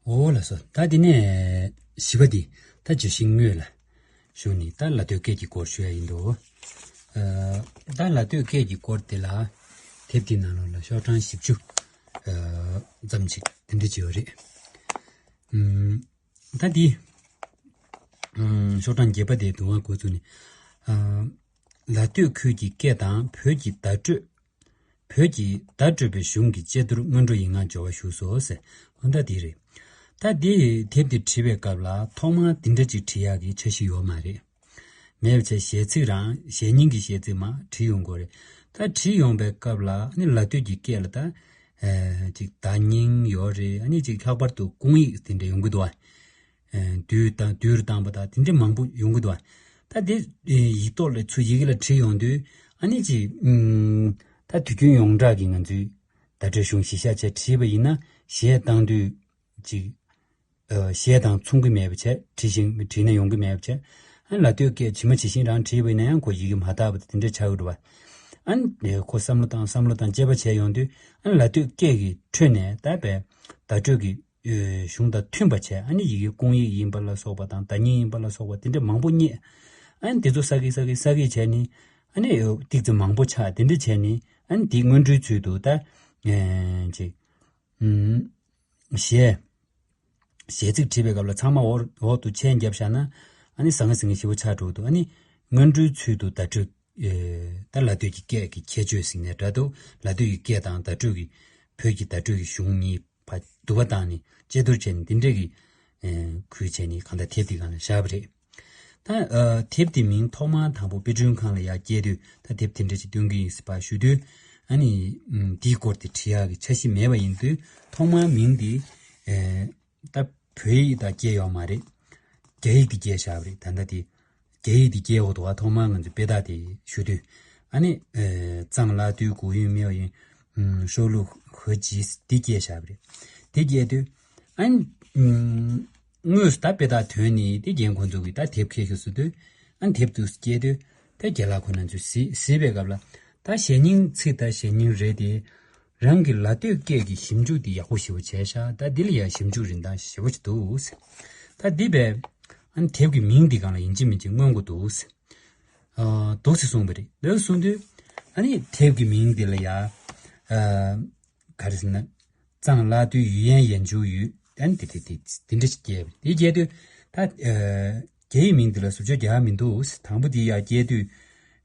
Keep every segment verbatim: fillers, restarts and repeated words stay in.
འོ་ལགས་སོ། ད་དེ་ནས་བཞི་པ་འདི་ད་བརྗོད་གཞི་དངོས་ལ་ཞུགས་ནས་ད་ལ་ལྟོའི་སྐད་ཀྱི་སྐོར་ཞུ་ཡ་ཡིན་འདུག་ཨ། ད་ལ་ལྟོའི་སྐད་ཀྱི་སྐོར་དེ་ལ་དེབ་དེའི་ནང་ལོགས་ལ་ཤོག་གྲངས་བཞི་བཅུ་ཨ་ཙམ་ཅིག་དེ་འདྲ་ཅིག་ཡོད་རེད། ཨུམ། ད་འདི་ཨུམ། ཤོག་གྲངས་བརྒྱད་པ་དེ་དུ་ང་འགོ་བཙུགས་ནས། ཨ། ལ་སྟོད་ཁུལ་གྱི་སྐད་དང་བོད་ཀྱི་བརྡ་སྤྲོད། བོད་ཀྱི་བརྡ་སྤྲོད་པའི་གཞུང་གི་དཔྱད་བསྡུར་སྔོན་འགྲོ་ཡིག་ངག་སྦྱོར་བ་ཞུགས་སོ་ཟེར། འོ་ད་འདི་རེད། ད་འདི་དེབ་འདི་བྲིས་པའི་སྐབས་ལ་ཐོག་མར་འདི་འདྲ་ཅིག་བྲིས་ཡག་གི་འཆར་གཞི་ཡོད་མ་རེད། མེད་པ་བྱས་གཞས་ཚིག་རང་གཞས་རྙིང་གི་གཞས་ཚིག་མར་བྲིས་ཡོང་དགོས་རེད། ད་བྲིས་ཡོང་པའི་སྐབས་ལ་ཨ་ནི་ལ་སྟོད་ཀྱི་སྐད་ལ་ད་ཨེ་ཅིག་བརྡ་རྙིང་ཡོད་རེད། ཨ་ནི་ཅིག་ལྷག་པར་དུ་སྐུང་ཡིག་དེ་འདྲ་ཡོང་གི་འདུག་ཨ། ཨེ་བསྡུས་དང་བསྡུས་རུ་བཏང་པ་དང་དེ་འདྲ་མང་པོ་ཡོང་གི་འདུག་ཨ། ད་དེ་ཨེ་ཡིག་ཐོག་ལ་ཚུར་ཡི་གེ་ལ་བྲིས་ཡོང་དུས་ཨ་ནི་ཅིག་ཨུམ། ད་དུས་རྒྱུན་ཡོངས་གྲགས་ཀྱི་ང་ཚོའི་བརྡ་སྤྲོད་གཞུང་གཞི་བཞག་བྱས་བྲིས་པ་ཡིན་ན་གཞས་བཏང་དུས་ཅིག་ཨ། གཞས་དང་མཚུངས་ཀྱི་མེད་པ་བྱས་བྲིས་ཤིང་བྲིས་ན་ཡོང་གི་མེད་པ་བྱས། ཨ་ནི་ལ་སྟོད་སྐད་ཇི་མ་ཇི་བཞིན་རང་བྲིས་པ་ཡིན་ན་ཡང་ཁོ་ཡི་གེ་མ་དག་པ་དེ་འདྲ་ཆགས་ཀྱི་འདུག་བ། ཨ་ནི་ཁོ་བསམ་བློ་བཏང་བསམ་བློ་བཏང་དཔྱད་པ་བྱས་ཡོང་དུས་ཨ་ནི་ལ་སྟོད་སྐད་ཀྱི་ཁྲོད་ནས་ད་བའི་བརྡ་སྤྲོད་ཀྱི་ཨེ་གཞུང་དང་མཐུན་པ་བྱས། ཨ་ནི་ཡི་གེ་སྐུང་ཡིག་ཡིན་པ་ལ་སོགས་པ་དང་བརྡ་རྙིང་ཡིན་པ་ལ་སོགས་པ་དེ་འདྲ་མང་པོ་རྙེད། ཨ་ནི་དེ་ཚོ་ས་གི་ས་གི་ས་གི་བྱས་ནི་ཨ་ནི་ཏིག་ཙམ་མང་པོ་ཆགས། དེ་འདྲ་བྱས་ནི་ཨ་ནི་དེའི་སྔོན་འགྲོའི་ཚུལ་དུ་ད་ཨེ་ཅིག་ཨུམ། གཞས། གཞས་ཚིག་བྲིས་པའི་སྐབས་ལ་ཚང་མ་འོག་འོག་ཏུ་མཆན་བརྒྱབ་བཞག་ན་ཨ་ནི་ཟང་ངེ་ཟིང་ངེ་ཞེ་པོ་ཆགས་འགྲོ་གི་འདུག་ཨ་ནི་སྔོན་འགྲོའི་ཚུལ་དུ་བརྡ་སྤྲོད་ཨེ་ད་ལ་སྟོད་ཀྱི་སྐད་ཀྱི་ཁྱད་ཆོས་ཟེར་ནའི་འདྲ་འདུག་ལ་སྟོད་ཀྱི་སྐད་དང་བརྡ་སྤྲོད་ཀྱི་བོད་ཀྱི་བརྡ་སྤྲོད་ཀྱི་གཞུང་གཉིས་བར་བསྡུར་བ་བཏང་ནས་དཔྱད་བསྡུར་བྱས་ནས་འདི་འདྲ་གི་ཨེ་ཁུལ་བྱས་ནས་གང་ལྟར་དེབ་འདི་སྒང་ལ་བཞག་པ་རེད། ད་ཨ་དེབ་དེ་མིང་ཐོག་མར་དང་པོ་དཔེ་སྐྲུན་ཁང་ལ་ཡར་སྐྱེལ་དུས་ད་དེབ་དེ་འདྲ་ཞིག་སྟོན་གྱི་ཡིན་ཟེར་བ་ཞུ་དུས་ཨ་ནི་ཨམ་དེའི་སྐོར་དེ་བྲིས་ཡག་གི་འཆར་གཞི་མེད་པ་ཡིན་དུས་ཐོག་མར་མིང་དེ་ཨེ་ད་བོད་ཡིག་ད་སྐྱེལ་ཡོད་མ་རེད། རྒྱ་ཡིག་དེ་སྐྱེལ་བཞག་པ་རེད། ད་ལྟ་དེ་རྒྱ་ཡིག་དེ་སྐྱེལ་འོ་དོ་བ་ཐོག་མར་ང་ཚོས་དཔེ་རྟགས་དེ་ཞུ་དུས་ཨ་ནི་ཨེ་གཙང་ལ་དུས་གོ་ཡུན་མེ་ཡིན་ཤོ་ལུ་ཧོ་ཇི་དེ་སྐྱེལ་བཞག་པ་རེད། དེ་སྐྱེལ་དུས་ཨ་ནི་ཨམ། དངོས་སུ་ད་དཔེ་དག་ཐོན་ནས་དེ་རྒན་ཁོང་ཚོ་གིས་ད་དེབ་ཁྱེར་ཤོག་ཟེར་དུས་ཨ་ནི་དེབ་དུ་སྐྱེལ་དུས་ད་རྒན་ལགས་ཁོ་ན་ཚོས་གཟིགས་གཟིགས་པའི་སྐབས་ལ་ད་གཞས་རྙིང་ཚིག་ད་གཞས་རྙིང་རེད་དེ། རང་གི་ལ་སྟོད་སྐད་ཀྱི་ཞིབ་འཇུག་འདི་ཡག་པོ་ཞེ་པོ་བྱས་ཤག་ད་འདི་ལ་ཡང་ཞིབ་འཇུག་རིན་ཐང་ཞེ་པོ་ཅིག་འདུག་ད་འདི་བས་ཨ་ནི་དེབ་ཀྱི་མིང་འདི་སྒང་ལ་ཡིན་གཅིག་མིན་གཅིག་མངོན་དགོས་འདུག་ཨ་འདུག་སེ་གསུངས་པ་རེད། འདུག་གསུངས་དུས་ཨ་ནི་དེབ་ཀྱི་མིང་འདི་ལ་ཡང་ཨ་ག་རེ་ཟེར་ན། གཙང་ལ་དུས་ཡུལ་ཡན་ཡན་ཇུ་ཡུལ་ཨན་དེ་དེ་དེ་དེ་འདྲ་ཞིག་སྐྱེས་པ་དེ་སྐྱེས་དུས་ད་ཨ་རྒྱ་ཡིག་མིང་འདི་ལ་ཟུར་ཆོག་རྒྱག་མི་འདུག་དང་པོ་དེ་ཡར་སྐྱེས་དུས་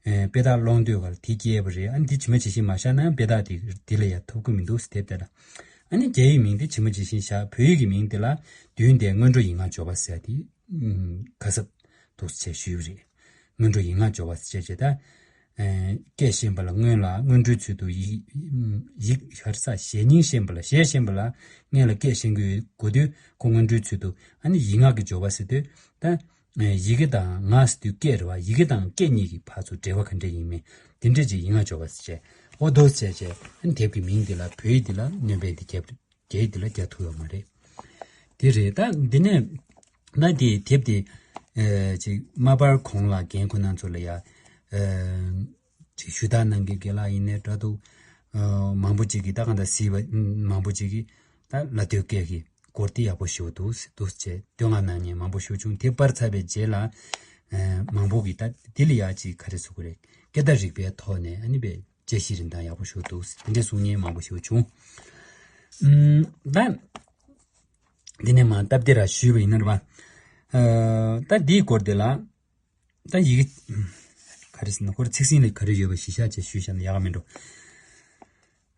ཨ་དཔེ་རྟགས་སློང་དུས་ག་ལ་དེ་སྐྱེས་པ་རེད། ཨ་ནི་དེ་ཇི་མ་ཇི་བཞིན་མ་བཞག་ན་དཔེ་རྟགས་དེ་དེ་ལ་ཡར་ཐོབ་ཀྱི་མི་འདུག་དེབ་དེ་ལ་ཨ་ནི་རྒྱ་ཡིག་མིང་དེ་ཇི་མ་ཇི་བཞིན་བཞག་བོད་ཡིག་གི་མིང་དེ་ལ་བདུན་དེ་སྔོན་འགྲོ་ཡིག་ངག་སྦྱོར་བ་ཟེར་དེ་ཁ་གསབ་འདུག་སེ་བྱས་ཞུས་པ་རེད། སྔོན་འགྲོ་ཡིག་ངག་སྦྱོར་བ་ཟེར་བྱས་བྱས་ད། ཨེ་སྐད་ཤེས་པ་ལ་སྔོན་ལ་སྔོན་འགྲོའི་ཚུལ་དུ་ཡིག་ཡིག་ཧར་ས་གཞས་རྙིང་ཤེས་པ་ལ་གཞས་ཤེས་པ་ལ་སྔོན་ལ་སྐད་ཤེས་ཀྱི་ཡོད་དགོས་དུས་ཁོ་སྔོན་འགྲོའི་ཚུལ་དུ་ཨ་ནི་ཡིག་ངག་གི་སྦྱོར་བ་ཟེར་དུས་ད་ཨེ་ཡི་གེ་དང་ངག་ཟེར་དུས་སྐད་རེད་བ། ཡི་གེ་དང་སྐད་གཉིས་ཀྱི་བར་དུ་འབྲེལ་བ་ག་འདྲ་ཡིན་མིན་དེ་འདྲ་ཅིག་ཡིག་ངག་སྦྱོར་བ་ཟེར་བྱས་ཨོ་དོ་ཟེར་བྱས་ཨ་ནི་དེབ་ཀྱི་མིང་འདི་ལ་བོད་ཡིག་འདི་ལ་སྣོན་པ་འདི་བརྒྱབ་རྒྱ་ཡིག་འདི་ལ་རྒྱག་ཐུབ་ཡོད་མ་རེད། དེ་རེད། ད་འདི་ནས་ན་དེ་དེབ་དེ་ཨེ་ཅིག་མ་པར་གོང་ལ་རྒན་ཁོ་ན་ཚོ་ལ་ཡ་ཨེ་ཅིག་ཞུ་དག་གནང་མཁན་རྒན་ལགས་ཡིན་ནའི་འདྲ་འདུག་ཨ་མང་པོ་ཅིག་གིས་ད་གང་ལྟར་གཟིགས་པ་མང་པོ་ཅིག་གིས་ད་ལ་སྟོད་སྐད་ཀྱི་སྐོར་དེ་ཡག་པོ་ཞེ་པོ་འདུག་འདུག་ཅེས་བསྟོད་བསྔགས་གནང་མཁན་མང་པོ་ཞེ་པོ་བྱུང་། དེ་པར་ཚར་བའི་རྗེས་ལ་ཨེ་མང་པོ་གིས་ད་དེ་ལ་ཡ་ཅིག་ག་རེ་ཟེར་དགོས་རེད། སྐད་བརྡ་རིག་པའི་ཐོག་ནས་ཨ་ནི་པའི་དཔྱད་གཞི་རིན་ཐང་ཡག་པོ་ཞིག་འདུག་དེ་འདྲ་གསུང་མཁན་མང་པོ་ཞིག་བྱུང་། ཨུམ། ད་འདི་ནས་མར་སྟབས་བདེ་ར་ཞུས་པ་ཡིན་ན་རེད་པ། ཨ་ད་འདིའི་སྐོར་དེ་ལ་ད་ཡི་གེ་ག་རེ་ཟེར་ན་ཁོ་ར་ཚིག་ཟིན་ལས་ག་རེ་ཡོད་པ་གཞི་བཞག་བྱས་ཞུས་བཞག་ན་ཡག་ག་མིན་འགྲོ།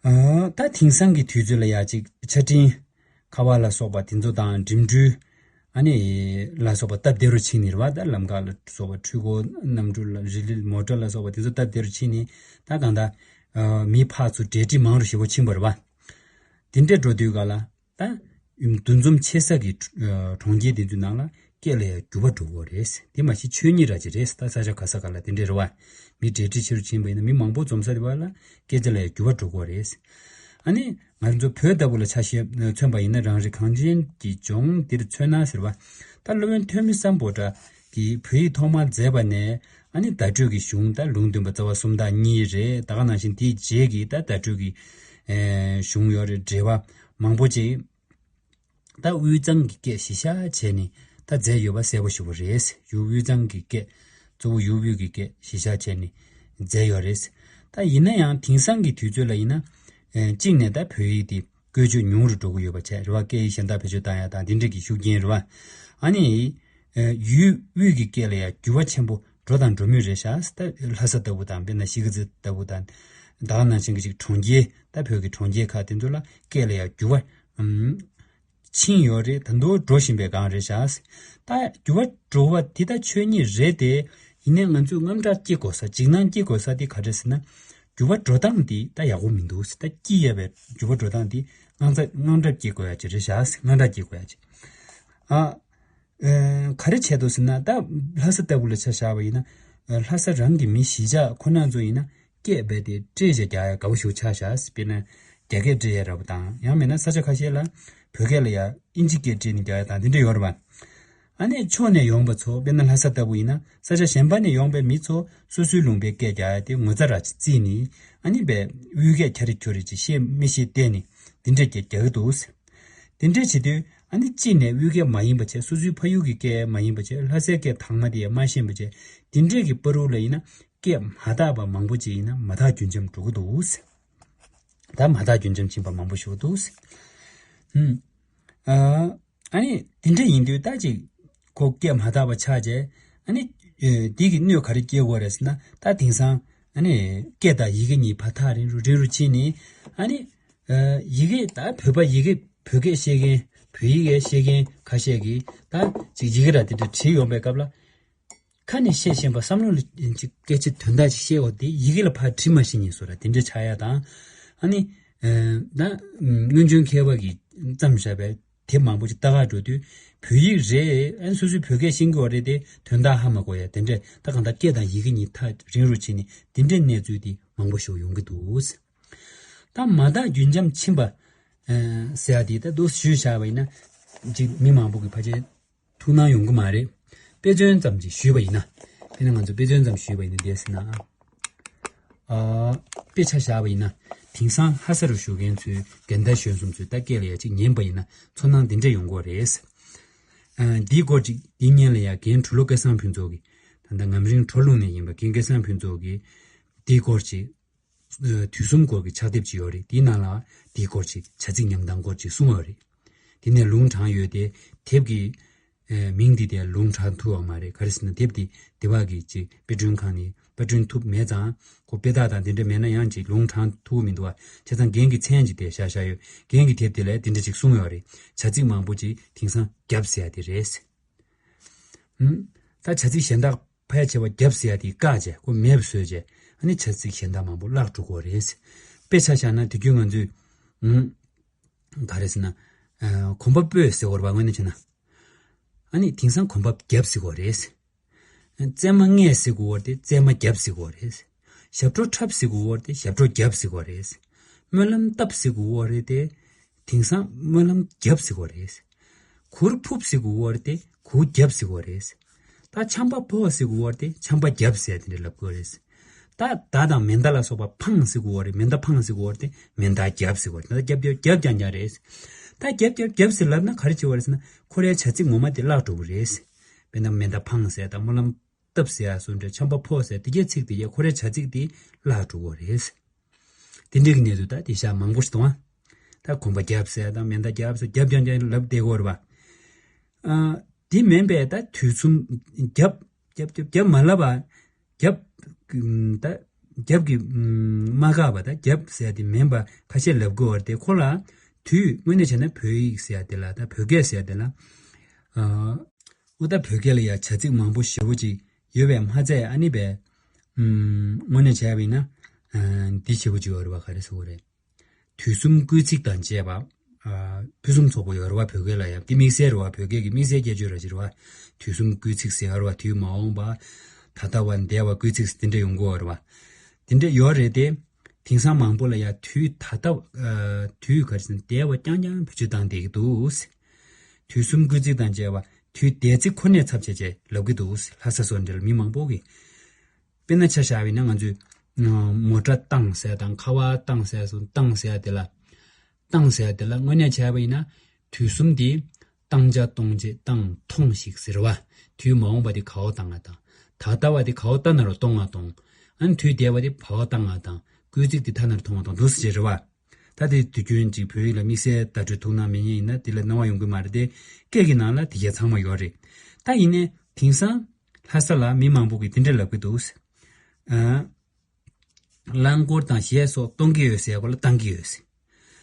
ཨ་ད་དེང་སང་གི་དུས་ཚོད་ལ་ཡ་ཅིག་ཆ་འཕྲིན་ཁ་པར་ལ་སོགས་པ་དེ་ཚོ་དང་འགྲིམ་འགྲུལ་ཨ་ནི་ལ་སོགས་པ་སྟབས་བདེ་རུ་ཕྱིན་ནི་རེད་བ། ད་ལམ་ཁ་ལ་སོགས་པ་འཕྲུལ་འཁོར་གནམ་གྲུ་ལ་རི་ལི་མོ་ཊ་ལ་སོགས་པ་དེ་ཚོ་སྟབས་བདེ་རུ་ཕྱིན་ནི་ད་གང་ལྟར་ཨ་མི་ཕར་ཚུར་འབྲེལ་འདྲིས་མང་རུ་ཞེ་པོ་ཕྱིན་པ་རེད་བ། དེ་འདྲ་འགྲོ་དུས་ག་ལ་ད་འདུ་འཛོམས་ཆེ་ས་གི་ཨ་གྲོང་ཁྱེར་དེ་ཚོའི་ནང་ལ་སྐད་ལ་ཡང་འགྱུར་བ་འགྲོ་གི་རེད། དེ་མ་གཞི་ཆོས་ཉིད་ར་ཅིག་རེད། ད་ས་ཆ་ག་ས་ག་ལ་དེ་འདྲས་རེད་བ། མི་འབྲེལ་འདྲིས་ཆེ་རུ་ཕྱིན་པ་ཡིན་ན་མི་མང་པོ་འཛོམས་ས་དེ་བ་ལ་སྐད་ཆ་ལ་ཡང་འགྱུར་བ་འགྲོ་གི་རེད། ཨ་ནི་ང་ཚོ་བོད་ལྟ་བུ་ལ་ཆ་བཞག་མཚོན་པ་ཡིན་ན་རང་རེ་གངས་ཅན་གྱི་ལྗོངས་འདིར་མཚོན་ན་ཟེར་བ། ད་སློབ་དཔོན་ཐོན་མི་སམ་བྷོ་ཊ་གིས་བོད་ཡིག་ཐོག་མར་མཛད་པ་ནས་ཨ་ནི་བརྡ་སྤྲོད་ཀྱི་གཞུང་ད་ལུང་སྟོན་པ་རྩ་བ་གསུམ་དང་གཉིས་རེད། ད་ག་ནང་བཞིན་དེའི་རྗེས་ཀྱི་ད་བརྡ་སྤྲོད་ཀྱི་ཨེ་གཞུང་ཡོད་རེད། འགྲེལ་པ་མང་པོ་ཅིག་ད་དབུས་གཙང་གི་སྐད་གཞི་བཞག་བྱས་ནས་ད་མཛད་ཡོད་པ་གསལ་པོ་ཞེ་པོ་རེད། ཡུལ་དབུས་གཙང་གི་སྐད། གཙོ་བོ་ཡུལ་དབུས་ཀྱི་སྐད་གཞི་བཞག་བྱས་ནས་མཛད་ཡོད་རེད། ད་ཡིན་ན་ཡང་དེང་སང་གི་དུས་ཚོད་ལ་ཡིན་ན། ཨེ། གཅིག་ནས་ད་བོད་ཡིག་དེ་བཀོལ་སྤྱོད་ཉུང་རུ་འགྲོ་གི་ཡོད་པ་བྱས་རེད་བ། སྐད་ཡིག་གཞན་དག་བེད་སྤྱོད་བཏང་ཡ་དང་འདི་འདྲ་གི་ཤུགས་རྐྱེན་རེད་བ། ཨ་ནི། ཨེ། ཡུལ་དབུས་ཀྱི་སྐད་ལ་ཡང་འགྱུར་བ་ཆེན་པོ་འགྲོ་དང་འགྲོ་མུས་རེད་ཤག་ད་ལྷ་ས་ལྟ་བུ་དང་དཔེར་ན་གཞིས་ཀ་རྩེ་ལྟ་བུ་དང་། ད་ག་ནང་བཞིན་གྱི་ཅིག་གྲོང་ཁྱེར། ད་བོད་ཀྱི་གྲོང་ཁྱེར་ཁག་དེ་ཚོ་ལ་སྐད་ལ་ཡང་འགྱུར་བ། ཨམ། ཕྱིན་ཡོད་རེད། ད་དུང་འགྲོ་བཞིན་པའི་སྒང་རེད་ཤག་ད་འགྱུར་བ་འགྲོ་བ་དེ་ད་ཆོས་ཉིད་རེད་དེ། ཡིན་ནའི་ང་ཚོས་དངངས་སྐྲག་སྐྱེ་དགོས་ས། འཇིགས་སྣང་སྐྱེ་དགོས་ས་དེ་ག་རེ་ཟེར་ན། འགྱུར་བ་འགྲོ་སྟངས་དེ་ད་ཡག་པོ་མི་འདུག་ད་སྐྱེ་ཡས་པའི་འགྱུར་བ་འགྲོ་སྟངས་དེ་དངངས་སྐྲག་དངངས་སྐྲག་སྐྱེ་དགོས་ཡ་ཅིག་རེད་ཤག་དངངས་སྐྲག་སྐྱེ་དགོས་ཡ་ཅིག་ཨ། ཨེ། ག་རེ་བྱས་འདུག་ཟེར་ན། ད་ལྷ་ས་ལྟ་བུ་ལ་ཆ་བཞག་པ་ཡིན་ན། ཨེ། ལྷ་ས་རང་གི་མི་གཞིས་ཆགས་ཁོ་ན་ཚོ་ཡིན་ན་སྐད་རྦད་དེ་འདྲེས་བྱས་རྒྱག་ཡ་དགའ་པོ་ཞེ་པོ་ཆགས་ཤག་དཔེར་ན་རྒྱ་སྐད་འདྲེས་ཡ་འདྲ་པོ་དང་། ཡང་མིན་ན་ས་ཆ་ཁ་ཤས་ལ་བོད་སྐད་ལ་ཡ་ཨིན་ཇི་སྐད་འདྲེས་ནས་རྒྱག་ཡ་དང་དེ་འདྲ་ཡོད་རེད་པ། ཨ་ནི་ཕྱོགས་ནས་ཡོང་བ་ཚོ། དཔེར་ན་ལྷ་ས་ལྟ་བུ་ཡིན་ན་ས་ཆ་གཞན་པ་ནས་ཡོང་པའི་མི་ཚོ་སོ་སོའི་ལུང་པའི་སྐད་རྒྱག་ཡ་དེ་ངོ་ཚ་ར་ཅིག་བརྩིས་ནས། ཨ་ནི་དཔེ་དབུས་སྐད་ཁྱ་རེ་ཁྱོ་རེ་ཅིག་ཤེས་མི་ཤེས་བལྟས་ནས་དེ་འདྲ་སྐད་རྒྱག་གི་འདུག་དེ་འདྲ་བྱེད་དུས་ཨ་ནི་གཅིག་ནས་དབུས་སྐད་མ་ཡིན་པ་བྱས། སོ་སོའི་ཕ་ཡུལ་གྱི་སྐད་མ་ཡིན་པ་བྱས། ལྷ་སའི་སྐད་དྭངས་མ་དེ་ཡང་མ་ཤེས་པ་བྱས། དེ་འདྲས་ཀྱི་བར་དུ་ལ་ཡིན་ན་སྐད་མ་དག་པ་མང་པོ་ཅིག་ཡིན་ན་མ་དག་རྒྱུན་འབྱམས་འགྲོ་གི་འདུག་ད་མ་དག་རྒྱུན་འབྱམས་ཕྱིན་པ་མང་པོ་ཞིག་འདུག་ཧུམ། ཨ། ཨ་ནི་དེ་འདྲ་ཡིན་དུས་ད་ཅིག་ཁོ་སྐད་མ་དག་པ་ཆགས་བྱས། ཨ་ནི། ཨེ། འདི་གི་གནོད་ག་རེ་སྐྱེལ་དགོས་རེད་ཟེར་ན། ད་དེང་སང་ཨ་ནི་སྐད་དང་ཡི་གེ་གཉིས་བར་ཐག་རིང་རུ་རིང་རུ་ཕྱིན་ནས། ཨ་ནི། ཨ། ཡི་གེ་ད་བོད་པ་ཡི་གེ་བོད་སྐད་ཤེས་མཁན། བོད་ཡིག་ཤེས་མཁན་ཁ་ཤས་ཀྱིས་ད་ཅིག་ཡི་གེ་ར་དེ་འདྲ་བྲིས་ཡོང་པའི་སྐབས་ལ། ཁ་ནས་བཤད་བཞིན་པ་བསམ་བློ་ལ་ཅིག་སྐད་ཆ་དོན་དག་ཅིག་བཤད་འོ་དེ་ཡི་གེ་ལ་ཕར་བྲིས་མ་ཤེས་ཉིན་བཟོ་འདྲ་དེ་འདྲ་ཆགས་ཡ་དང་། ཨ་ནི། ཨ། ད་སྔོན་བྱོན་མཁས་པ་གིས་བརྩམས་བཞག་པའི་དེབ་མང་པོ་ཅིག་ལྟ་གར་འགྲོ་དུས་བོད་ཡིག་རེད། ཨ་ནི་སོ་སོའི་བོད་སྐད་ཤེས་ཀྱི་ཡོད་རེད་དེ་དོན་དག་ཧ་མ་གོ་ཡ་དེ་འདྲས། ད་གང་ལྟར་སྐད་དང་ཡི་གེ་གཉིས་ཐག་རིང་རུ་ཕྱིན་ནས་དེ་འདྲས་གནས་ཚུལ་དེ་མང་པོ་ཞིག་ཡོང་གི་འདུག་ད་མ་དག་རྒྱུན་འབྱམས་ཕྱིན་པ། ཨ། ཟེར་ཡ་དེ་ད་འདུག་ཞུས་བཞག་པ་ཡིན་ན་ཅིག་མི་མང་པོ་གིས་ཕལ་ཆེར་ཐུགས་སྣང་ཡོང་གི་མ་རེད། དཔེ་མཚོན་ཙམ་ཅིག་ཞུས་པ་ཡིན་ན། དཔེར་ན་ང་ཚོ་དཔེ་མཚོན་ཙམ་ཞུས་པ་ཡིན་ན་འདས་ཟེར་ན། ཨ། དཔེ་ཆ་བཞག་པ་ཡིན་ན། དེང་སང་ལྷ་ས་རུ་བཞུགས་མཁན་ཚོའི་རྒན་དར་གཞོན་གསུམ་ཚོས་ད་སྐད་ལ་ཡ་ཅིག་ཉན་པ་ཡིན་ན་ཚོར་སྣང་འདི་འདྲ་ཡོང་གི་རེད། ཨ། འདིའི་སྐོར་ཅིག་འདིའི་སྔོན་ལ་ཡ་རྒན་གྲུ་ལོ་སྐལ་བཟང་ཕུན་ཚོགས་ཀྱིས། ད་ལྟ་ངམ་རིང་གྲོ་ལུང་ནས་ཡིན་པ་རྒན་སྐལ་བཟང་ཕུན་ཚོགས་ཀྱིས་འདིའི་སྐོར་ཅིག་དུས་གསུམ་སྐོར་གྱི་ཕྱག་དེབ་ཅིག་ཡོད་རེད། དེའི་ནང་ལ་དེའི་སྐོར་ཅིག་བྱ་ཚིག་ཉམས་སྟངས་སྐོར་ཅིག་གསུངས་ཡོད་རེད། དེ་ནས་ལུང་དྲངས་ཡོད་དེ། དེབ་ཀྱི་ཨེ། མིང་འདི་དེ་ལུང་དྲངས་ཐུབ་པ་མ་རེད། ག་རེ་ཟེར་ན་དེབ་འདི་སྡེ་བ་གི་ཅིག་དཔེ་སྐྲུན་ཁང་ནས་པར་སྐྲུན་ཐུབ་མེད་ཙང་། ཁོ་དཔེ་རྟགས་དང་དེ་འདྲ་མེད་ན་ཡང་ཅིག་ལུང་དྲངས་ཐུབ་མི་འདུག་བ། བྱས་ཙང་རྒན་གྱི་མཚན་ཅིག་དེ་བཞག་བཞག་ཡོད། རྒན་གྱི་དེབ་དེ་ལ་དེ་འདྲ་ཅིག་གསུངས་ཡོད་རེད། བྱ་ཚིག་མང་པོ་ཅིག་དེང་སང་རྒྱབ་ཟེར་ཡ་དེ་རེད། ཧུམ། ད་བྱ་ཚིག་གཞན་དག་ཕལ་ཆེ་བ་རྒྱབ་ཟེར་ཡ་དེ་བཀག་བྱས་ཁོ་མེད་པ་བཟོས་བྱས། ཨ་ནི་བྱ་ཚིག་གཞན་དག་མང་པོ་བརླག་འགྲོ་གི་རེད། དཔེ་ཆ་བཞག་ན་དུས་རྒྱུན་ང་ཚོས། ཨུམ། ག་རེ་ཟེར་ན། ཨ། གོམ་པ་སྤོས་ཟེར་བ་རེད་བ། དངོས་གནས་བྱས་ན། ཨ་ནི་དེང་སང་གོམ་པ་རྒྱབ་ཟེར་གི་རེད། རྩེད་མ་རྔས་ཟེར་གི་ཡོད་རེད་དེ་རྩེད་མ་རྒྱབ་ཟེར་གི་ཡོད་རེད། ཞབས་བྲོ་འཁྲབ་ཟེར་གི་ཡོད་རེད་དེ་ཞབས་བྲོ་རྒྱབ་ཟེར་གི་ཡོད་རེད། སྨོན་ལམ་བཏབ་ཟེར་གི་ཡོད་རེད་དེ། དེང་སང་སྨོན་ལམ་རྒྱབ་ཟེར་གི་ཡོད་རེད། གུར་ཕུབ་ཟེར་གི་ཡོད་རེད་དེ་གུར་རྒྱབ་ཟེར་གི་ཡོད་རེད། ད་ཆམ་པ་ཕོག་ཟེར་གི་ཡོད་རེད་དེ་ཆམ་པ་རྒྱབ་ཟེར་དེ་འདྲ་ལབ་གི་ཡོད་རེད། ད་མདའ་དང་མེ་མདའ་ལ་སོགས་པ་འཕངས་ཟེར་གི་ཡོད་རེད། མེ་མདའ་འཕངས་ཟེར་གི་ཡོད་རེད་དེ་མེ་མདའ་རྒྱབ་ཟེར་གི་ཡོད་རེད། ད་རྒྱབ་རྒྱབ་རྒྱབ་རྐྱང་རྐྱང་རེད། ད་རྒྱབ་རྒྱབ་རྒྱབ་ཟེར་ལབ་ན་ག་རེ་བྱེད་པ་རེད་ཟེར་ན་ཁོ་རའི་བྱ་ཚིག་ངོ་མ་དེ་བརླག་འགྲོ་གི་རེད། དཔེར་ན་མེ་མདའ་འཕངས་ཟེར་དང་སྨོན་ལམ་བཏབ་ཟེར་ཡ་སོགས་འདྲ། ཆམ་པ་ཕོག་ཟེར་དེ་གའི་ཚིག་དེ་གའི་ཁོ་རའི་བྱ་ཚིག་དེ་བརླག་འགྲོ་གི་རེད། དེ་འདྲའི་གི་གནས་ཚུལ་ད་དེང་སང་མང་པོ་ཞིག་འདུག་ཨ། ད་གོམ་པ་རྒྱབ་ཟེར་ཡ་དང་མེ་མདའ་རྒྱབ་ཟེར་རྒྱབ་རྐྱང་རྐྱང་ལབ་བསྡད་ཀྱི་ཡོད་རེད་པ། ཨ། དེ་མིན་པའི་ད་དུས་གསུམ་རྒྱབ་རྒྱབ་རྒྱབ་རྒྱབ་མ་ལབ་པ། རྒྱབ། ཨམ། ད་རྒྱབ་ཀྱི། ཨམ། མ་བཀག་པ། ད་རྒྱབ་ཟེར་ཡ་དེ་མིན་པ་ཁ་ཤས་ལབ་དགོས་པ་རེད་དེ། ཁོ་ལ་དུས་དངོས་གནས་བྱས་ན་བོད་ཡིག་ཟེར་ཡ་དེ་ལ། ད་བོད་སྐད་ཟེར་ཡ་དེ་ལ། ཨ། འོ་ད་བོད་སྐད་ལ་ཡ་བྱ་ཚིག་མང་པོ་ཞེ་པོ་ཅིག་ཡོད་པས་མ་ཚད། ཨ་ནི་བས། ཨམ། དངོས་གནས་བྱས་པ་ཡིན་ན། ཨ། འདི་ཞེ་པོ་ཅིག་ཡོད་རེད་པ། ག་རེ་ཟེར་དགོས་རེད། དུས་གསུམ་སྐུལ་ཚིག་དང་བཅས་པ། ཨ། ཕུན་སུམ་ཚོགས་པོ་ཡོད་རེད་བ། བོད་སྐད་ལ་ཡང་དེ་དམིགས་བསལ་རེད་བ། བོད་སྐད་ཀྱི་དམིགས་བསལ་ཁྱད་ཆོས་ར་ཅིག་རེད་བ། དུས་གསུམ་སྐུལ་ཚིག་ཟེར་ཡོད་རེད་བ། དུས་མ་འོངས་པ། ད་ལྟ་བ། འདས་པ། སྐུལ་ཚིག་དེ་འདྲ་ཡོང་གི་ཡོད་རེད་བ། དེ་འདྲ་ཡོད་རེད་དེ། དེང་སང་མང་པོ་ལ་ཡང་དུས་ད་ལྟ་བ། ཨ། དུས་ག་རེ་ཟེར་ན་འདས་པ་རྐྱང་རྐྱང་བེད་སྤྱོད་བཏང་བསྡད་ཀྱི་འདུག་དུས་གསུམ་སྐུལ་ཚིག་དང་བཅས་པ་དུས་འདས་ཚིག་ཁོ་ནས་ཚབ་བྱས་བྱས་ལབ་ཀྱི་འདུག་ལྷ་ས་སོགས་འདྲ་ལ་མི་མང་པོ་གིས། དཔེར་ན་ཆ་བཞག་པ་ཡིན་ན་ང་ཚོས། ཨ། མོ་ཊ་བཏང་ཟེར་དང་ཁ་པར་བཏང་ཟེར་སོང་། བཏང་ཟེར་དེ་ལ། བཏང་ཟེར་དེ་ལ་དངོས་གནས་བྱས་པ་ཡིན་ན། དུས་གསུམ་འདི་བཏང་བྱ་གཏོང་བྱེད་བཏང་མཐོང་ཞིག་ཟེར་བ། དུས་མ་འོངས་པ་འདི་ག་བ་བཏང་ང་དང་། ད་ལྟ་བ་འདི་ག་བ་ལྟ་ན་རུ་གཏོང་ང་གཏོང་། ཨ་ནི་དུས་འདས་པ་འདི་བ་བ་བཏང་ང་དང་། སྐུལ་ཚིག་འདི་ཐ་ན་རུ་མཐོང་ང་གཏོང་འདུག་ཟེར་བ། ད་དེ་དུས་རྒྱུན་གཅིག་བོད་ཡིག་ལ་དམིགས་བསལ་བརྡ་སྤྲོད་ཐུགས་སྣང་མེད་མཁན་ཡིན་ན་དེ་ལ་སྣང་བ་ཡོང་གི་མ་རེད་དེ། སྐད་ཀྱི་ནང་ལ་དེ་གས་ཚང་མ་ཡོད་རེད། ད་ཡིན་ནའི་དེང་སང་ལྷ་ས་ལ་མི་མང་པོ་གིས་དེ་འདྲ་ལབ་ཀྱི་འདུག་ཨ། རླངས་འཁོར་དང་གཞས་སོགས་གཏོང་གི་ཡོད་ཟེར་གོ་ལ་བཏང་གི་ཡོད་ཟེར།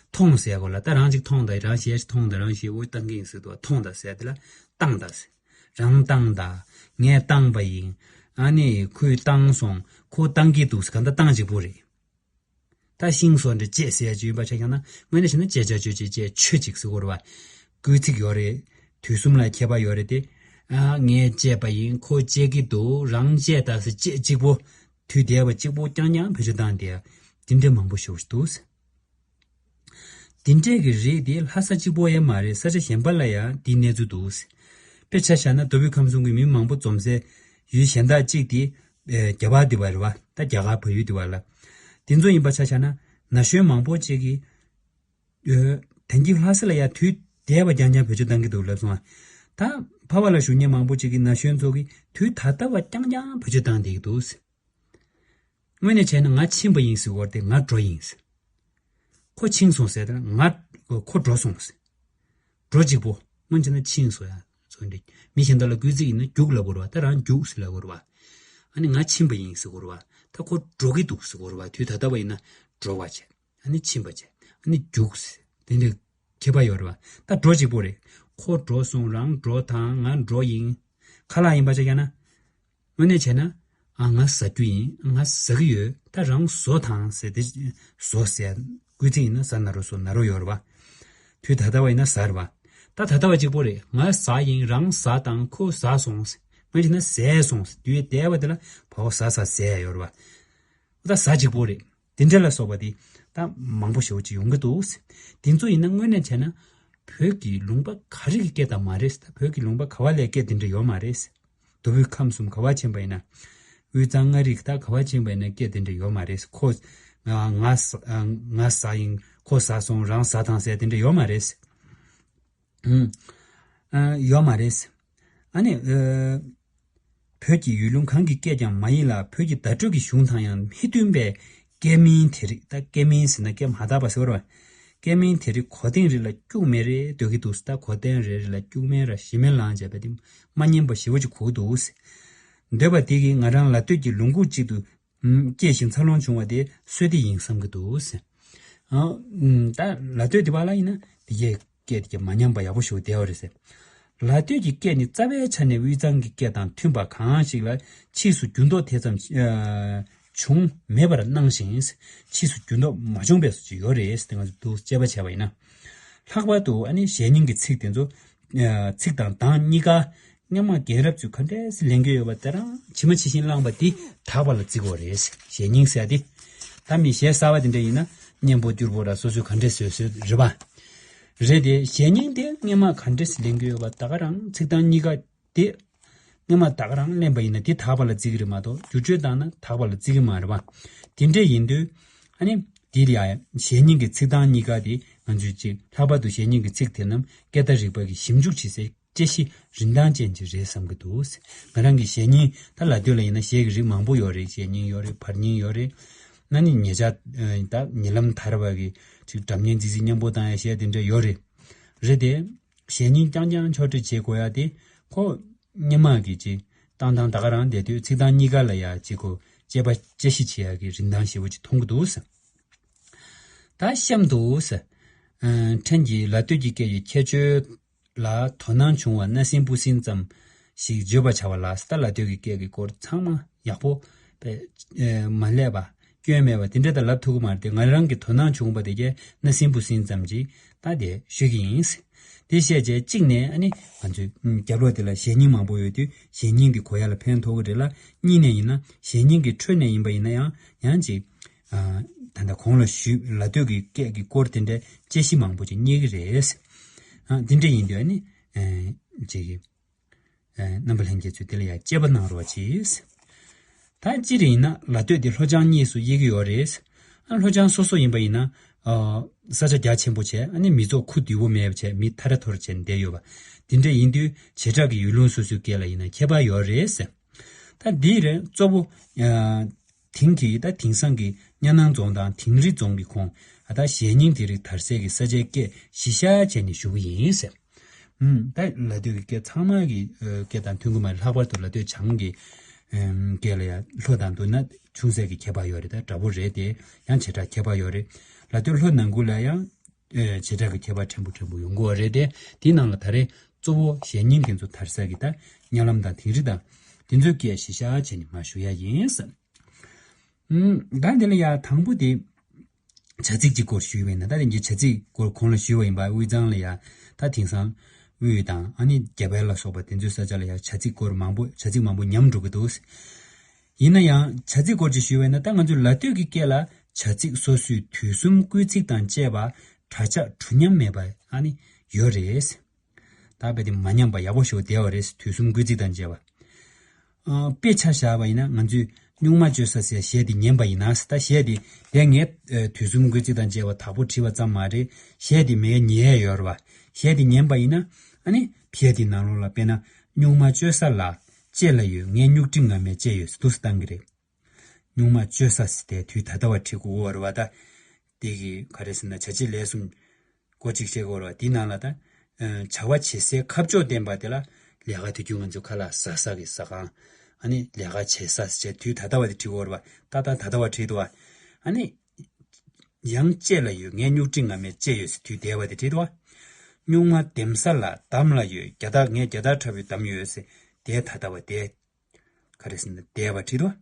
མཐོང་ཟེར་གོ་ལ་ད་རང་ཅིག་མཐོང་དང་རང་གཞས་ཤིག་མཐོང་དང་རང་གཞས་འོ་བཏང་གི་ཡིན་ཟེར་དུས་མཐོང་དང་ཟེར་དེ་ལ་བཏང་དང་ཟེར། རང་བཏང་དང་། ངས་བཏང་པ་ཡིན། ཨ་ནི་ཁོས་བཏང་སོང་། ཁོ་བཏང་གི་འདུག་ཟེར་ག་འདྲ་བཏང་གཅིག་པོ་རེད། ད་ཤིང་སོགས་འདྲ་བཅད་ཟེར་ཡ་ཅིག་ཡིན་པ་ཆ་བཞག་ན་དངོས་གནས་བྱས་ན་བཅད་བྱ་བཅོས་བྱེད་བཅད་ཆོད་ཅིག་ཟེར་དགོས་རེད་བ། སྐུལ་ཚིག་ཡོད་རེད། དུས་གསུམ་ལ་ཁྱད་པར་ཡོད་རེད་དེ། ཨ་ངས་བཅད་པ་ཡིན། ཁོ་བཅད་ཀྱི་འདུག་རང་བཅད་ད་ཟེར་བཅད་གཅིག་པོ། དུས་འདས་པ་གཅིག་པོ་རྐྱང་རྐྱང་བེད་སྤྱོད་བཏང་བསྡད་ཡ། དེ་འདྲ་མང་པོ་ཞིག་འདུག་དེ་འདྲས་ཀྱི་རིགས་དེ་ལྷ་ས་གཅིག་པོ་ཡང་མ་རེད། ས་ཆ་གཞན་པ་ལ་ཡང་དེའི་གནས་ཚུལ་འདུག་དཔེ་ཆ་བཞག་ན་མདོ་དབུས་ཁམས་གསུམ་གྱི་མི་མང་པོ་འཛོམས་སའི་ཡུལ་གཞན་དག་གཅིག་དེ། ཨེ། རྒྱ་གར་དེ་བ་རེད་བ། ད་རྒྱ་གར་བལ་ཡུལ་དེ་བ་ལ། དེ་ཚོ་ཡིན་པ་ཆ་བཞག་ན་ན་གཞོན་མང་པོ་གཅིག་གིས། ཨེ། དེང་གི་ལྷ་ས་ལ་ཡང་དུས་འདས་པ་རྐྱང་རྐྱང་བེད་སྤྱོད་བཏང་གི་འདུག་ལབ་སོང་ང་། ད་ཕ་བ་ལ་བཞུགས་མཁན་མང་པོ་གཅིག་གིས་ན་གཞོན་ཚོ་གིས་དུས་ད་ལྟ་བ་རྐྱང་རྐྱང་བེད་སྤྱོད་བཏང་བསྡད་ཀྱི་འདུག་དངོས་གནས་བྱས་ན་ང་ཕྱིན་པ་ཡིན་ཟེར་བ་དེ་ང་འགྲོ་ཡིན་ཟེར། ཁོ་ཕྱིན་སོང་ཟེར་ན་ང་ཁོ་འགྲོ་སོང་ཟེར། འགྲོ་གཅིག་པོ། སྔོན་བྱས་ན་ཕྱིན་སོང་ཡ། སོང་འདྲ། མི་གཞན་དག་ལ་སྐུལ་ཚིག་ཡིན་ན་རྒྱུགས་ལབ་དགོས་རེད་བ། ད་རང་རྒྱུགས་ཟེར་ལབ་དགོས་རེད་བ། ཨ་ནི་ང་ཕྱིན་པ་ཡིན་ཟེར་དགོས་རེད་བ། ད་ཁོ་འགྲོ་གི་འདུག་ཟེར་དགོས་རེད་བ། དུས་ད་ལྟ་བ་ཡིན་ན་འགྲོ་བ་བྱས། ཨ་ནི་ཕྱིན་པ་བྱས། ཨ་ནི་རྒྱུགས་ཟེར། དེ་འདྲ་ཁྱད་པར་ཡོད་རེད་བ། ད་འགྲོ་གཅིག་པོ་རེད། ཁོ་འགྲོ་སོང་། རང་འགྲོ་དང་། ང་འགྲོ་ཡིན། ཁ་ལག་ཡིན་པ་ཆ་བཞག་ན། དངོས་གནས་བྱས་ན། ཨ་ང་ཟ་རྒྱུ་ཡིན། ང་ཟ་གི་ཡོད། ད་རང་བཟོ་དང་ཟེར་ཏེ། བཟོ་ཟེར། སྐུལ་ཚིག་ཡིན་ན་ཟ་ན་རོ་བཟོ་ན་རོ་ཡོད་རེད་བ། དུས་ད་ལྟ་བ་ཡིན་ན་ཟ་རེད་བ། ད་ད་ལྟ་བ་གཅིག་པོ་རེད། ང་ཟ་ཡིན། རང་ཟ་དང་། ཁོ་ཟ་སོང་ཟེར། དངོས་གནས་བྱས་ན་ཟས་སོང་ཟེར། དུས་འདས་པ་དེ་ལ་བ་འོ་ཟ་ཟ་ཟས་ཡོད་རེད་བ། ད་ཟ་གཅིག་པོ་རེད། དེ་འདྲ་ལ་སོགས་པ་དེ་ད་མང་པོ་ཞེ་པོ་ཅིག་ཡོང་གི་འདུག་དེ་ཚོ་ཡིན་ན་དངོས་གནས་བྱས་ན་བོད་ཀྱི་ལུང་པ་ག་རེ་གི་སྐད་དང་མ་རེད། ད་བོད་ཀྱི་ལུང་པ་ག་བ་ལའི་སྐད་དེ་འདྲ་ཡོད་མ་རེད། མདོ་དབུས་ཁམས་གསུམ་ག་བ་ཕྱིན་པ་ཡིན་ན། དབུས་གཙང་མངའ་རིས་ད་ག་བ་ཕྱིན་པ་ཡིན་ན་སྐད་དེ་འདྲ་ཡོད་མ་རེད། ཁོ། ང་ང་ཟ་ང་ཟ་ཡིན། ཁོ་ཟ་སོང་། རང་ཟ་དང་ཟས་དེ་འདྲ་ཡོད་མ་རེད། ཨུམ། ཨ། ཡོད་མ་རེད། ཨ་ནི། ཨ། བོད་ཀྱི་ཡུལ་ལུང་གང་གི་སྐད་ཀྱང་མ་ཡིན་ལ། བོད་ཀྱི་བརྡ་སྤྲོད་ཀྱི་གཞུང་དང་ཡང་མི་མཐུན་པའི་སྐད་མིང་དེ་རིགས། ད་སྐད་མིང་ཟེར་ན་སྐད་མ་དག་པ་ཟེར་བ་རེད་བ། སྐད་མིང་དེ་རིགས་གོ་ལྡེང་རེ་ལ་སྐྱུག་མེ་རེ་འདོད་ཀྱི་འདུག་ད་གོ་ལྡེང་རེ་རེ་ལ་སྐྱུག་མེ་ར་ཞེ་མེར་ལངས་བྱས་པ་དེ་མ་སྙན་པ་ཞེ་པོ་ཅིག་གོ་གི་འདུག་འདོད་པ་དེ་གིས་ང་རང་ལ་ལྟོས་ཀྱི་ལུང་ཁུག་ཅིག་ཏུ། ཨུམ། སྐྱེས་ཤིང་འཚར་ལོངས་བྱུང་བ་དེ་བསོད་བདེ་ཡིན་བསམ་གྱི་འདུག་ཟེར། ཨ། ཨུམ། ད་ལ་སྟོད་དེ་བ་ལ་ཡིན་ན་དེ་གའི་སྐད་དེ་གའི་མ་ཉམས་པ་ཡག་པོ་ཞིག་བསྡད་པ་རེད་ཟེར། ལ་སྟོད་ཀྱི་སྐད་ནི་རྩ་བའི་ཆ་ནས་དབུས་གཙང་གི་སྐད་དང་མཐུན་པ་གང་ཞིག་ལ་ཕྱིས་སུ་འགྱུར་ལྡོག་དེ་ཙམ། ཨ། བྱུང་མེད་པར་སྣང་ཞིང་། ཕྱིས་སུ་འགྱུར་ལྡོག་མ་བྱུང་བའི་བཟོ་ཅིག་ཡོད་རེད་ཟེར། ང་ཚོ་འདུག་དཔྱད་པ་བྱས་པ་ཡིན་ན། ལྷག་པར་དུ་ཨ་ནི་གཞས་རྙིང་གི་ཚིག་དེ་ཚོ། ཚིག་དང་གདངས་གཉིས་ཀ་སྔོན་མ་རྒན་རབས་ཚོས་ག་འདྲས་ལེན་གྱི་ཡོད་པ་དེ་རང་ཇི་མ་ཇི་བཞིན་བླངས་པ་འདི་དག་པ་ལ་བརྩི་དགོས་རེད། གཞས་རྙིང་ཟེར་ཡ་དེ། ད་མི་གཞས་གསར་བ་དེ་འདྲ་ཡིན་ན་སྙན་པོ་སྐྱུར་པོ་ར་སོ་སོས་ག་འདྲས་བཟོས་བཟོས་རེད་པ། རེད་དེ། གཞས་རྙིང་དེ་སྔོན་མ་ག་འདྲས་ལེན་གྱི་ཡོད་པ་ད་ག་རང་ཚིག་གདངས་གཉིས་ཀ་དེ། སྔོན་མ་ད་ག་རང་ལེན་པ་ཡིན་ན་དེ་དག་པ་ལ་བརྩི་གི་རེད་མ་གཏོགས་བསྒྱུར་བཅོས་བཏང་ན་དག་པ་ལ་བརྩི་གི་མ་རེད་པ། དེ་འདྲས་ཡིན་དུས། ཨ་ནི། འདི་ལ་ཡང་གཞས་རྙིང་གི་ཚིག་གདངས་གཉིས་ཀ་དེ་ང་ཚོས་གཅིག་ལྷག་པར་དུ་གཞས་རྙིང་གི་ཚིག་དེ་རྣམས་སྐད་བརྡ་རིག་པ་གིས་ཞིབ་འཇུག་བྱེད་སའི་དཔྱད་གཞི་རིན་ཐང་ཅན་ཅིག་རེད་བསམ་གྱི་འདུག་ང་རང་གི་གཞས་རྙིང་ད་ལ་སྟོད་ལ་ཡིན་ན་གཞས་ཀྱི་རིགས་མང་པོ་ཡོད་རེད། གཞས་རྙིང་ཡོད་རེད། བར་རྙིང་ཡོད་རེད། ཨ་ནི་ཉེ་ཆར། ད་ཉེ་ལམ་དར་བ་གི་ཅིག་སྒྲ་སྙན་ཙི་ཙི་སྙན་པོ་བཏང་ཡ་གཞས་དེ་འདྲ་ཡོད་རེད། རེད་དེ། གཞས་རྙིང་རྐྱང་རྐྱང་ཕྱོགས་སྒྲིག་བྱེད་དགོས་ཡ་དེ་ཁོ། སྔོན་མ་གི་ཅིག་བཏང་སྟངས་ད་ག་རང་བསྡད་དུས་ཚིག་གདངས་གཉིས་ཀ་ལ་ཡ་ཅིག་གོ་དཔྱད་པ་དཔྱད་གཞི་བྱེད་ཡ་གི་རིན་ཐང་ཞེ་པོ་ཅིག་མཐོང་གི་འདུག་ཟེར། ད་གཤམ་དུ་ཟེར། ཨ། ཕྲན་གྱིས་ལ་སྟོད་ཀྱི་སྐད་ཀྱི་ཁྱད་ཆོས་ལ་དོ་སྣང་བྱུང་བ་སྣ་ཟིན་སྤུ་ཟིན་ཙམ་ཞིག་བརྗོད་པར་བྱ་བ་ལ། ད་ལ་སྟོད་ཀྱི་སྐད་ཀྱི་སྐོར་ཚང་མ་ཡག་པོ་པས། ཨ། མ་ལས་པ། སྐྱོན་མེད་པ་དེ་འདྲ་ད་ལབ་ཐུབ་ཀྱི་མ་རེད་དེ། ང་རང་གི་དོ་སྣང་བྱུང་བ་དེ་གས་སྣ་ཟིན་སྤུ་ཟིན་ཙམ་ཅིག་ད་དེ་ཞུ་གི་ཡིན། དེ་བཤད་བྱས་གཅིག་ནས་ཨ་ནི་ང་ཚོའི་རྒྱབ་ལོགས་དེ་ལ་གཞས་རྙིང་མང་པོ་ཡོད་དུས་གཞས་རྙིང་གི་གོ་ཡ་ལ་ཕན་ཐོགས་ཀྱི་རེད་ལ། གཉིས་ནས་ཡིན་ན་གཞས་རྙིང་གི་ཁྲོད་ནས་ཡིན་པ་ཡིན་ན་ཡང་ཡང་ཅིག་ཨ། ད་ལྟ་གོང་ལ་ཞུས་ལ་སྟོད་ཀྱི་སྐད་ཀྱི་སྐོར་དེ་འདྲའི་དཔྱད་གཞི་མང་པོ་ཅིག་རྙེད་ཀྱི་རེད། ཨ། དེ་འདྲ་ཡིན་དུས་ཨ་ནི། ཨ། ཅིག་ཨ། རྣམ་པ་ལྷན་རྒྱས་ཚོས་དེ་ལ་ཡང་དཔྱད་པ་གནང་རོགས་གྱིས། ད་སྤྱིར་ཡིན་ན་ལ་སྟོད་དེ་ལྷོ་བྱང་གཉིས་སུ་དབྱེ་གི་ཡོད་རེད། ཨ། ལྷོ་བྱང་སོ་སོ་ཡིན་པ་ཡིན་ན། ཨ་ས་ཆ་རྒྱ་ཆེན་པོ་བྱས། ཨ་ནི་མི་ཚོགས་ཁུ་རྡུལ་པོ་མེད་པ་བྱས། མི་ཐ་རེ་ཐོ་རེ་བྱས་ནས་བསྡད་ཡོད་པ་དེ་འདྲ་ཡིན་དུས། བྱེ་བྲག་གི་ཡུལ་ལུང་སོ་སོའི་སྐད་ལ་ཡིན་ན་ཁྱད་པར་ཡོད་རེད་ཟེར། ད་འདི་རེད་གཙོ་བོ། ཨ་དེང་གི་ད་དེང་སང་གི་གཉའ་ནང་རྫོང་དང་དིང་རི་རྫོང་གི་ཁོངས། ཨ་ད་གཞས་རྙིང་དེ་རིགས་དར་སའི་གི་ས་ཆའི་སྐད་གཞི་བཞག་བྱས་ནས་ཞུ་གི་ཡིན་ཟེར། ཨུམ། ད་ལ་སྟོད་ཀྱི་སྐད་ཚང་མ་གི་ཨ་སྐད་དང་མཐུན་གྱི་མ་རེད། ལྷག་པར་དུ་ལ་སྟོད་བྱང་གི་ཨམ་སྐད་ལ་ཡང་ལྷོ་དང་བསྡུར་ན་ཆུང་ཟད་ཀྱི་ཁྱད་པར་ཡོད་རེད། ད་འདྲ་པོ་རེད་དེ། ཡང་བྱེ་བྲག་ཁྱད་པར་ཡོད་རེད། ལ་སྟོད་ལྷོ་ནང་ཁུལ་ལ་ཡང་ཨེ་བྱེ་བྲག་གི་ཁྱད་པར་ཕྲན་བུ་ཕྲན་བུ་ཡོང་གི་ཡོད་རེད་དེ། དེའི་ནང་ལ་ད་རེས་གཙོ་བོ་གཞས་རྙིང་དེ་ཚོ་དར་ས་གི་ད་གཉའ་ལམ་དང་དིང་རི་དང་དེ་ཚོའི་སྐད་གཞི་བཞག་བྱས་ནས་མར་ཞུ་ཡ་ཡིན་ཟེར། ཨུམ། ད་འདི་ལ་ཡ་དང་པོ་དེ། བྱ་ཚིག་གཅིག་སྐོར་ཞུས་པ་ཡིན་ན། ད་དེང་གི་བྱ་ཚིག་སྐོར་གོང་ལ་ཞུས་པ་ཡིན་པ། དབུས་གཙང་ལ་ཡ་ད་དེང་སང་དབུས་དང་ཨ་ནི་རྒྱ་བལ་ལ་སོགས་པ་དེ་ཚོའི་ས་ཆ་ལ་ཡ་བྱ་ཚིག་སྐོར་མང་པོ། བྱ་ཚིག་མང་པོ་ཉམས་འགྲོ་གི་འདུག། ཡིན་ན་ཡང་བྱ་ཚིག་སྐོར་ཅིག་ཞུས་པ་ཡིན་ན། ད་ང་ཚོའི་ལ་སྟོད་ཀྱི་སྐད་ལ་བྱ་ཚིག་སོ་སོའི་དུས་གསུམ་བསྐུལ་ཚིག་དང་བཅས་པ་སྒྲ་ཆགས་གྲུ་ཉམས་མེད་པ་ཨ་ནི་ཡོད་རེད། ད་དཔེ་དེ་མ་ཉམས་པ་ཡག་པོ་ཞིག་བསྡད་པ་རེད། དུས་གསུམ་བསྐུལ་ཚིག་དང་བཅས་པ། ཨ་དཔེ་ཆ་བཞག་པ་ཡིན་ན། ང་ཚོས་སྨྱུག་མ་བཅོས་ས་ཟེར་གཞས་དེ་ཉན་པ་ཡིན་ན། ད་གཞས་དེ་དེ་ངས་ཨ་དུས་གསུམ་བསྐུལ་ཚིག་དང་བཅས་པ་དག་པོ་བྲིས་པ་ཙམ་མ་རེད། གཞས་དེ་མི་ཉན་ཡ་ཡོད་རེད་པ། གཞས་དེ་ཉན་པ་ཡིན་ན། ཨ་ནི་གཞས་དེ་ནང་ལོགས་ལ་དཔེར་ན། སྨྱུག་མ་བཅོས་ས་ལ་ལྕེ་ལ་ཡོད། ངས་སྨྱུག་དྲི་ང་མས་བཅད་ཡོད་ཟེར་འདུག་སེ་བཏང་གི་རེད། སྨྱུག་མ་བཅོས་ས་ཟེར་དེ་དུས་ད་ལྟ་བ་བྲིས་དགོས་ཀྱི་ཡོད་རེད་པ། ད་དེ་གི་ག་རེ་ཟེར་ན། བྱ་བྱེད་ལས་གསུམ་སྐོར་ཅིག་བཤད་དགོས་རེད་པ། དེའི་ནང་ལ་ད་ཨ་བྱ་བ་བྱེད་སའི་ཁ་ཕྱོགས་བསྟན་པ་དེ་ལ་ལས་ཀ། དུས་རྒྱུན་ང་ཚོ་ཁ་ལག་ཟ་ས་གི་ཟ་ཁང་། ཨ་ནི་ལས་ཀ་བྱེད་ས་ཟེར་དུས་ད་ལྟ་བ་དེ་བྲིས་དགོས་རེད་པ། ད་ད་ད་ལྟ་བ་བྲིས་འདུག་པ། ཨ་ནི་ཡང་ལྕེ་ལ་ཡོད། ངས་སྨྱུག་དྲི་ང་མས་བཅད་ཡོད་ཟེར་དུས་འདས་པ་དེ་བྲིས་འདུག་པ། སྨྱུག་མ་འདེམས་ས་ལ་འདམ་ལ་ཡོད། རྒྱ་སྟག་ངས་རྒྱ་སྟག་འཁྲབ་པའི་འདམ་ཡོད་ཟེར་དེ་ད་ལྟ་བ་དེ། ག་རེ་ཟེར་ན་འདས་པ་བྲིས་འདུག།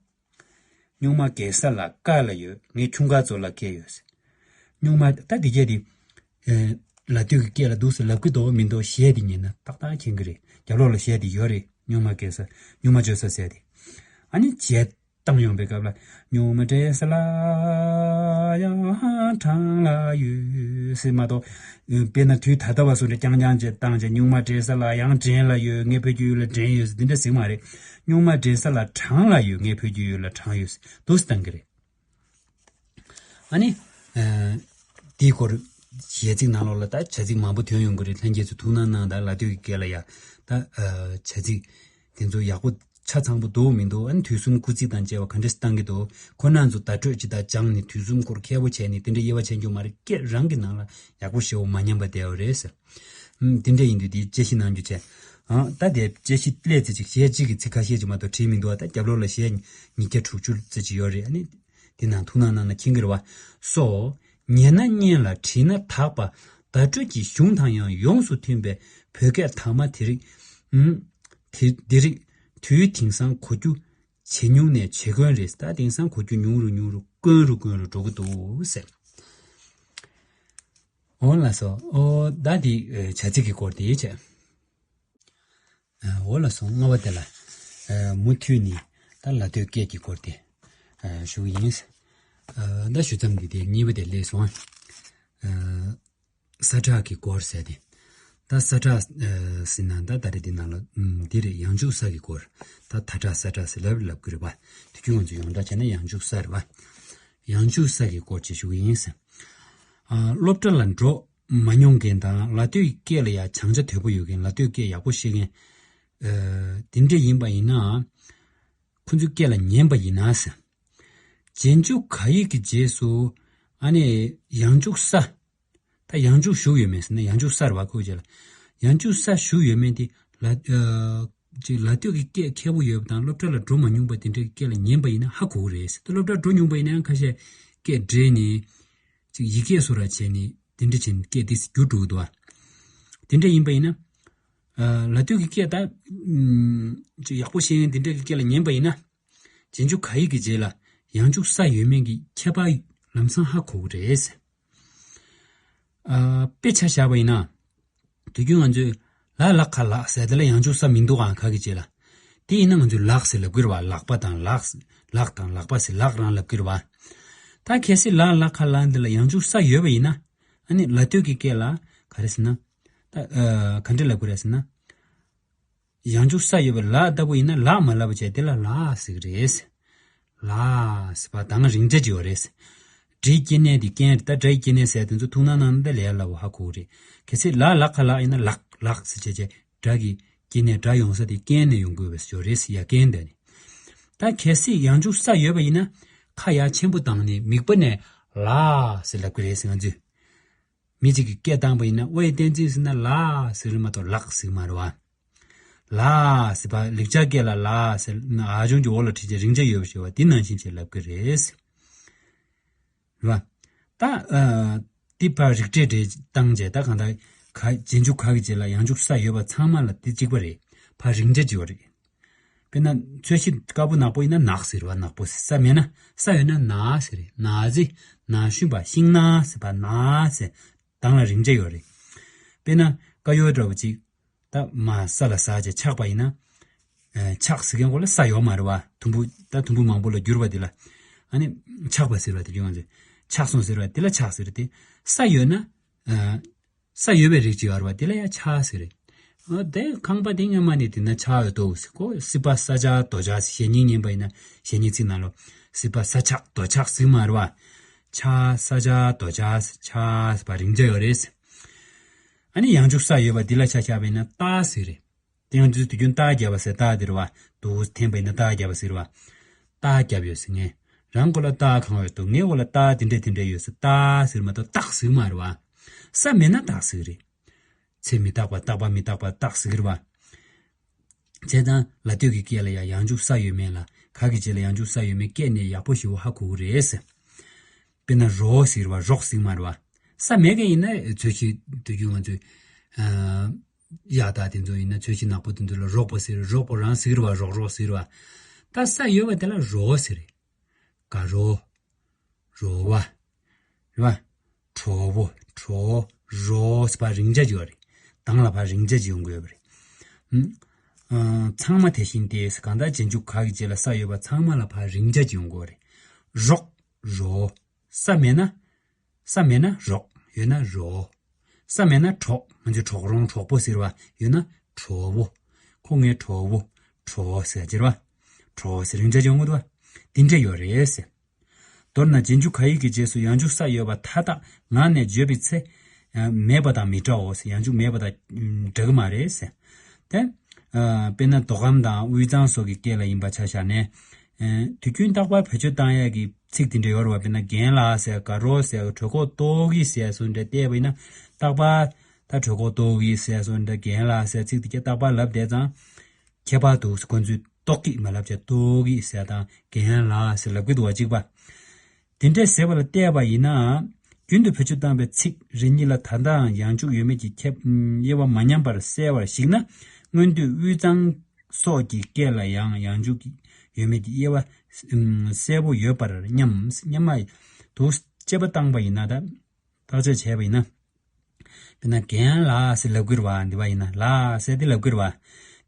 སྨྱུག་མ་འགེལ་ས་ལ་བཀག་ལ་ཡོད། ངས་ཁྱུང་དཀར་ཚོ་ལ་བཀལ་ཡོད་ཟེར། སྨྱུག་མ་ད་འདི་སྐད་དེ། ཨེ་ལ་སྟོད་ཀྱི་སྐད་ལ་འདུག་ཟེར་ལབ་ཀྱི་འདུག་མི་འདུག། གཞས་དེ་ཉན་ན་ཏག་ཏག་མཁྱེན་གྱི་རེད། རྒྱབ་ལོགས་ལ་གཞས་དེ་ཡོད་རེད། སྨྱུག་མ་འགེལ་ས། སྨྱུག་མ་བཅོས་ས་ཟེར་དེ། ཨ་ནི་གཞས་བཏང་ཡོང་པའི་སྐབས་ལ། སྨྱུག་མ་འདྲེས་ས་ལ་ཡང་བྲང་ལ་ཡོད་ཟེར་མ་གཏོགས། དཔེར་ན་དུས་ད་ལྟ་བ་བཟོ་འདྲ་རྐྱང་རྐྱང་བྱས་བཏང་བྱས། སྨྱུག་མ་འདྲེས་ས་ལ་ཡང་འདྲེན་ལ་ཡོད། ངས་ཕ་གི་ཡུལ་ལ་འདྲེན་ཡོད་ཟེར་འདི་འདྲ་ཟེར་གྱི་མ་རེད། སྨྱུག་མ་འདྲེས་ས་ལ་བྲང་ལ་ཡོད། ངས་ཕ་གི་ཡུལ་ལ་བྲང་ཡོད་ཟེར་འདུག་སེ་བཏང་གི་རེད། ཨ་ནི་ཨ་དེའི་སྐོར་གཞས་ཚིག་ནང་ལོགས་ལ་ད་བྱ་ཚིག་མང་པོ་ཐོན་ཡོང་གི་རེད། ལྷན་རྒྱས་ཚོ་ཐུགས་སྣང་གནང་དང་། ལ་སྟོད་ཀྱི་སྐད་ལ་ཡ་ད་ཨ་བྱ་ཚིག་དེ་ཚོ་ཡག་པོ་ཆ་ཚང་པོ་འདུག་མི་འདུག། ཨ་ནི་དུས་གསུམ་སྐུལ་ཚིག་དང་བཅས་པ་ག་འདྲས་བཏང་གི་འདུག། ཁོ་རང་ཚོ་བརྡ་སྤྲོད་ཅིག་ད་སྦྱངས་ནས་དུས་གསུམ་སྐོར་མཁས་པོ་བྱས་ནས་དེ་འདྲ་དབྱེ་བ་ཕྱེ་རྒྱུ་མ་རེད། སྐད་རང་གི་ནང་ལ་ཡག་པོ་ཞེ་པོ་མ་ཉམས་པ་བསྡད་ཡོད་རེད་ཟེར། ཨུམ། དེ་འདྲ་ཡིན་དུས་དེ་དཔྱད་ཞིབ་གནང་རྒྱུ་བྱས། ཨང་། ད་དེ་དཔྱད་ཞིབ་སླེབས་ཙམ་ཅིག་གཞས་གཅིག་གི་ཚིག་ཁ་ཤས་ཅིག་མ་གཏོགས་བྲིས་མི་འདུག། ད་རྒྱབ་ལོགས་ལ་གཞས་ཉིས་བརྒྱ་དྲུག་ཅུ་ཙམ་ཅིག་ཡོད་རེད། ཨ་ནི་དེ་ནང་ཐུགས་སྣང་གནང་ན་མཁྱེན་གྱི་རེད་པ། སོ། ཉན་ན་སྙན་ལ་བྲིས་ན་དག་པ། བརྡ་སྤྲོད་ཀྱི་གཞུང་དང་ཡང་ཡོངས་སུ་མཐུན་པའི་བོད་སྐད་དག་མ་དེ་རིགས། ཨུམ། དེ་འདི་རིགས་དུས་དེང་སང་གོ་རྒྱུ་ཇེ་ཉུང་ནས་ཇེ་དཀོན་རེད། ད་དེང་སང་གོ་རྒྱུ་ཉུང་རུ་ཉུང་རུ་དཀོན་རུ་དཀོན་རུ་འགྲོ་གི་འདུག་ཟེར། འོ་ལགས་སོ། ཨོ་ད་འདི་ཨེ་བྱ་ཚིག་གི་སྐོར་དེ་བྱས། ཨ་འོ་ལགས་སོ། ལྔ་པ་དེ་ལ་ཨ་མུ་མཐུད་ནས་ད་ལ་སྟོད་སྐད་ཀྱི་སྐོར་དེ་ཨ་ཞུ་གི་ཡིན། ཨ་ད་ཞུ་མཚམས་འདི་དེ་གཉིས་པ་དེ་སླེབས་སོང་། ཨ་ས་ཁྲ་གི་སྐོར་ཟེར་ཏེ། ད་ས་ཁྲ་ཨ་ཟེར་ན་ད་ད་རེས་འདི་ནང་ལ་ཨུམ་འདི་རེད། ཡང་འཇུག་ས་གི་སྐོར། ད་ད་ཁྲ་ས་ཁྲ་ཟེར་ལབ་ལབ་ཀྱི་རེད་པ། དུས་རྒྱུན་ང་ཚོ་ཡོངས་གྲགས་བྱས་ན་ཡང་འཇུག་ས་རེད་པ། ཡང་འཇུག་ས་གི་སྐོར་ཅིག་ཞུ་གི་ཡིན་ཟེར། ཨ་སློབ་གྲྭ་ལ་འགྲོ་མ་མྱོང་མཁན་དང་། ལ་སྟོད་ཀྱི་སྐད་ལ་ཡང་སྦྱང་ཆ་དོད་པོ་ཡོད་མཁན། ལ་སྟོད་སྐད་ཡག་པོ་ཤེས་མཁན་ཨ་དེ་འདྲ་ཡིན་པ་ཡིན་ན། ཁོ་ཚོའི་སྐད་ལ་ཉན་པ་ཡིན་ན་ཟེར། རྗེས་འཇུག་ག་ཡིག་གི་རྗེས་སུ་ཨ་ནི་ཡང་འཇུག་ས། ད་ཡང་འཇུག་ཞུགས་ཡོད་མེད་ཟེར་ན། ཡང་འཇུག་ས་རེད་པ། ཁོའི་རྗེས་ལ་ཡང་འཇུག་ས་ཞུགས་ཡོད་མེད་དེ་ལ་ཨ་ཅིག་ལ་སྟོད་ཀྱི་སྐད་མཁས་པོ་ཡོད་པ་དང་། སློབ་གྲྭ་ལ་འགྲོ་མ་མྱོང་པ་དེ་འདྲ་གི་སྐད་ལ་ཉན་པ་ཡིན་ན་ཧ་གོ་གི་རེད་ཟེར། ད་སློབ་གྲྭ་འགྲོ་མྱོང་པ་ཡིན་ན་ཡང་ཁ་ཤས་སྐད་འདྲེས་ནས་ཅིག་ཡི་གེ་བཟོ་འདྲ་བྱས་ནས་དེ་འདྲ་བྱས་ནས་སྐད་དེ་འགྱུར་འགྲོ་གི་འདུག་པ། དེ་འདྲ་ཡིན་པ་ཡིན་ན། ཨ་ལ་སྟོད་ཀྱི་སྐད་ད་ཨུམ་ཅིག་ཡག་པོ་ཤེས་མཁན་དེ་འདྲ་གི་སྐད་ལ་ཉན་པ་ཡིན་ན། རྗེས་འཇུག་ག་ཡིག་གི་རྗེས་ལ་ཡང་འཇུག་ས་ཡོད་མེད་ཀྱི་ཁྱད་པར་ལམ་སང་ཧ་གོ་གི་རེད་ཟེར། ཨ་དཔེ་ཆ་བཞག་པ་ཡིན་ན། དུས་རྒྱུན་ང་ཚོས་ལ་ལ་ག་ལགས་ཟེར་དེ་ལ་ཡང་འཇུག་ས་མི་འདུག་ག་ག་གི་རྗེས་ལ། དེ་ཡིན་ན་ང་ཚོས་ལགས་ཟེར་ལབ་ཀྱི་རེད་པ། ལག་པ་དང་ལགས། ལག་དང་ལག་པ་ཟེར་ལག་རང་ལབ་ཀྱི་རེད་པ། ད་གལ་སྲིད་ལ་ལ་ག་ལགས་འདི་ལ་ཡང་འཇུག་ས་ཡོད་པ་ཡིན་ན། ཨ་ནི་ལ་སྟོད་ཀྱི་སྐད་ལ་ག་རེ་ཟེར་ན། ད་ཨ་ག་འདྲ་ལབ་ཀྱི་རེད་ཟེར་ན། ཡང་འཇུག་ས་ཡོད་པའི་ལ་ལྟ་བུ་ཡིན་ན་ལགས་མ་ལབ་པ་བྱས་དེ་ལ་ལགས་ཟེར་གི་རེད། ལགས་ཟེར་བ་དང་རིང་ཆ་ཅིག་ཡོད་རེད། སྒྲའི་སྐྱེ་གནས་དེ་རྐན་རེད། ད་སྒྲའི་སྐྱེ་གནས་ཟེར་དེ་ཚོ་ཐུགས་སྣང་གནང་ན་ད་ལས་སླ་བོ་ཧ་གོ་གི་རེད། གལ་སྲིད་ལ་ལ་ག་ལ་ཡིན་ན་ལག་ལག་ཟེར་བྱས་བྱས་སྒྲ་གི་སྐྱེ་གནས་སྒྲ་ཡོང་ས་དེ་རྐན་ནས་ཡོང་དགོས་པའི་ཞོར་རེད་ཟེར་ཡ་རྐན་འདི་ནི། ད་གལ་སྲིད་ཡང་འཇུག་ས་ཡོད་པ་ཡིན་ན་ཁ་ཡ་ཆེན་པོ་བཏང་ནས་མིག་པ་ནས་ལ་ཟེར་ལབ་ཀྱི་རེད་ཟེར་ང་ཚོས། མི་གཅིག་གིས་སྐད་བཏང་པ་ཡིན་ན་ཝེ་བསྟན་འཛིན་ཟེར་ན་ལ་ཟེར་མ་གཏོགས་ལག་ཟེར་མ་རེད་བ། ལ་ཟེར་བ་ལེགས་སྦྱར་སྐད་ལ་ལ་ཟེར་ན་ཨ་ཆུང་གི་འོག་ལ་བྲིས་བྱས་རིང་ཆ་ཡོད་པ་ཞེས་པ་འདི་ནང་བཞིན་བྱས་ལབ་ཀྱི་རེད། རེད་བ། ད་ཨ་འདི་ཕར་རིགས་འགྲེ་འགྲེ་བཏང་བྱས་ད་གང་ལྟར་ག་རྗེས་འཇུག་ག་གི་རྗེས་ལ་ཡང་འཇུག་ས་ཡོད་པ་ཚང་མ་ལ་འདི་གཅིག་པ་རེད། ཕར་རིང་ཆ་གཅིག་པ་རེད། དཔེར་ན་ཚོས་གཞི་དཀར་པོ་ནག་པོ་ཡིན་ན་ནག་ཟེར་བ་ནག་པོ་ཟེར། ས་མེད་ན་ས་ཡོད་ན་ན་ཟེར་རེད། ན་ཟེར། ན་ཤུན་པ་ཤིང་ན་ཟེར་བ་ན་ཟེར། གདངས་ལ་རིང་ཆ་ཡོད་རེད། དཔེར་ན་དཀར་ཡོལ་འདྲ་བོ་ཅིག་ད་མ་ས་ལ་ས་བྱས་ཆགས་པ་ཡིན་ན། ཨ་ཆགས་ཟེར་མཁན་གོ་ལ་ས་ཡོད་མ་རེད་བ། དུམ་བུ་ད་དུམ་བུ་མང་པོ་ལ་འགྱུར་བ་དེ་ལ། ཨ་ནི་ཆགས་པ་ཟེར་བ་དེ་རྒྱུ་ང་ཚོས་ཆགས་སོང་ཟེར་བ་དེ་ལ་ཆགས་ཟེར་ཏེ། ས་ཡོད་ན། ཨ་ས་ཡོད་པའི་རིགས་ཅིག་ཡོད་རེད་བ། དེ་ལ་ཡང་ཆགས་ཟེར་རེད། ཨ་དེ་ཁང་པ་དེ་སྔ་མ་ནས་དེ་ན་ཆགས་ཡོད་དོ་ཟེར་གོ། སྲིད་པ་ས་ཆགས་རྡོ་ཆགས་ཟེར་ཞེ་གཉིས་ཉན་པ་ཡིན་ན་ཞེ་གཉིས་ཚིག་ནང་ལོ། སྲིད་པ་ས་ཆགས་རྡོ་ཆགས་ཟེར་མ་རེད་བ། ཆགས་ས་ཆགས་རྡོ་ཆགས་ཆགས་ཟེར་བ་རིང་ཆ་ཡོད་རེད། ཨ་ནི་ཡང་འཇུག་ས་ཡོད་པ་འདི་ལ་ཆ་བཞག་པ་ཡིན་ན་རྟགས་ཟེར་རེད། དེ་ཡང་འདི་དུས་རྒྱུན་རྟགས་བརྒྱབ་པ་ཟེར་རྟགས་འདི་རེད་བ། དུ་འཐེན་པ་ཡིན་ན་རྟགས་བརྒྱབ་པ་ཟེར་བ། རྟགས་བརྒྱབ་ཡོད་ཟེར་ངས། རང་གོ་ལ་རྟགས་གང་ཡོད་འདུག་ངའི་གོ་ལ་རྟགས་དེ་འདྲ་དེ་འདྲ་ཡོད་ཟེར་རྟགས་ཟེར་མ་གཏོགས་རྟགས་ཟེར་མ་རེད་བ། ས་མེད་ན་རྟགས་ཟེར་རེད། ཚེ་མི་རྟག་པ་རྟག་པ་མི་རྟག་པ་རྟགས་ཟེར་གི་རེད་བ། བྱས་ཙང་ལ་ལྟོས་ཀྱི་སྐད་ལ་ཡང་ཡང་འཇུག་ས་ཡོད་མེད་ལ་ག་གི་རྗེས་ལ་ཡང་འཇུག་ས་ཡོད་མེད་སྐད་ནས་ཡག་པོ་ཞེ་པོ་ཧ་གོ་གི་རེད་ཟེར། དཔེར་ན་རོ་ཟེར་བ་རོགས་ཟེར་མ་རེད་བ། ས་མེད་མཁན་ཡིན་ན་ཚོས་གཞི་དུས་རྒྱུན་ང་ཚོས་ཨ་ཡག་དག་དེ་ཚོ་ཡིན་ན་ཚོས་གཞི་ནག་པོ་དེ་ཚོ་ལ་རོགས་པ་ཟེར། རོགས་པ་རང་ཟེར་བ་རོགས་རོགས་ཟེར་བ། ད་ས་ཡོད་པ་དེ་ལ་རོ་ཟེར། དགའ་རོ། རོ་བ། རེད་བ། གྲོ་བོ། གྲོ། རོ་ཟེར་བ་རིང་ཆ་ཅིག་ཡོད་རེད། གདངས་ལ་ཕར་རིང་ཆ་ཅིག་ཡོང་དགོས་པ་རེད། ཨུམ། ཨ་ཚང་མ་དེ་བཞིན་ཏེ་ཟེར་གང་ལྟར་རྗེས་འཇུག་ག་གི་རྗེས་ལ་ས་ཡོད་པ་ཚང་མ་ལ་ཕར་རིང་ཆ་ཅིག་ཡོང་དགོས་པ་རེད། རོགས། རོ། ས་མེད་ན། ས་མེད་ན་རོགས། ཡོད་ན་རོ། ས་མེད་ན་གྲོགས། ང་ཚོས་གྲོགས་རོང་གྲོགས་པོ་ཟེར་བ། ཡོད་ན་གྲོགས་པོ། ཁོ་ངའི་གྲོགས་པོ། གྲོགས་ཟེར་ཅེར་བ། གྲོགས་ཟེར་རིང་ཆ་ཅིག་ཡོང་གི་འདུག་བ། དེ་འདྲ་ཡོད་རེད་ཟེར། མདོར་ན་རྗེས་འཇུག་ག་ཡིག་གི་རྗེས་སུ་ཡང་འཇུག་ས་ཡོད་པ་མཐའ་དག་ངག་ནས་བརྗོད་པའི་ཚེ། ཨ་མེད་པ་དང་མི་འདྲའོ་ཟེར། ཡང་འཇུག་མེད་པ་དང་འདྲ་གི་མ་རེད་ཟེར། དེ། ཨ་དཔེར་ན་མདོ་ཁམས་དང་དབུས་གཙང་སོགས་ཀྱི་སྐད་ལ་ཡིན་པ་ཆ་བཞག་ནས། ཨ་དུས་རྒྱུན་རྟག་པར་བེད་སྤྱོད་བཏང་ཡག་གི་ཚིག་དེ་འདྲ་ཡོད་རེད་བ། དཔེར་ན་རྒན་ལགས་ཟེར། དགའ་རོགས་ཟེར། གྲོད་ཁོག་ལྟོགས་གི་ཟེར་སོགས་འདྲ་བལྟས་པ་ཡིན་ན། རྟག་པར་ད་གྲོད་ཁོག་ལྟོགས་གི་ཟེར་སོགས་འདྲ་རྒན་ལགས་ཟེར་ཚིག་དེ་གྱད་རྟག་པར་ལབ་བསྡད་ཙང་། ཁྱད་པར་དུ་ཁོ་ཚོས་ལྟོགས་ཀྱི་མ་ལབ་བྱས་ལྟོགས་ཀྱི་ཟེར་དང་རྒན་ལགས་ཟེར་ལབ་ཀྱི་འདུག་བ་གཅིག་པ། དེ་འདྲ་ཟེར་བ་ལ་བལྟས་པ་ཡིན་ན། རྒྱུན་དུ་བེད་སྤྱོད་བཏང་བའི་ཚིག་རེ་གཉིས་ལ་ད་ལྟའང་ཡང་འཇུག་ཡོད་མེད་ཀྱི་ཁྱད་དབྱེ་བ་མ་ཉམས་པར་གསལ་བར་གཞིགས་ན། སྔོན་དུས་དབུས་གཙང་སོགས་ཀྱི་སྐད་ལ་ཡང་ཡང་འཇུག་ཡོད་མེད་ཀྱི་དབྱེ་བ་གསལ་པོ་ཡོད་པར་སྙམ། སྙམ་མ་དུ་དཔྱད་པ་བཏང་པ་ཡིན་ན་ད། བརྟག་དཔྱད་བྱས་པ་ཡིན་ན། དཔེར་ན་རྒན་ལགས་ཟེར་ལབ་ཀྱི་རེད་བ། འདི་བ་ཡིན་ན་ལགས་ཟེར་དེ་ལབ་ཀྱི་རེད་བ།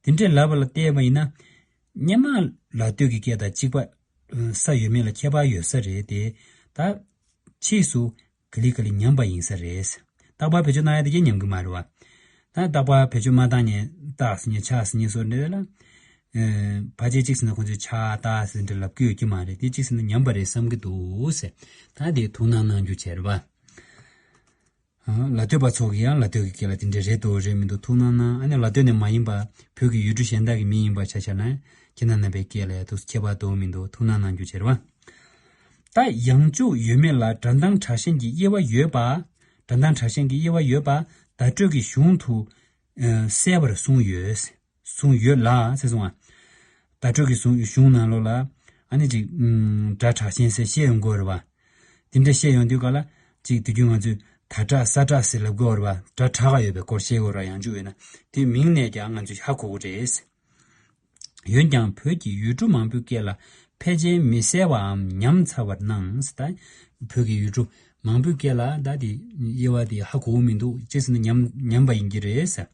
དེ་འདྲས་ལབ་པ་ལ་བལྟས་པ་ཡིན་ན། སྔོན་མ་ལ་ལྟོས་ཀྱི་སྐད་དང་གཅིག་པ། ས་ཡོད་མེད་ལ་ཁྱད་པར་ཡོད་ས་རེད་དེ། ད། ཕྱིས་སུ་ག་ལེ་ག་ལེ་ཉམས་པ་ཡིན་ས་རེད། རྟག་པར་བེད་སྤྱོད་གནང་ཡ་དེ་གས་ཉམས་ཀྱི་མ་རེད་བ། ད་རྟག་པར་བེད་སྤྱོད་མ་བཏང་ནས་རྟགས་ཟེར་མཁན་ཆགས་ཟེར་མཁན་སོགས་འདྲ་ལ། ཨེ་ཕལ་ཆེར་གཅིག་ཟེར་ན་ཁོང་ཚོས་ཆགས་རྟགས་ཟེར་འདྲ་ལབ་ཀྱི་ཡོད་ཀྱི་མ་རེད། དེ་གཅིག་ཟེར་ན་ཉམས་པ་རེད་བསམ་གྱི་འདུག་ཟེར། ད་དེ་ཐུགས་སྣང་གནང་རྒྱུ་བྱས་རེད་བ། ཨ་ལ་སྟོད་པ་ཚོ་གིས་ཡང་ལ་སྟོད་ཀྱི་སྐད་ལ་དེ་འདྲ་རེད་འདུག་རེད་མི་འདུག་ཐུགས་སྣང་གནང་། ཨ་ནི་ལ་སྟོད་ནས་མ་ཡིན་པ་བོད་ཀྱི་ཡུལ་གྲུ་གཞན་དག་གི་མི་ཡིན་པ་ཆ་བཞག་ན། ཁྱེད་རྣམ་པའི་སྐད་ལ་ཡང་ཐུགས་ཁྱད་པར་འདུག་མི་འདུག་ཐུགས་སྣང་གནང་རྒྱུ་བྱས་རེད་བ། ད་ཡང་འཇུག་ཡོད་མེད་ལ་སྒྲ་གདངས་དྲག་ཞན་གྱི་དབྱེ་བ་ཡོད་པ། སྒྲ་གདངས་དྲག་ཞན་གྱི་དབྱེ་བ་ཡོད་པ་བརྡ་སྤྲོད་ཀྱི་གཞུང་དུ་ཨ་གསལ་བར་གསུངས་ཡོད། གསུངས་ཡོད་ལ་ཟེར་གསུངས་པ། བརྡ་སྤྲོད་ཀྱི་གཞུང་གཞུང་ནང་ལོགས་ལ་ཨ་ནི་ཅིག་ཨུམ་སྒྲ་དྲག་ཞན་ཟེར་བཤད་ཡོང་གི་ཡོད་རེད་བ། དེ་འདྲ་བཤད་ཡོང་དུས་ག་ལ་ཅིག་དུས་རྒྱུན་ང་ཚོས་ད་དྲག་ས་དྲག་ཟེར་ལབ་ཀྱི་ཡོད་རེད་བ། སྒྲ་དྲག་ག་ཡོད་པའི་སྐོར་བཤད་ཀྱི་ཡོད་རེད་བ། ཡང་འཇུག་ཡོད་ན་དེ་མིང་ནས་ཀྱང་ང་ཚོས་ཧ་གོ་གི་རེད། འོན་ཀྱང་བོད་ཀྱི་ཡུལ་གྲུ་མང་པོའི་སྐད་ལ་ཕལ་ཆེར་མི་གསལ་བའམ་ཉམས་ཚར་བར་སྣང་། ད་བོད་ཀྱི་ཡུལ་གྲུ་མང་པོའི་སྐད་ལ་ད་དེ་དབྱེ་བ་དེ་ཧ་གོ་གི་མི་འདུག་ཅི་ཟེར་ན་ཉམས་ཉམས་པ་ཡིན་གྱི་རེད་ཟེར།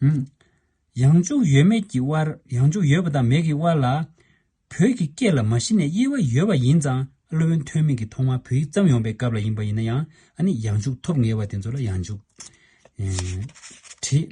ཨུམ། ཡང་འཇུག་ཡོད་མེད་ཀྱི་དབར། ཡང་འཇུག་ཡོད་པ་དང་མེད་ཀྱི་དབར་ལ། བོད་ཀྱི་སྐད་ལ་མ་གཞི་ནས་དབྱེ་བ་ཡོད་པ་ཡིན་ཙང་། སློབ་དཔོན་ཐོན་མི་གིས་ཐོག་མར་བོད་ཡིག་བརྩམས་ཡོང་པའི་སྐབས་ལ་ཡིན་པ་ཡིན་ན་ཡང་། ཨ་ནི་ཡང་འཇུག་ཐོབ་ངེས་པ་དེ་ཚོ་ལ་ཡང་འཇུག་ཨེ་བྲིས།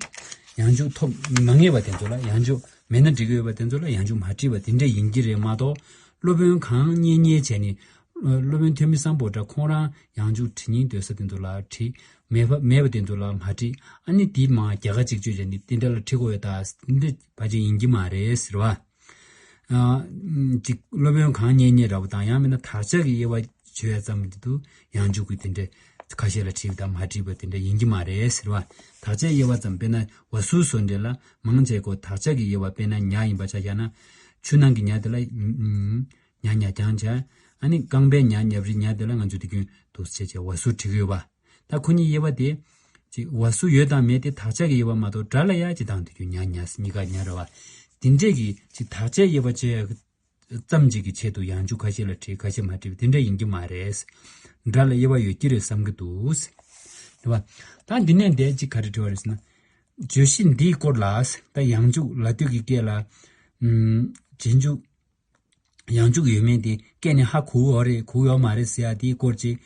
ཡང་འཇུག་ཐོབ་མ་ངེས་པ་དེ་ཚོ་ལ་ཡང་འཇུག་མེད་ན་འགྲིག་གི་ཡོད་པ་དེ་ཚོ་ལ་ཡང་འཇུག་མ་བྲིས་པ་དེ་འདྲ་ཡིན་གྱི་རེད་མ་གཏོགས། སློབ་དཔོན་གང་རྙེད་རྙེད་བྱས་ནས་ སློབ་དཔོན་ཐོན་མི་སམ་བྷོ་ཊ་ཁོང་རང་ཡང་འཇུག་བྲིས་སྙིང་འདོད་ས་དེ་ཚོ་ལ་བྲིས། མེད་པ་མེད་པ་དེ་ཚོ་ལ་མ་བྲིས། ཨ་ནི་དེ་མ་རྒྱ་གར་གཅིག་གཅོད་བྱས་ནས་དེ་འདྲ་ལ་བྲིས་དགོས་ཡོད་ད། དེ་འདྲ་ཕལ་ཆེར་ཡིན་གྱི་མ་རེད་ཟེར་བ། ཨ། ཅིག་སློབ་དཔོན་གང་རྙེད་རྙེད་འདྲ་བོ་དང་ཡང་མིན་ན་དག་ཆ་གི་དབྱེ་བ་བྱོས་ཡ་ཙམ་དུ་ཡང་འཇུག་གི་དེ་འདྲ་ཁ་ཤས་ལ་བྲིས་པ་དང་མ་བྲིས་པ་དེ་འདྲ་ཡིན་གྱི་མ་རེད་ཟེར་བ། དག་ཆའི་དབྱེ་བ་ཙམ་དཔེར་ན་བ་སུ་བཟོ་འདྲ་ལ་མང་ཆེ་གོ་དག་ཆ་གི་དབྱེ་བ་དཔེར་ན་ཉ་ཡིན་པ་ཆ་བཞག་ན། ཆུ་ནང་གི་ཉ་དེ་ལ་ཉ་ཉ་རྐྱང་བྱས། ཨ་ནི་རྐང་པའི་ཉ་ཉབ་རི་ཉ་དེ་ལ་ང་ཚོས་དུས་རྒྱུན་འདུག་སེ་བྱས་བྱས་བ་སུ་བྲི་གི་ཡོད་པ། ད་ཁོ་གཉིས་དབྱེ་བ་དེ། ཅིག་བ་སུ་ཡོད་དང་མེད་དེ་དག་ཆ་གི་དབྱེ་བ་མ་གཏོགས་སྒྲ་ལ་ཡ་ཅི་དང་དུས་རྒྱུན་ཉ་ཉ་སི་གཉིས་ཀ་ཉ་རེད་བ། དེ་འདྲས་ཀྱི་ཅིག་དག་ཆའི་དབྱེ་བ་བྱས་ཙམ་ཅིག་གི་ཆེད་དུ་ཡང་འཇུག་ཁ་ཤས་ལ་བྲིས་ཁ་ཤས་མ་བྲིས་པ་དེ་འདྲ་ཡིན་གྱི་མ་རེད། སྒྲ་ལ་དབྱེ་བ་ཡོད་ཀྱི་རེད་བསམ་གྱི་འདུག་རེད་བ། ད་འདི་ནས་འདས་ཅིག་ག་རེ་བྲིས་པ་རེད་ཟེར་ན། བརྗོད་གཞི་འདིའི་སྐོར་ལ་ད་ཡང་འཇུག་ལ་ལྟོས་ཀྱི་སྐད་ལ། ཨུམ། རྗེས་འཇུག་ཡང་འཇུག་ཡོད་མེད་དེ་སྐད་ནས་ཧ་གོ་ཡོད་རེད་གོ་ཡོད་མ་རེད་ཟེར་ཡ་དེའི་སྐོར་གྱི།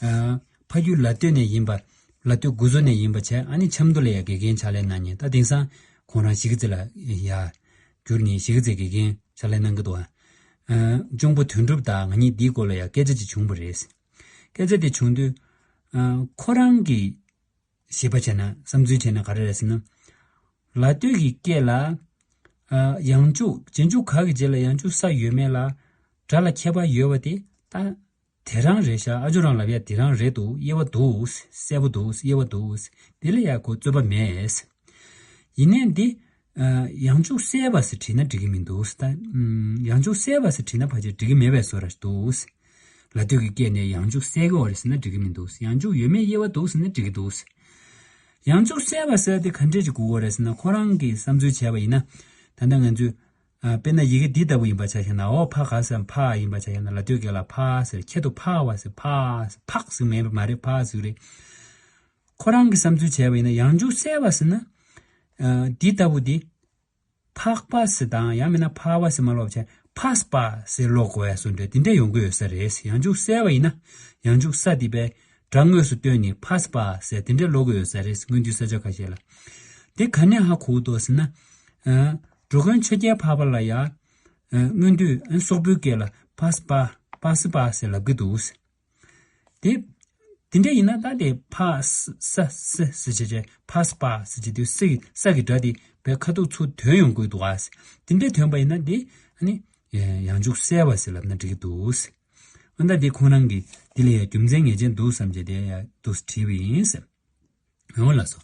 ཨ། ཕ་ཡུལ་ལ་ལྟོས་ནས་ཡིན་པ། ལ་ལྟོས་འགོ་བཟོ་ནས་ཡིན་པ་བྱས་ཨ་ནི་ཆབ་མདོ་ལ་ཡ་དགེ་རྒན་ཕྱག་ལས་གནང་མཁན་ད་དེང་སང་ཁོང་རང་གཞིས་ཀ་རྩེ་ལ་ཡ་གྱུར་ནས་གཞིས་ཀ་རྩེ་དགེ་རྒན་ཕྱག་ལས་གནང་གི་འདུག་ཨ། གཅུང་པོ་དོན་གྲུབ་དང་ང་གཉིས་འདིའི་སྐོར་ལ་ཡ་སྐད་ཆ་ཅིག་བྱུང་བ་རེད། སྐད་ཆ་དེ་བྱུང་དུས། ཨ། ཁོ་རང་གིས། ཞེས་པ་བྱས་ན་བསམ་ཚུལ་བྱས་ན་ག་རེ་རེད་ཟེར་ན། ལ་སྟོད་ཀྱི་སྐད་ལ། ཨ། ཡང་འཇུག་རྗེས་འཇུག་ག་གི་རྗེས་ལ་ཡང་འཇུག་ས་ཡོད་མེད་ལ། སྒྲ་ལ་ཁྱད་པར་ཡོད་པ་དེ་ད། དེ་རང་རེད་ཤག་ཨ་ཇོ་རང་ལབ་ཡ་དེ་རང་རེད་འདུག་དབྱེ་བ་འདུག་གསལ་པོ་འདུག་དབྱེ་བ་འདུག་དེ་ལ་ཡ་ཁོ་རྩོད་པ་མེད། ཡིན་ནའི་འདི། ཨ། ཡང་འཇུག་གསལ་བ་ཟེར་བྲིས་ན་འགྲིག་གི་མི་འདུག་ད། ཨམ། ཡང་འཇུག་གསལ་བ་ཟེར་བྲིས་ན་ཕལ་ཆེར་འགྲིག་གི་མེད་པའི་བཟོ་འདྲ་འདུག་ལ་སྟོད་ཀྱི་སྐད་ནས་ཡང་འཇུག་གསལ་གི་ཡོད་རེད་ཟེར་ན་འགྲིག་གི་མི་འདུག་ཡང་འཇུག་ཡོད་མེད་དབྱེ་བ་འདུག་ཟེར་ན་འགྲིག་གི་འདུག་ཡང་འཇུག་གསལ་བ་ཟེར་དེ་ག་འདྲས་ཅིག་དགོས་ཀྱི་ཡོད་རེད་ཟེར་ན་ཁོ་རང་གིས་བསམ་ཚུལ་བྱས་པ་ཡིན་ན། ད་ལྟ་ང་ཚོས། ཨ། དཔེར་ན་ཡི་གེ་འདི་ལྟ་བུ་ཡིན་པ་ཆ་བཞག་ན་འོ་ཕ་ག་ཟེར་ཕ་ཡིན་པ་ཆ་བཞག་ན་ལ་སྟོད་སྐད་ལ་ཕ་ཟེར་ཁྱད་དུ་ཕ་བ་ཟེར་ཕ་ཟེར་ཕག་ཟེར་མེད་པ་མ་རེད་ཕ་ཟེར་རེད། ཁོ་རང་གིས་བསམ་ཚུལ་བྱས་པ་ཡིན་ན་ཡང་འཇུག་གསལ་བ་ཟེར་ན། ཨ། འདི་ལྟ་བུ་འདི། ཕག་པ་ཟེར་དང་ཡང་མིན་ན་ཕ་བ་ཟེར་མ་ཀློག་བྱས་ཕ་སི་པ་ཟེར་ཀློག་དགོས་ཡ་བཟོ་འདྲ་དེ་འདྲ་ཡོང་གི་ཡོད་ས་རེད། ཡང་འཇུག་གསལ་བ་ཡིན་ན་ཡང་འཇུག་ས་དེ་པས་སྒྲ་དངོས་སུ་བཏོན་ནས་ཕ་སི་པ་ཟེར་དེ་འདྲ་ཀློག་གི་ཡོད་ས་རེད་སྔོན་དུས་ས་ཆ་ཁ་ཤས་ལ། དེ་ག་ནས་ཧ་གོ་འདུག་ཟེར་ན། ཨ། འགྲོ་མགོན་ཆོས་རྒྱལ་འཕགས་པ་ལ་ཡ། ཨ། སྔོན་དུས་ཨ། སོག་པོའི་སྐད་ལ་ཕ་སི་པ་ཕ་སི་པ་ཟེར་ལབ་གི་འདུག་དེ། དེ་འདྲ་ཡིན་ན་ད་དེ་ཕ་ས་ས་ས་ཟེར་བྱས་བྱས་ཕ་སི་པ་ཟེར་བྱས་དུས་སི་ས་གི་སྒྲ་དེ་བའི་ཁ་ཐུག་ཚུར་དོན་ཡོང་དགོས་འདུག་ཨ། དེ་འདྲ་དོན་པ་ཡིན་ན་དེ་ཨ་ནི་ཡང་འཇུག་གསལ་བ་ཟེར་ལབ་ན་འགྲིག་གི་འདུག་ཨ་ད་དེ་ཁོང་རང་གིས་དེ་ལ་ཡང་རྒྱུ་མཚན་ངེས་ཅན་འདུག་བསམ་བྱས་དེ་ཡང་འདུག་བྲིས་པ་ཡིན་ཟེར། འོ་ལགས་སོ།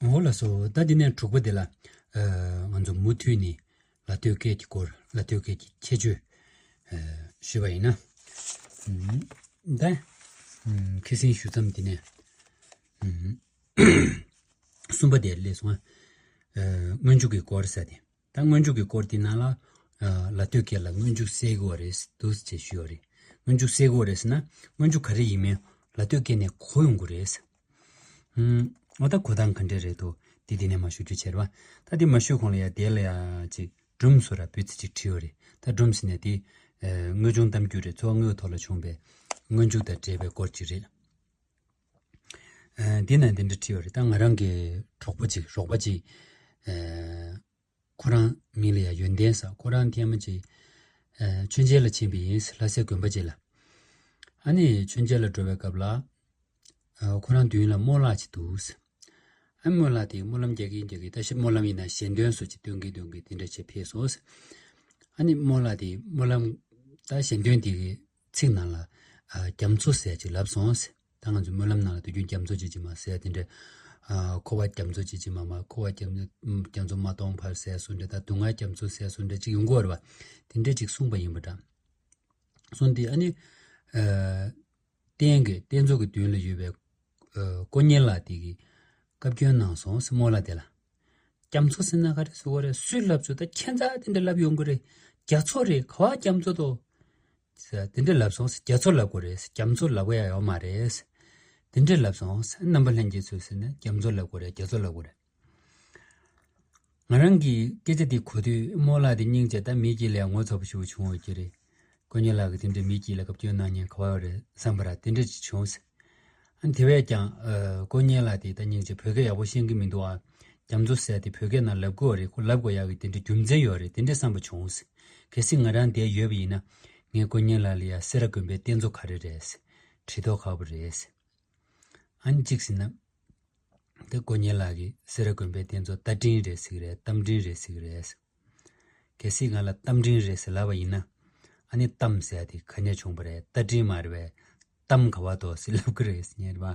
འོ་ལགས་སོ། ད་འདི་ནས་དྲུག་པ་འདི་ལ། ཨ། ང་ཚོ་མུ་མཐུད་ནས་ལ་སྟོད་སྐད་ཀྱི་སྐོར་ལ་སྟོད་སྐད་ཀྱི་ཁྱད་ཆོས། ཨ། ཞུས་པ་ཡིན་ན། ཨུམ། ད། ཨུམ། ཁ་སང་ཞུ་མཚམས་འདི་ནས། ཨུམ། གསུམ་པ་དེ་སླེབས་སོང་ང་། ཨ། སྔོན་འཇུག་གི་སྐོར་ཟེར་ཏེ། ད་སྔོན་འཇུག་གི་སྐོར་དེ་ནང་ལ། ཨ། ལ་སྟོད་སྐད་ལ་སྔོན་འཇུག་གསལ་གི་ཡོད་རེད་འདུག་ཅེས་ཞུས་ཡོད་རེད། སྔོན་འཇུག་གསལ་གི་ཡོད་རེད་ཟེར་ན་སྔོན་འཇུག་ག་རེ་ཡིན་མིན་ལ་སྟོད་སྐད་ནས་གོ་ཡོང་གི་རེད། ཨུམ། འོ་ད་གོ་སྟངས་ག་འདྲས་རེད་འདུག་དེ་དེ་ནས་མ་ཞུ་རྒྱུ་བྱས་རེད་བ། ད་དེ་མ་ཞུ་གོང་ལ་ཡ་དེ་ལ་ཡ་ཅིག་སྒྲུང་བཟོ་ར་བོད་ཚིག་ཅིག་བྲིས་ཡོད་རེད། ད་སྒྲུང་ཟེར་ནས་དེ། ཨ། དངོས་བྱུང་གཏམ་རྒྱུད་རེད། འཚོ་བ་དངོས་ཐོག་ལ་བྱུང་བའི་སྔོན་འཇུག་དང་འབྲེལ་བའི་སྐོར་ཅིག་རེད། ཨ། དེ་ན་འདི་འདྲ་བྲིས་ཡོད་རེད། ད་ང་རང་གི་གྲོགས་པོ་ཅིག་རོགས་པ་ཅིག་ཨ། ཁོ་རང་མིང་ལ་ཡ་ཡོན་ཏན་ཟེར། ཁོ་རང་ཐེངས་མ་ཅིག་ཨ། མཆོད་མཇལ་ལ་ཕྱིན་པ་ཡིན། ལྷ་སའི་དགོན་པ་ཅིག་ལ། ཨ་ནི་མཆོད་མཇལ་ལ་འགྲོ་བའི་སྐབས་ལ། ཨ། ཁོ་རང་མདུན་ལ་རྨོ་ལགས་ཅིག་འདུག་ཨ། རྨོ་ལགས་དེ་སྨོན་ལམ་རྒྱག་གིན་རྒྱག་གིན་ད་ཤི་སྨོན་ལམ་ཡིན་ན་ཞལ་འདོན་སོགས་ཅིག་སྟོན་གིན་སྟོན་གིན་དེ་འདྲ་བྱས་ཕེབས་སོང་། ཨ་ནི་རྨོ་ལགས་དེ་སྨོན་ལམ་ད་ཞལ་འདོན་དེ་གི་ཚིག་ནང་ལ། ཨ། རྒྱ་མཚོ་ཟེར་ཅིག་ལབ་སོང་། ད་ང་ཚོ་སྨོན་ལམ་ནང་ལ་དུས་རྒྱུན་རྒྱ་མཚོ་ཅིག་ཅིག་མ་ཟེར་དེ་འདྲ། ཨ། འཁོར་བ་རྒྱ་མཚོ་ཅིག་ཅིག་མ་མ་འཁོར་བ་རྒྱ་རྒྱ་མཚོ་མ་སྟོངས་བར་ཟེར་སོང་འདྲ། ད་སྡུག་བསྔལ་རྒྱ་མཚོ་ཟེར་སོང་འདྲ་ཅིག་ཡོང་གི་ཡོད་རེད་བ། དེ་འདྲ་ཅིག་གསུངས་པ་ཡིན་པ་འདྲ། སོང་དེ་ཨ་ནི། ཨ། རྟེན་གྱི་རྟེན་གཙོ་གི་མདུན་ལ་ཡོད་པའི། ཨ། དཀོན་གཉེར་ལགས་དེ་གིས་བཀའ་བཀྱོན་གནང་སོང་ཟེར་རྨོ་ལགས་དེ་ལ། རྒྱ་མཚོ་ཟེར་ན་ག་རེ་ཟེར་དགོས་རེད། སུས་ལབ་བྱུང་། ད་ཁྱེད་ཚོ་དེ་འདྲ་ལབ་ཡོང་གི་རེད། རྒྱ་མཚོ་རེད། ག་བ་རྒྱ་མཚོ་དོ། ཟེར་དེ་འདྲ་ལབ་སོང་ཟེར། རྒྱ་མཚོ་ལབ་དགོས་རེད་ཟེར། རྒྱ་མཚོ་ལབ་གི་ཡ་ཡོད་མ་རེད་ཟེར། དེ་འདྲ་ལབ་སོང་ཟེར། རྣམ་པ་ལྷན་རྒྱས་ཚོས་ཟེར་ན་རྒྱ་མཚོ་ལབ་དགོས་རེད། རྒྱ་མཚོ་ལབ་དགོས་རེད། ང་རང་གིས་སྐད་ཆ་དེ་གོ་དུས་རྨོ་ལགས་དེ་སྙིང་རྗེ། ད་མི་དཀྱིལ་ལ་ངོ་ཚ་པོ་ཞེ་པོ་བྱུང་ཡོད་ཀྱི་རེད། དཀོན་གཉེར་ལགས་ཀྱིས་དེ་འདྲའི་མི་དཀྱིལ་ལ་བཀའ་བཀྱོན་གནང་མཁན་ག་བ་ཡོད་རེད་བསམ་པ་ར་དེ་འདྲ་ཅིག་བྱུང་ཟེར། ཨ་ནི་དེ་བས་ཀྱང་། ཨ། དཀོན་གཉེར་ལགས་དེ་ད་སྙིང་རྗེ། བོད་སྐད་ཡག་པོ་ཤེས་ཀྱི་མི་འདུག་ཨ། རྒྱ་མཚོ་ཟེར་དེ་བོད་སྐད་ནང་ལབ་དགོས་རེད། ཁོ་ལབ་དགོས་ཡག་གི་དེ་འདྲའི་རྒྱུ་མཚན་ཡོད་རེད། དེ་འདྲའི་བསམ་པ་བྱུང་ཟེར། གལ་སྲིད་ང་རང་འདིར་ཡོད་པ་ཡིན་ན། ངས་དཀོན་གཉེར་ལགས་ལ་ཡ་སེ་ར་དགོན་པའི་རྟེན་གཙོ་ག་རེ་རེད། བྲིས་ཐོག་ཁ་པོ་རེད། ཨ་ནི་གཅིག་ཟེར་ན། དེ་དཀོན་གཉེར་ལགས་ཀྱིས་སེ་ར་དགོན་པའི་རྟེན་གཙོ་རྟ་མགྲིན་རེད་ཟེར་གྱི་རེད། རྟ་མགྲིན་རེད་ཟེར་གྱི་རེད། གལ་སྲིད་ང་ལ་རྟ་མགྲིན་རེད་ཟེར་ལབ་པ་ཡིན་ན། ཨ་ནི་གཏམ་ཟེར་ཡ་དེ་ག་ནས་བྱུང་བ་རེད། རྟ་མགྲིན་མ་རེད་པས། གཏམ་ག་བ་དོ་ཟེར་ལབ་གི་རེད་ཟེར་ཉན་རེད་པ།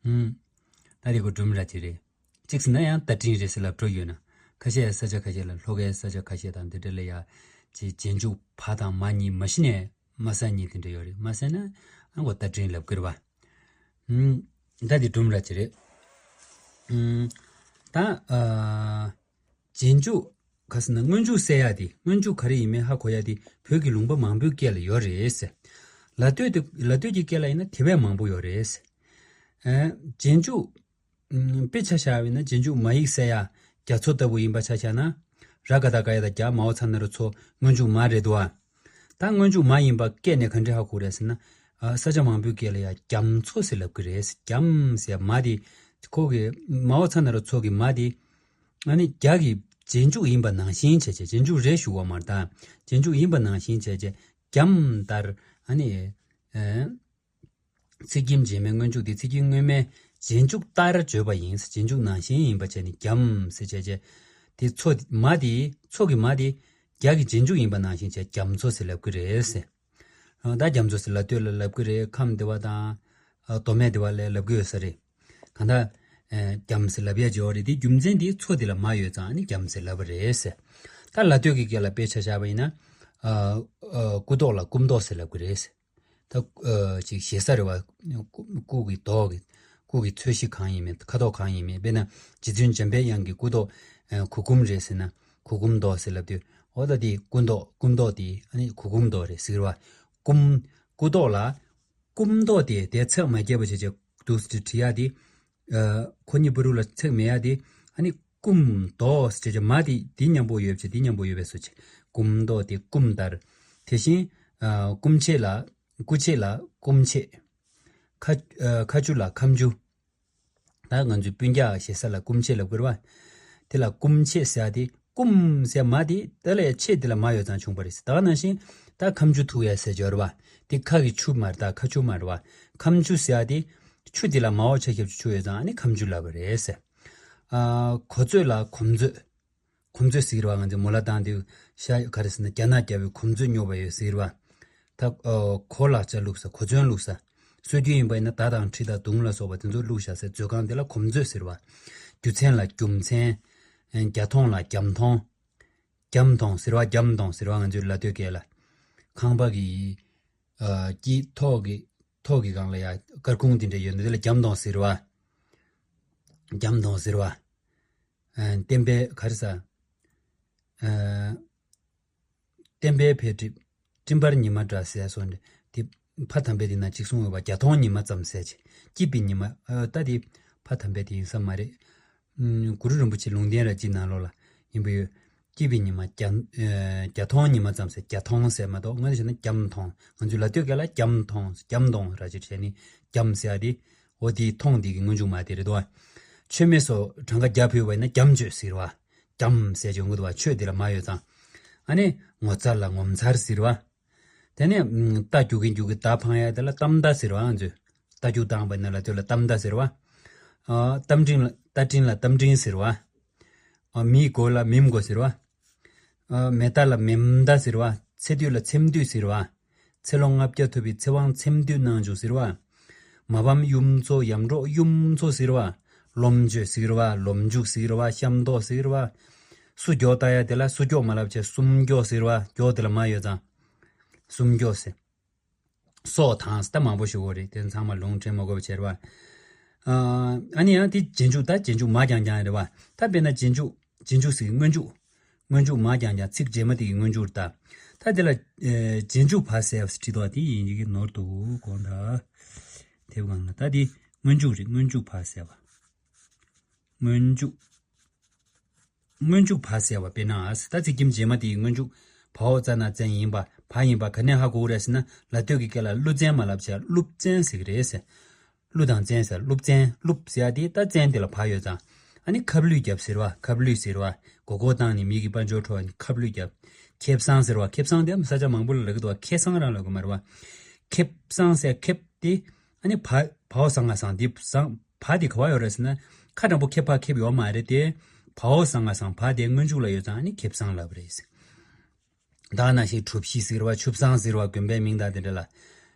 ཨུམ། ད་དེ་གོ་སྒྲུང་ར་ཅིག་རེད། གཅིག་ཟེར་ན་ཡང་རྟ་མགྲིན་རེད་ཟེར་ལབ་འགྲོ་ཡོད་ན། ཁ་ཤས་ས་ཆ་ཁ་ཤས་ལ་ལྷོ་ཁའི་ས་ཆ་ཁ་ཤས་དང་དེ་འདྲ་ལ་ཡ། ཅིག་རྗེས་འཇུག་བ་དང་མ་གཉིས་མ་གཞི་ནས་མ་ཟ་གཉིས་དེ་འདྲ་ཡོད་རེད། མ་ཟ་ན་ཨ་ཁོ་རྟ་མགྲིན་ལབ་གི་རེད་པ། ཨུམ། ད་དེ་སྒྲུང་ར་ཅིག་རེད། ཨུམ། ད་ཨ། རྗེས་འཇུག་ག་ཟེར་ན་སྔོན་འཇུག་ཟེར་ཡ་དེ། སྔོན་འཇུག་ག་རེ་ཡིན་མིན་ཧ་གོ་ཡ་དེ་བོད་ཀྱི་ལུང་པ་མང་པོའི་སྐད་ལ་ཡོད་རེད་ཟེར། ལ་སྟོད་དེ་ལ་སྟོད་ཀྱི་སྐད་ལ་ཡིན་ན་དེ་བས་མང་པོ་ཡོད་རེད་ཟེར། ཨ། རྗེས་འཇུག་ཨུམ། དཔེ་ཆ་བཞག་པ་ཡིན་ན་རྗེས་འཇུག་མ་ཡིག་ཟེར་ཡ་རྒྱ་མཚོ་ལྟ་བུ་ཡིན་པ་ཆ་བཞག་ན། ར་ག་བཏགས་རྒ་ཡ་བཏགས་རྒྱ། མ་འོག་ཚ་ན་རོ་མཚོ། སྔོན་འཇུག་མ་རེད་འདུག་ཨ། ད་སྔོན་འཇུག་མ་ཡིན་པ་སྐད་ནས་ག་འདྲ་ཧ་གོ་རེད་ཟེར་ན། ཨ། ས་ཆ་མང་པོའི་སྐད་ལ་ཡ་རྒྱ་མཚོ་ཟེར་ལབ་ཀྱི་རེད། རྒྱ་ཟེར་མ་དེ། ཁོ་གི་མ་འོག་ཚ་ན་རོ་མཚོ་གི་མ་དེ། ཨ་ནི་རྒྱ་གི་རྗེས་འཇུག་ཡིན་པ་ནང་བཞིན་བྱས་བྱས། རྗེས་འཇུག་རེད་ཞུ་བ་མ་རེད་ད། རྗེས་འཇུག་ཡིན་པ་ནང་བཞིན་བྱས་བྱས་རྒྱ་ལྟར། ཨ་ནི། ཨེ། ཚིག་རྒྱན་རྗེས་མའི་སྔོན་འཇུག་དེ་ཚིག་རྒྱན་སྔོན་མའི་རྗེས་འཇུག་ལྟར་བརྗོད་པ་ཡིན། རྗེས་འཇུག་ནང་བཞིན་ཡིན་པ་བྱས་ནས་རྒྱ་ཟེར་བྱས་བྱས། དེ་མཚོ་མ་དེ་མཚོ་གི་མ་དེ་རྒྱ་གི་རྗེས་འཇུག་ཡིན་པ་ནང་བཞིན་བྱས་རྒྱ་མཚོ་ཟེར་ལབ་ཀྱི་རེད་ཟེར། ཨ། ད་རྒྱ་མཚོ་ཟེར་ལ་སྟོད་ལ་ལབ་ཀྱི་རེད། ཁམས་སྡེ་བ་དང་། ཨ། མདོ་སྨད་སྡེ་བ་ལ་ལབ་ཀྱི་ཡོད་ས་རེད། གང་ལྟར། ཨ། རྒྱ་ཟེར་ལབ་ཡ་ཅིག་ཡོད་རེད། དེ་རྒྱུ་མཚན་དེ་མཚོ་དེ་ལ་མ་ཡོད་ཙང་ཨ་ནི་རྒྱ་ཟེར་ལབ་པ་རེད་ཟེར། ད་ལ་སྟོད་ཀྱི་སྐད་ལ་དཔེ་ཆ་བཞག་པ་ཡིན་ན། ཨ། ཨ། སྐུ་མདོག་ལ་སྐུ་མདོག་ཟེར་ལབ་ཀྱི་རེད་ཟེར། ད། ཨ། ཅིག་ཞེ་ས་རེད་པ། སྐུ། སྐུ་གི་མདོག་གི། སྐུ་གི་ཚོས་གཞི་གང་ཡིན་མིན། ཁ་དོག་གང་ཡིན་མིན། དཔེར་ན་རྗེ་བཙུན་འཇམ་པའི་དབྱངས་ཀྱི་སྐུ་མདོག་ཨ། གུར་གུམ་རེད་ཟེར་ན། གུར་གུམ་མདོག་ཟེར་ལབ་དུས། འོ་ད་དེ་སྐུ་མདོག་སྐུ་མདོག་དེ་ཨ་ནི་གུར་གུམ་མདོག་རེད་ཟེར་བ། སྐུ། སྐུ་མདོག་ལ། སྐུ་མདོག་དེ་དེ་ཚེག་མ་བརྒྱབ་པ་བྱས་བྱས་འདུག་སེ་བྲིས་ཡ་དེ། ཨ། ཁོ་གཉིས་པོ་རུ་ལ་ཚེག་མེད་ཡ་དེ། ཨ་ནི་སྐུ་མདོག་ཟེར་བྱས་མ་དེ་དེ་མཉམ་པོ་ཡོད་བྱས་དེ་མཉམ་པོ་ཡོད་པའི་བཟོ་བྱས། སྐུ་མདོག་དེ་སྐུ་ལྟར། དེ་བཞིན། ཨ། སྐུ་མཆེད་ལ། སྐུ་མཆེད་ལ་སྐུ་མཆེད། ཁ། ཨ། ཁ་ཆུ་ལ་ཁམ་ཆུ། ད་ང་ཚོའི་སྤུན་ཀྱག་ཞེ་ས་ལ་སྐུ་མཆེད་ལབ་ཀྱི་རེད་པ། དེ་ལ་སྐུ་མཆེད་ཟེར་ཡ་དེ། སྐུ་ཟེར་མ་དེ་དེ་ལ་ཡ་མཆེད་དེ་ལ་མ་ཡོད་ཙང་བྱུང་བ་རེད། ད་ག་ནང་བཞིན་ད་ཁམ་ཆུ་འཐུ་ཡ་ཟེར་གྱི་ཡོད་རེད་པ། དེ་ཁ་གི་ཆུ་མ་རེད་ད། ཁ་ཆུ་མ་རེད་པ། ཁམ་ཆུ་ཟེར་ཡ་དེ། ཆུ་དེ་ལ་མ་འོག་ཆ་ཁྱབ་ཆུ་ཡོད་ཙང་ཨ་ནི་ཁམ་ཆུ་ལབ་པ་རེད་ཟེར། ཨ། གོ་མཛོད་ལ་གོམ་མཛོད། གོམ་མཛོད་ཟེར་གྱི་རེད་པ། ང་ཚོས་མོ་ལ་བཏང་དུས་ཤ་ག་རེ་ཟེར་ན་རྒྱ་ནག་རྒྱ་བོས་གོམ་མཛོད་སྨྱོ་བ་ཡོད་ཟེར་གྱི་རེད་པ། ད། ཨ། གོ་ལ་ཅ་བླུགས་ས། གོ་མཚོན་བླུགས་ས། སྲོལ་རྒྱུན་ཡིན་པ་ཡིན་ན་མདའ་དང་གྲི་དང་མདུང་ལ་སོགས་པ་དེ་ཚོ་བླུགས་བཞག་སའི་མཛོད་ཁང་དེ་ལ་གོམ་མཛོད་ཟེར་བ། རྒྱུ་མཚན་ལ་རྒྱུ་མཚན། ཨ། རྒྱ་མཐོང་ལ་རྒྱ་མཐོང་། རྒྱ་མཐོང་ཟེར་བ། རྒྱ་མཐོང་ཟེར་བ་ང་ཚོའི་ལ་སྟོད་སྐད་ལ། ཁང་པ་གི། ཨ། དཀྱིལ་ཐོག་གི། ཐོག་གི་སྒང་ལ་ཡ་སྐར་ཁུང་དེ་འདྲ་ཡོད་འདུག་དེ་ལ་རྒྱ་མཐོང་ཟེར་བ། རྒྱ་མཐོང་ཟེར་བ། ཨ། བསྟན་པའི་ག་རེ་ཟ། ཨ། བསྟན་པའི་འཕེལ་འགྲིབ། སྤྲིན་པར་ཉི་མ་འདྲ་ཟེར་སོགས་འདི། དེ་ཕ་དམ་པའི་དེ་ན་ཅིག་གསུངས་ཡོད་པ། རྒྱ་མཐོང་ཉི་མ་ཙམ་ཟེར་བྱས། སྐྱིད་པའི་ཉི་མ། ཨ། ད་དེ་ཕ་དམ་པའི་དེ་ཡིན་ས་མ་རེད། ཨུམ། གུ་རུ་རིན་པོ་ཆེ་ལུང་བསྟན་ར་ཅིག་ནང་ལོགས་ལ་ཡིན་པ་ཡོད། སྐྱིད་པའི་ཉི་མ་རྒྱ། ཨ། རྒྱ་མཐོང་ཉི་མ་ཙམ་ཟེར། རྒྱ་མཐོང་ཟེར་མ་གཏོགས་སྔོན་ལ་བྱས་ན་རྒྱ་མཐོང་། ང་ཚོའི་ལ་སྟོད་སྐད་ལ་རྒྱ་མཐོང་། རྒྱ་མཐོང་ར་ཅིག་བྱས་ནས་རྒྱ་ཟེར་ཡ་དེ། འོ་དེའི་མཐོང་དེ་གི་སྔོན་འཇུག་མ་དེ་རེད་དོ། མཆོད་མེ་སོགས་གྲངས་ཀ་བརྒྱ་ཕུལ་བ་ཡིན་ན་རྒྱ་མཆོད་ཟེར་བ། རྒྱ་ཟེར་གྱི་ཡོང་གི་འདུག་བ། མཆོད་དེ་ལ་མ་ཡོད་ཙང་། ཨ་ནི་ངོ་མཚར་ལ་ངོ་མཚར་ཟེར་བ། དེ་ནས་རྟ་རྒྱུག་གིན་རྒྱུག་གིན་མདའ་འཕང་ཡ་དེ་ལ་གཏམ་མདའ་ཟེར་བ། ང་ཚོས་རྟ་རྒྱུག་བཏང་བ་ཡིན་ན་ལ་དེ་ལ་གཏམ་མདའ་ཟེར་བ། ཨ། རྟ་མགྲིན་ལ། རྟ་མགྲིན་ལ་གཏམ་མགྲིན་ཟེར་བ། ཨ། མིའི་མགོ་ལ་མིའི་མགོ་ཟེར་བ། ཨ། མེ་མདའ་ལ་མེ་མདའ་ཟེར་བ། ཚེ་དུས་ལ་ཚེམ་དུས་ཟེར་བ། ཚེ་ལོ་ལྔ་བརྒྱ་ཐུབ་པའི་ཚེ་དབང་ཚེམ་དུས་གནང་བྱུང་ཟེར་བ། མ་ཕམ་གཡུ་མཚོ་ཡར་འབྲོག་གཡུ་མཚོ་ཟེར་བ། ལོ་མཆོད་ཟེར་བ། ལོ་མཇུག་ཟེར་བ། ཤམ་ཐོག་ཟེར་བ། སུ་མགྱོགས་ལྟ་ཡ་དེ་ལ་སུ་མགྱོགས་མ་ལབ་བྱས་སུམ་མགྱོགས་ཟེར་བ། མགྱོགས་དེ་ལ་མ་ཡོད་ཙང་། སུམ་མགྱོགས་ཟེར། སོགས་དང་ད་མང་པོ་ཞིག་ཡོད་རེད། དེ་ཚང་མ་ལུང་དྲན་མ་དགོས་པ་བྱས་རེད་པ། ཨ། ཨ་ནི་ཡང་དེ་རྗེས་འཇུག་ད་རྗེས་འཇུག་མ་རྐྱང་རྐྱང་རེད་པ། ད་དཔེར་ན་རྗེས་འཇུག་རྗེས་འཇུག་ཟེར་གྱི་སྔོན་འཇུག་སྔོན་འཇུག་མ་རྐྱང་རྐྱང་ཚིག་རྗེས་མ་དེ་གི་སྔོན་འཇུག་རེད་ད། ད་དེ་ལ། ཨེ། རྗེས་འཇུག་བ་ཟེར་བ་ཟེར་བྲིས་དོགས་དེ་ཡིན་གྱི་ནོར་འདུག་དགོངས་དག་དེ་གང་ལ་ད་དེ་སྔོན་འཇུག་རེད། སྔོན་འཇུག་བ་ཟེར་བ། སྔོན་འཇུག་སྔོན་འཇུག་བ་ཟེར་བ་དཔེར་ན་ཨ་ཟེར། ད་ཚིག་རྒྱན་རྗེས་མ་དེའི་སྔོན་འཇུག་བའོ་ཙ་ན་བཙན་ཡིན་པ་བ་ཡིན་པ་ག་ནས་ཧ་གོ་གི་རེད་ཟེར་ན། ལ་སྟོད་ཀྱི་སྐད་ལ་ཀླུ་བཙན་མ་ལབ་བྱས་ཀླུ་བཙན་ཟེར་གི་རེད་ཟེར། ཀླུ་དང་བཙན་ཟེར། ཀླུ་བཙན། ཀླུ་ཟེར་ཡ་དེ་ད་བཙན་དེ་ལ་བ་ཡོད་ཙང་། ཨ་ནི་ཁབ་ལུད་རྒྱབ་ཟེར་བ། ཁབ་ལུད་ཟེར་བ། མགོ་སྐོར་བཏང་ནས་མི་གི་དཔལ་འབྱོར་འཕྲོག་ནས་ཁབ་ལུད་རྒྱབ། ཁེ་བཟང་ཟེར་བ། ཁེ་བཟང་དེ་ས་ཆ་མང་པོ་ལ་ལབ་ཀྱི་འདུག་བ། ཁེ་བཟང་རང་ལབ་ཀྱི་མ་རེད་བ། ཁེ་བཟང་ཟེར་ཁེབ་དེ། ཨ་ནི་བ་བའོ་ཟ་ང་བཟང་དེ་བཟང་བ་དེ་ག་བ་ཡོད་རེད་ཟེར་ན། ཁ་དྲང་པོ་ཁེ་ཕག་ཁེབ་ཡོད་མ་རེད་དེ། བའོ་ཟ་ང་བཟང་བ་དེ་སྔོན་འཇུག་ལ་ཡོད་ཙང་ཨ་ནི་ཁེ་བཟང་ལབ་རེད། ད་ནང་བཞིན་གྲུ་བཞི་ཟེར་བ། ཆུ་བཟང་ཟེར་བ། དགོན་པའི་མིང་དང་དེ་འདྲ་ལ།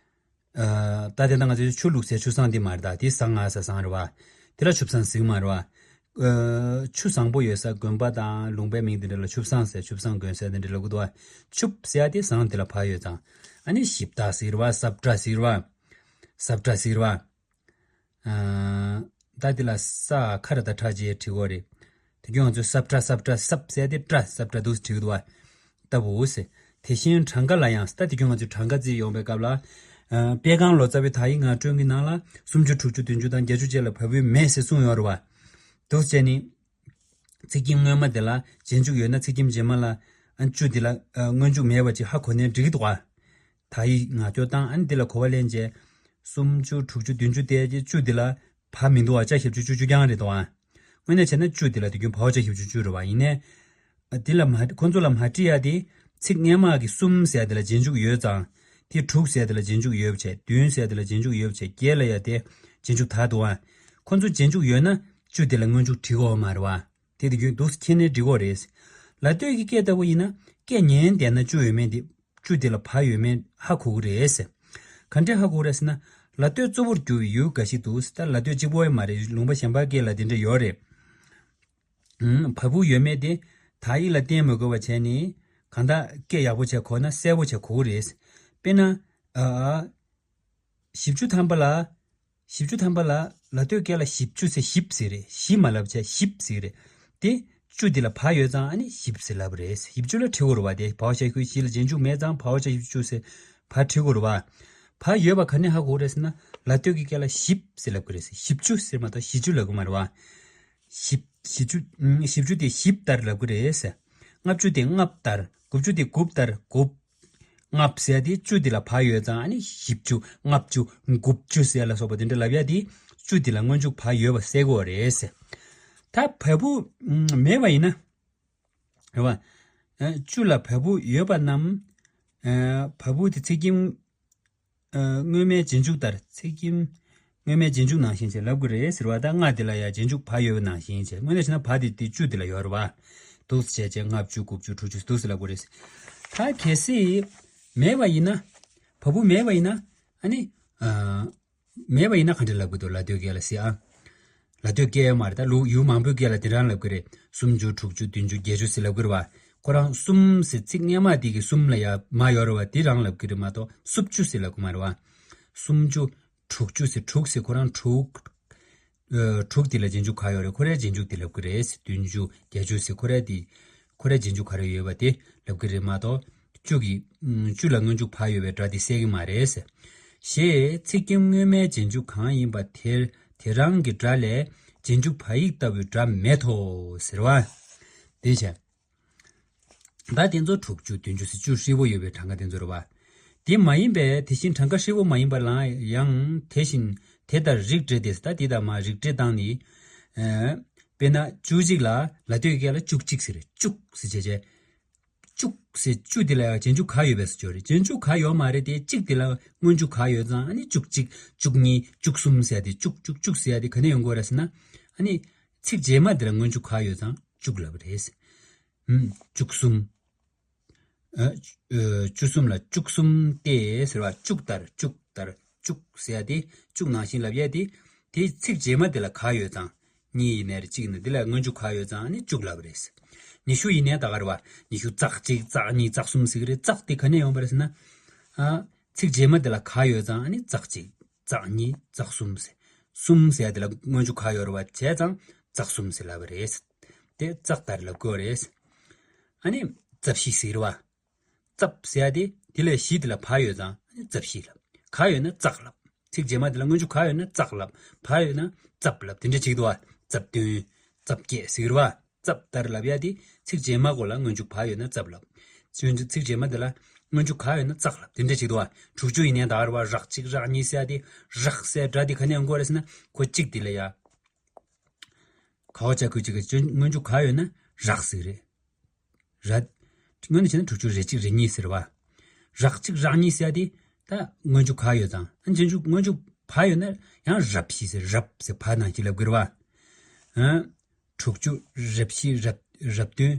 ཨ། ད་དེ་ད་ང་ཚོས་ཆུ་བླུགས་སའི་ཆུ་བཟང་དེ་མ་རེད། ད་དེ་ཟ་ང་ས་བཟང་རེད་བ། དེ་ལ་ཆུ་བཟང་ཟེར་གྱི་མ་རེད་བ། ཨ། ཆུ་བཟང་པོ་ཡོད་ས་དགོན་པ་དང་ལུང་པའི་མིང་དེ་འདྲ་ལ་ཆུ་བཟང་ཟེར། ཆུ་བཟང་དགོན་ཟེར་དེ་འདྲ་ལབ་ཀྱི་འདུག་བ། ཆུབ་ཟེར་ཡ་དེ་བཟང་དེ་ལ་བ་ཡོད་ཙང་། ཨ་ནི་ཞིབ་ད་ཟེར་བ། སྲབ་ད་ཟེར་བ། སྲབ་ད་ཟེར་བ། ཨ། ད་དེ་ལ་ས་ཁ་ར་ད་ཁྲ་ཅེས་བྲི་གོ་རེད། དེ་རྒྱུ་ང་ཚོས་སྲབ་ཁྲ་སྲབ་ཁྲ་སྲབ་ཟེར་དེ་ཁྲ་སྲབ་ཁྲ་འདུག་བྲི་གི་འདུག་བ། ལྟ་བུ་ཟེར། དེ་བཞིན་གྲངས་ཀ་ལ་ཡང་ད་དེ་རྒྱུ་ང་ཚོས་གྲངས་ཀ་བརྩིས་ཡོང་པའི་སྐབས་ལ། ཨ། དཔལ་ཁང་ལོ་ཙཱ་བའི་དག་ཡིག་ངག་སྒྲོན་གྱི་ནང་ལ་སུམ་ཅུ་དྲུག་ཅུ་བདུན་ཅུ་དང་བརྒྱད་ཅུ་བཅས་ལ་བ་སྦུག་མེད་ཟེར་གསུངས་ཡོད་རེད་བ། འདུག་བྱས་ནི། ཚེག་ཁྱིམ་སྔོན་མ་དེ་ལ་རྗེས་འཇུག་ཡོད་ན་ཚེག་ཁྱིམ་རྗེས་མ་ལ་ཨ་ཅུ་དེ་ལ་ཨ་སྔོན་འཇུག་མེད་པ་ཅིག་ཧ་གོ་ནའི་འགྲིག་གི་འདུག་ག། དག་ཡིག་ངག་སྐྱོར་བཏང་། ཨ་ནི་དེ་ལ་གོ་བ་ལེན་བྱས། སུམ་ཅུ་དྲུག་ཅུ་བདུན་ཅུ་དེ་ཅུ་དེ་ལ་བ་མི་འདུག་ག། ཆ་བཞི་བཅུ་བཅུ་བཅུ་རྐྱང་རེད་འདུག་ག། དངོས་གནས་བྱས་ན་ཅུ་དེ་ལ་དུས་རྒྱུན་བའོ་ཆ་བཞི་བཅུ་བཅུ་རེད་བ། ཡིན་ནའི། ཨ། དེ་ལ་མ་ཁོ་ཚོ་ལ་མ་བྲིས་ཡ་དེ། ཚེག་སྔོན་མ་གི་གསུམ་ཟེར་དེ་ལ་རྗེས་འཇུག་ཡོད་ཙང་། དེ་དྲུག་ཟེར་དེ་ལ་རྗེས་འཇུག་ཡོད་པ་བྱས། བདུན་ཟེར་དེ་ལ་རྗེས་འཇུག་ཡོད་པ་བྱས། བརྒྱད་ལ་ཡ་དེ་རྗེས་འཇུག་ད་འདུག་ག། ཁོ་ཚོ་རྗེས་འཇུག་ཡོད་ན་ཅུ་དེ་ལ་སྔོན་འཇུག་བྲི་དགོས་མ་རེད་བ། དེ་དུས་རྒྱུན་འདུག་སེ་ཁྱེར་ནའི་འགྲིག་གི་རེད། ལ་སྟོད་ཀྱི་སྐད་ལྟ་བུ་ཡིན་ན་སྐད་ཉན་བསྡད་ན་ཅུ་ཡོད་མེད་དེ། ཅུ་དེ་ལ་བ་ཡོད་མེད་ཧ་གོ་གི་རེད། ག་འདྲས་ཧ་གོ་གི་རེད་ཟེར་ན། ལ་སྟོད་གཙོ་བོར་གྱུར་པའི་ཡུལ་འགའ་ཞིག་ཏུ། ད་ལ་སྟོད་གཅིག་པོ་ཡང་མ་རེད། ལུང་པ་གཞན་པ་སྐད་ལ་དེ་འདྲ་ཡོད་རེད། ཨང་། བ་སྦུག་ཡོད་མེད་དེ་དག་ཡིག་ལ་བརྟེན་མི་དགོས་པ་བྱས་ནས། གང་ལྟར་སྐད་ཡག་པོ་བྱས་གོ་ན་གསལ་པོ་བྱས་གོ་གི་རེད། དཔེར་ན། ཨ། བཞི་བཅུ་ཐམ་པ་ལ། བཞི་བཅུ་ཐམ་པ་ལ་ལ་སྟོད་སྐད་ལ་བཞི་བཅུ་ཟེར་བཞིབ་ཟེར་རེད། བཞི་མ་ལབ་བྱས་བཞིབ་ཟེར་རེད། དེ་ཅུ་དེ་ལ་བ་ཡོད་ཙང་ཨ་ནི་བཞིབ་ཟེར་ལབ་རེད། བཞི་བཅུ་ལ་བྲི་དགོས་རེད་བ། དེ་བའོ་ཆ་ཁུ་བཞི་ལ་རྗེས་འཇུག་མེད་ཙང་བའོ་ཆ་བཞི་བཅུ་ཟེར་བ་བྲི་དགོས་རེད་བ། བ་ཡོད་པ་ག་ནས་ཧ་གོ་རེད་ཟེར་ན། ལ་སྟོད་ཀྱི་སྐད་ལ་བཞིབ་ཟེར་ལབ་ཀྱི་རེད་ཟེར། བཞི་བཅུ་ཟེར་མ་གཏོགས་བཞི་བཅུ་ལབ་ཀྱི་མ་རེད་བ། བཞི་བཞི་བཅུ་ཨུམ། བཞི་བཅུ་དེ་བཞིབ་ལྟར་ལབ་ཀྱི་རེད་ཟེར། ལྔ་བཅུ་དེ་ལྔབ་ལྟར། དགུ་བཅུ་དེ་དགུབ་ལྟར་དགུབ། ལྔབ་ཟེར་དེ་བཅུ་དེ་ལ་བ་ཡོད་ཙང་ཨ་ནི་བཞི་བཅུ་ལྔ་བཅུ་དགུ་བཅུ་ཟེར་ལ་སོགས་པ་དེ་འདྲ་ལབ་ཡ་དེ། བཅུ་དེ་ལ་སྔོན་འཇུག་བ་ཡོད་པ་གསལ་གྱི་ཡོད་རེད་ཟེར། ད་བ་སྦུག་མེད་པ་ཡིན་ན། རེད་བ། ཨ། བཅུ་ལ་བ་སྦུག་ཡོད་པ་རྣམས། ཨ། བ་སྦུག་དེ་ཚེག་ཁྱིམ། ཨ། སྔོན་མའི་རྗེས་འཇུག་ལྟར། ཚེག་ཁྱིམ་སྔོན་མའི་རྗེས་འཇུག་ནང་བཞིན་ཅེས་ལབ་དགོས་རེད་ཟེར་བ། ད་ལྔ་དེ་ལ་ཡང་རྗེས་འཇུག་བ་ཡོད་པ་ནང་བཞིན་ཅེས། དངོས་གནས་བྱས་ན་བ་དེ་དེ་བཅུ་དེ་ལ་ཡོད་རེད་བ། འདུག་སེ་བྱས་བྱས་ལྔ་བཅུ་དགུ་བཅུ་དྲུག་ཅུ་འདུག་སེ་ལབ་དགོས་རེད། ད་གལ་སྲིད་མེད་པ་ཡིན་ན། བ་སྦུག་མེད་པ་ཡིན་ན། ཨ་ནི། ཨ། མེད་པ་ཡིན་ན་ག་འདྲ་ལབ་དགོས་འདུག་ལ་སྟོད་སྐད་ལ་ཟེར་ཨ། ལ་སྟོད་སྐད་མ་རེད། ད་ལུགས་ཡུལ་མང་པོའི་སྐད་ལ་དེ་རང་ལབ་ཀྱི་རེད། སུམ་ཅུ་དྲུག་ཅུ་བདུན་ཅུ་བརྒྱད་ཅུ་ཟེར་ལབ་ཀྱི་རེད་བ། ཁོ་རང་གསུམ་ཟེར་ཚིག་སྔོན་མ་དེ་གི་གསུམ་ལ་ཡ་མ་ཡོད་རེད་བ། དེ་རང་ལབ་ཀྱི་རེད་མ་གཏོགས་སུམ་ཅུ་ཟེར་ལབ་ཀྱི་མ་རེད་བ། སུམ་ཅུ་དྲུག་ཅུ་ཟེར་དྲུག་ཟེར་ཁོ་རང་དྲུག་ཨ། དྲུག་དེ་ལ་རྗེས་འཇུག་ག་ཡོད་རེད། ཁོ་རའི་རྗེས་འཇུག་དེ་ལབ་ཀྱི་རེད། བདུན་ཅུ་བརྒྱད་ཅུ་ཟེར་ཁོ་རའི་དེ། ཁོ་རའི་རྗེས་འཇུག་ག་རེ་ཡོད་པ་དེ་ལབ་ཀྱི་རེད་མ་གཏོགས། བཅུ་གི། ཨ། བཅུ་ལ་སྔོན་འཇུག་བ་ཡོད་པའི་སྒྲ་དེ་གསལ་གྱི་མ་རེད་ཟེར། ཞེས་ཚེག་ཁྱིམ་སྔོན་མའི་རྗེས་འཇུག་གང་ཡིན་པ་དེ་དེ་རང་གི་སྒྲ་ལས་རྗེས་འཇུག་བ་ཡིག་ལྟ་བུའི་སྒྲ་མེད་དོ་ཟེར་བ། དེ་བྱས། ད་དེ་ཚོ་དྲུག་ཅུ་བདུན་ཅུ་ཟེར་བཅུ་ཧྲིལ་པོ་ཡོད་པའི་གྲངས་ཀ་དེ་ཚོ་རེད་བ། དེ་མ་ཡིན་པའི་དེ་བཞིན་གྲངས་ཀ་ཧྲིལ་པོ་མ་ཡིན་པ་ལ་ཡང་དེ་བཞིན་དེ་ལྟར་རིགས་འགྲེ་སྟེ། ད་དེ་ལྟར་མ་རིགས་འགྲེ་བཏང་ནི། ཨ། དཔེར་ན་བཅུ་གཅིག་ལ་ལ་སྟོད་ཀྱི་སྐད་ལ་བཅུ་གཅིག་ཟེར་རེད། བཅུག་ཟེར་བྱས་བྱས། བཅུག་ཟེར་བཅུ་དེ་ལ་ཡང་རྗེས་འཇུག་ག་ཡོད་པའི་ཟེར་ཅོ་རེད། རྗེས་འཇུག་ག་ཡོད་མ་རེད་དེ། གཅིག་དེ་ལ་སྔོན་འཇུག་ག་ཡོད་ཙང་ཨ་ནི་བཅུ་གཅིག་བཅུ་གཉིས་བཅུ་གསུམ་ཟེར་ཡ་དེ། བཅུག་བཅུག་བཅུག་ཟེར་ཡ་དེ་ག་ནས་ཡོང་གི་ཡོད་རེད་ཟེར་ན། ཨ་ནི་ཚིག་རྗེས་མ་དེ་ལ་སྔོན་འཇུག་ག་ཡོད་ཙང་བཅུག་ལབ་རེད། ཨུམ། བཅུ་གསུམ། ཨ། ཨ། བཅུ་གསུམ་ལ་བཅུ་གསུམ་སྟེ་ཟེར་བ། བཅུག་ལྟར་བཅུག་ལྟར་བཅུག་ཟེར་ཡ་དེ། བཅུག་ནང་བཞིན་ལབ་ཡ་དེ། དེའི་ཚིག་རྗེས་མ་དེ་ལ་ག་ཡོད་ཙང་། གཉིས་ཡིན་ནའི་རེད། གཅིག་ཡིན་ན་དེ་ལ་སྔོན་འཇུག་ག་ཡོད་ཙང་ཨ་ནི་བཅུག་ལབ་རེད། ཉི་ཤུ་ཡིན་ནའི་ད་ག་རེད་བ། ཉི་ཤུ་རྩ་གཅིག་རྩ་གཉིས་རྩ་གསུམ་ཟེར་གི་རེད། རྩ་དེ་ག་ནས་ཡོང་བ་རེད་ཟེར་ན། ཨ། ཚིག་རྗེས་མ་དེ་ལ་ག་ཡོད་ཙང་ཨ་ནི་རྩ་གཅིག་རྩ་གཉིས་རྩ་གསུམ་ཟེར། གསུམ་ཟེར་ཡ་དེ་ལ་སྔོན་འཇུག་ག་ཡོད་རེད་བ། བྱས་ཙང་རྩ་གསུམ་ཟེར་ལབ་པ་རེད། དེ་རྩ་ལྟར་ལབ་དགོས་རེད། ཨ་ནི་རྩ་བཞི་ཟེར་བ། རྩབ་ཟེར་ཡ་དེ། དེ་ལས་བཞི་དེ་ལ་བ་ཡོད་ཙང་ཨ་ནི་རྩ་བཞི་ལབ། ག་ཡོད་ན་ཙག་ལབ། ཚིག་རྗེས་མ་དེ་ལ་སྔོན་འཇུག་ག་ཡོད་ན་ཙག་ལབ། བ་ཡོད་ན་རྩབ་ལབ། དེ་འདྲ་བྱེད་ཀྱི་འདུག་བ། རྩབ་བདུན། རྩབ་བརྒྱད་ཟེར་གྱི་རེད་བ། རྩབ་ལྟར་ལབ་ཡ་དེ་ཚིག་རྗེས་མ་གོ་ལ་སྔོན་འཇུག་བ་ཡོད་ན་རྩབ་ལབ། སྔོན་འཇུག་ཚིག་རྗེས་མ་དེ་ལ་སྔོན་འཇུག་ག་ཡོད་ན་ཙག་ལབ། དེ་འདྲ་བྱེད་ཀྱི་འདུག་བ། དྲུག་ཅུ་ཡིན་ནའི་ད་ག་རེད་བ། རག་གཅིག་རག་གཉིས་ཟེར་ཡ་དེ། རག་ཟེར་སྒྲ་དེ་ག་ནས་ཡོང་གི་རེད་ཟེར་ན། ཁོ་གཅིག་དེ་ལ་ཡ། ག་བ་ཅ་ཁུ་གཅིག་གི་སྔོན་འཇུག་ག་ཡོད་ན་རག་ཟེར་རེད། ར། སྔོན་ནས་བྱས་ན་དྲུག་ཅུ་རེ་གཅིག་རེ་གཉིས་ཟེར་བ། རག་གཅིག་རག་གཉིས་ཟེར་ཡ་དེ་ད་སྔོན་འཇུག་ག་ཡོད་ཙང་། ཨ་རྗེས་འཇུག་སྔོན་འཇུག་བ་ཡོད་ན་ཡང་རབ་བཞི་ཟེར། རབ་ཟེར་བ་ནང་བཞིན་ལབ་དགོས་རེད་བ། ཨ། དྲུག་ཅུ་རེ་བཞི་རབ་རབ་བདུན་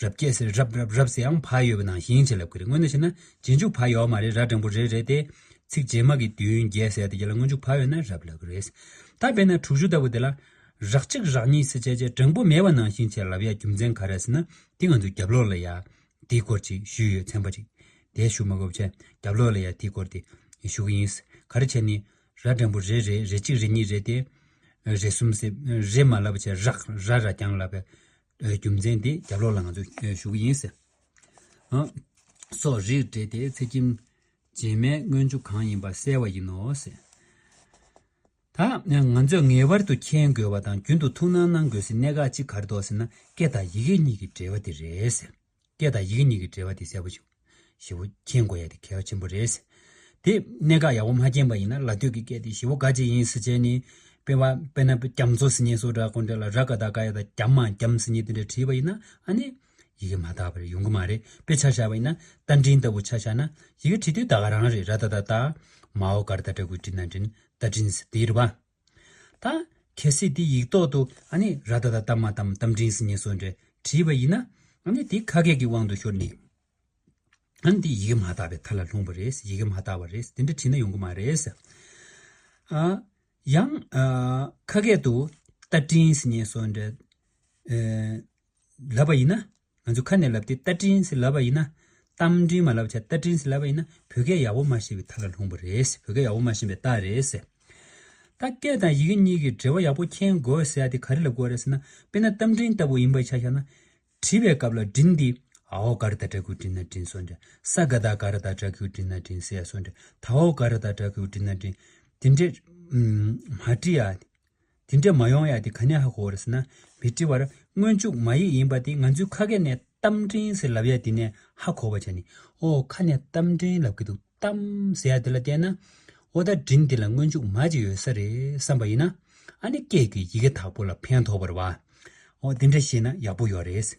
རབ་བརྒྱད་ཟེར། རབ་རབ་རབ་ཟེར་ཡང་བ་ཡོད་པ་ནང་བཞིན་བྱས་ལབ་དགོས་རེད། སྔོན་ནས་བྱས་ན་རྗེས་འཇུག་བ་ཡོད་མ་རེད། ར་འགྲེང་བུ་རེ་རེ་སྟེ། ཚིག་རྗེས་མ་གི་བདུན་བརྒྱད་ཟེར་ཡ་དེ་རྒྱབ་ལ་སྔོན་འཇུག་བ་ཡོད་ན་རབ་ལབ་དགོས་རེད། ད་དཔེར་ན་དྲུག་ཅུ་ལྟ་བུ་དེ་ལ། རག་གཅིག་རག་གཉིས་ཟེར་བྱས་བྱས་འགྲེང་བུ་མེད་པ་ནང་བཞིན་བྱས་ལབ་ཡ་རྒྱུ་མཚན་ག་རེ་ཟེར་ན། དེ་ང་ཚོས་རྒྱབ་ལོགས་ལ་ཡ་དེའི་སྐོར་ཅིག་ཞུས་ཡོད། ཚན་པ་ཅིག་དེ་ཞུ་མ་དགོས་བྱས་རྒྱབ་ལོགས་ལ་ཡ་དེའི་སྐོར་དེ་ཞུ་གི་ཡིན། ག་རེ་བྱས་ནས་ར་འགྲེང་བུ་རེ་རེ་རེ་གཅིག་རེ་གཉིས་རེ་སྟེ། རེ་གསུམ་ཟེར་རེ་མ་ལབ་བྱས་རག་ར་ར་རྐྱང་ལབ་པའི་རྒྱུ་མཚན་དེ་རྒྱབ་ལོགས་ལ་ང་ཚོས་ཞུ་གི་ཡིན་ཟེར། ཨ། སོགས་རིགས་འགྲེ་སྟེ་ཚེག་ཁྱིམ་རྗེས་མའི་སྔོན་འཇུག་གང་ཡིན་པ་གསལ་བ་ཡིན་ནོ་ཟེར། ད་ང་ཚོས་ངེས་པར་དུ་མཁྱེན་དགོས་པ་དང་རྒྱུན་དུ་ཐུགས་སྣང་གནང་དགོས་སའི་གནད་འགག་ཅིག་ག་རེ་འདུག་ཟེར་ན། སྐད་དང་ཡི་གེ་གཉིས་ཀྱི་འབྲེལ་བ་དེ་རེད་ཟེར། སྐད་དང་ཡི་གེ་གཉིས་ཀྱི་འབྲེལ་བ་དེ་གསལ་པོ་ཞིག་ཞེ་པོ་མཁྱེན་དགོས་ཡ་དེ་གལ་ཆེན་པོ་རེད་ཟེར། དེ་གནད་འགག་ཡག་པོ་མ་མཁྱེན་པ་ཡིན་ན་ལ་སྟོད་ཀྱི་སྐད་དེ་ཞེ་པོ་དགའ་ཅིག་ཡིན་ཟེར་བྱས་ནས། དཔེ་བ་དཔེར་ན་རྒྱ་མཚོ་ཟེར་མཁན་སོགས་འདྲ་ཁོ་འདྲ་ལ་ར་ག་བཏགས་རྒ་ཡ་བཏགས་རྒྱ་མ་རྒྱམ་ཟེར་མཁན་དེ་འདྲ་བྲིས་པ་ཡིན་ན་ཨ་ནི་ཡི་གེ་མ་དག་པ་རེད། ཡོང་གི་མ་རེད། དཔེ་ཆ་བཞག་པ་ཡིན་ན་རྟ་མགྲིན་ལྟ་བུ་ཆ་བཞག་ན་ཡི་གེ་བྲིས་དུས་ད་ག་རང་རེད། ར་ད་བཏགས་རྟ། མ་འོག་ག་ར་བཏགས་སྦྲ་གི་གུ་མགྲིན་ན་མགྲིན། རྟ་མགྲིན་ཟེར་དེ་རེད་པ། ད་གལ་སྲིད་དེ་ཡིག་ཐོག་ཏུ་ཨ་ནི་ར་ད་བཏགས་རྟ་མ་རྟམ་རྟ་མགྲིན་ཟེར་མཁན་སོགས་འདྲ་བྲིས་པ་ཡིན་ན་ཨ་ནི་དེ་ཁ་སྐད་ཀྱི་དབང་དུ་ཤོར་ནས་ཨ་ནི་དེ་ཡི་གེ་མ་དག་པའི་མཐའ་ལ་ལྷུང་བ་རེད། ཡི་གེ་མ་དག་པ་རེད། དེ་འདྲ་བྲིས་ན་ཡོང་གི་མ་རེད། ཨ། ཡང་ཨ། ཁ་སྐད་དུ་རྟ་མགྲིན་ཟེར་མཁན་སོགས་འདྲ། ཨ། ལབ་པ་ཡིན་ན། ང་ཚོ་ཁ་ནས་ལབ་དུས་རྟ་མགྲིན་ཟེར་ལབ་པ་ཡིན་ན། རྟ་མགྲིན་མ་ལབ་བྱས་རྟ་མགྲིན་ཟེར་ལབ་པ་ཡིན་ན་བོད་སྐད་ཡག་པོ་མ་ཤེས་པའི་མཐའ་ལ་ལྷུང་བ་རེད། བོད་སྐད་ཡག་པོ་མ་ཤེས་པའི་རྟགས་རེད་ཟེར། ད་སྐད་དང་ཡི་གེ་གཉིས་ཀྱི་འབྲེལ་བ་ཡག་པོ་མཁྱེན་དགོས་ཟེར་ཡ་དེ་ག་རེ་ལབ་དགོས་རེད་ཟེར་ན། དཔེར་ན་རྟ་མགྲིན་ལྟ་བུ་ཡིན་པ་ཆ་བཞག་ན། བྲིས་པའི་སྐབས་ལ་མགྲིན་འདི་ཨ་འོག་ག་ར་བཏགས་སྦྲ་གི་གུ་མགྲིན་ན་མགྲིན་སོགས་འདྲ། ས་ག་བཏགས་སྒ་ར་བཏགས་སྒྲ་གི་གུ་མགྲིན་ན་མགྲིན་ཟེར་ཡ་སོགས་འདྲ། ད་འོག་ག་ར་བཏགས་སྒྲ་གི་གུ་མགྲིན་ན་མགྲིན། དེ་འདྲས་མ་བྲིས་ཡ། དེ་འདྲས་མ་ཡོང་ཡ་དེ་ག་ནས་ཧ་གོ་བ་རེད་ཟེར་ན། མི་བྲི་བར་སྔོན་འཇུག་མ་ཡིག་ཡིན་པ་དེ་ང་ཚོའི་ཁ་སྐད་ནས་རྟ་མགྲིན་ཟེར་ལབ་ཡ་དེ་ནས་ཧ་གོ་བ་བྱས་ནས། ཨོ་ཁ་ནས་རྟ་མགྲིན་ལབ་ཀྱི་འདུག་རྟ་མགྲིན་ཟེར་ཡ་དེ་ལ་བལྟས་ན། ཨོ་ད་མགྲིན་དེ་ལ་སྔོན་འཇུག་མ་ཅིག་ཡོད་ས་རེད་བསམ་པ་ཡིན་ན། ཨ་ནི་སྐད་ཀྱི་ཡི་གེ་དག་པོ་ལ་ཕན་ཐོགས་པ་རེད་བ། ཨོ་དེ་འདྲ་ཤེས་ན་ཡག་པོ་ཡོད་རེད།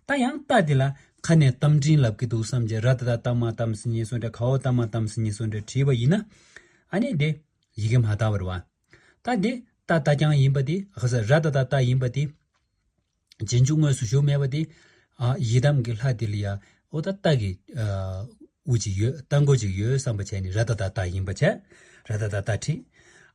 ད་ཡང་རྟ་དེ་ལ་ཁ་ནས་རྟ་མགྲིན་ལབ་ཀྱི་འདུག་བསམ་བྱས་ར་ད་བཏགས་རྟ་མ་རྟམ་ཟེར་མཁན་སོགས་འདྲ། ག་འོག་རྟ་མ་རྟམ་ཟེར་མཁན་སོགས་འདྲ་བྲིས་པ་ཡིན་ན། ཨ་ནི་དེ་ཡི་གེ་མ་དག་པ་རེད་བ། ད་དེ་རྟ་རྟ་རྐྱང་ཡིན་པ་དེ། ཨ་ཁ་ས་ར་ད་བཏགས་རྟ་ཡིན་པ་དེ། རྗེས་འཇུག་དངོས་སུ་ཞུགས་མེད་པ་དེ། ཨ་ཡི་དམ་གྱི་ལྷ་དེ་ལ་ཡ། ཨོ་ད་རྟ་གི་ཨ་དབུ་ཅིག་ཡོད། རྟ་མགོ་ཅིག་ཡོད་བསམ་པ་བྱས་ནས་ར་ད་བཏགས་རྟ་ཡིན་པ་བྱས། ར་ད་བཏགས་རྟ་བྲིས།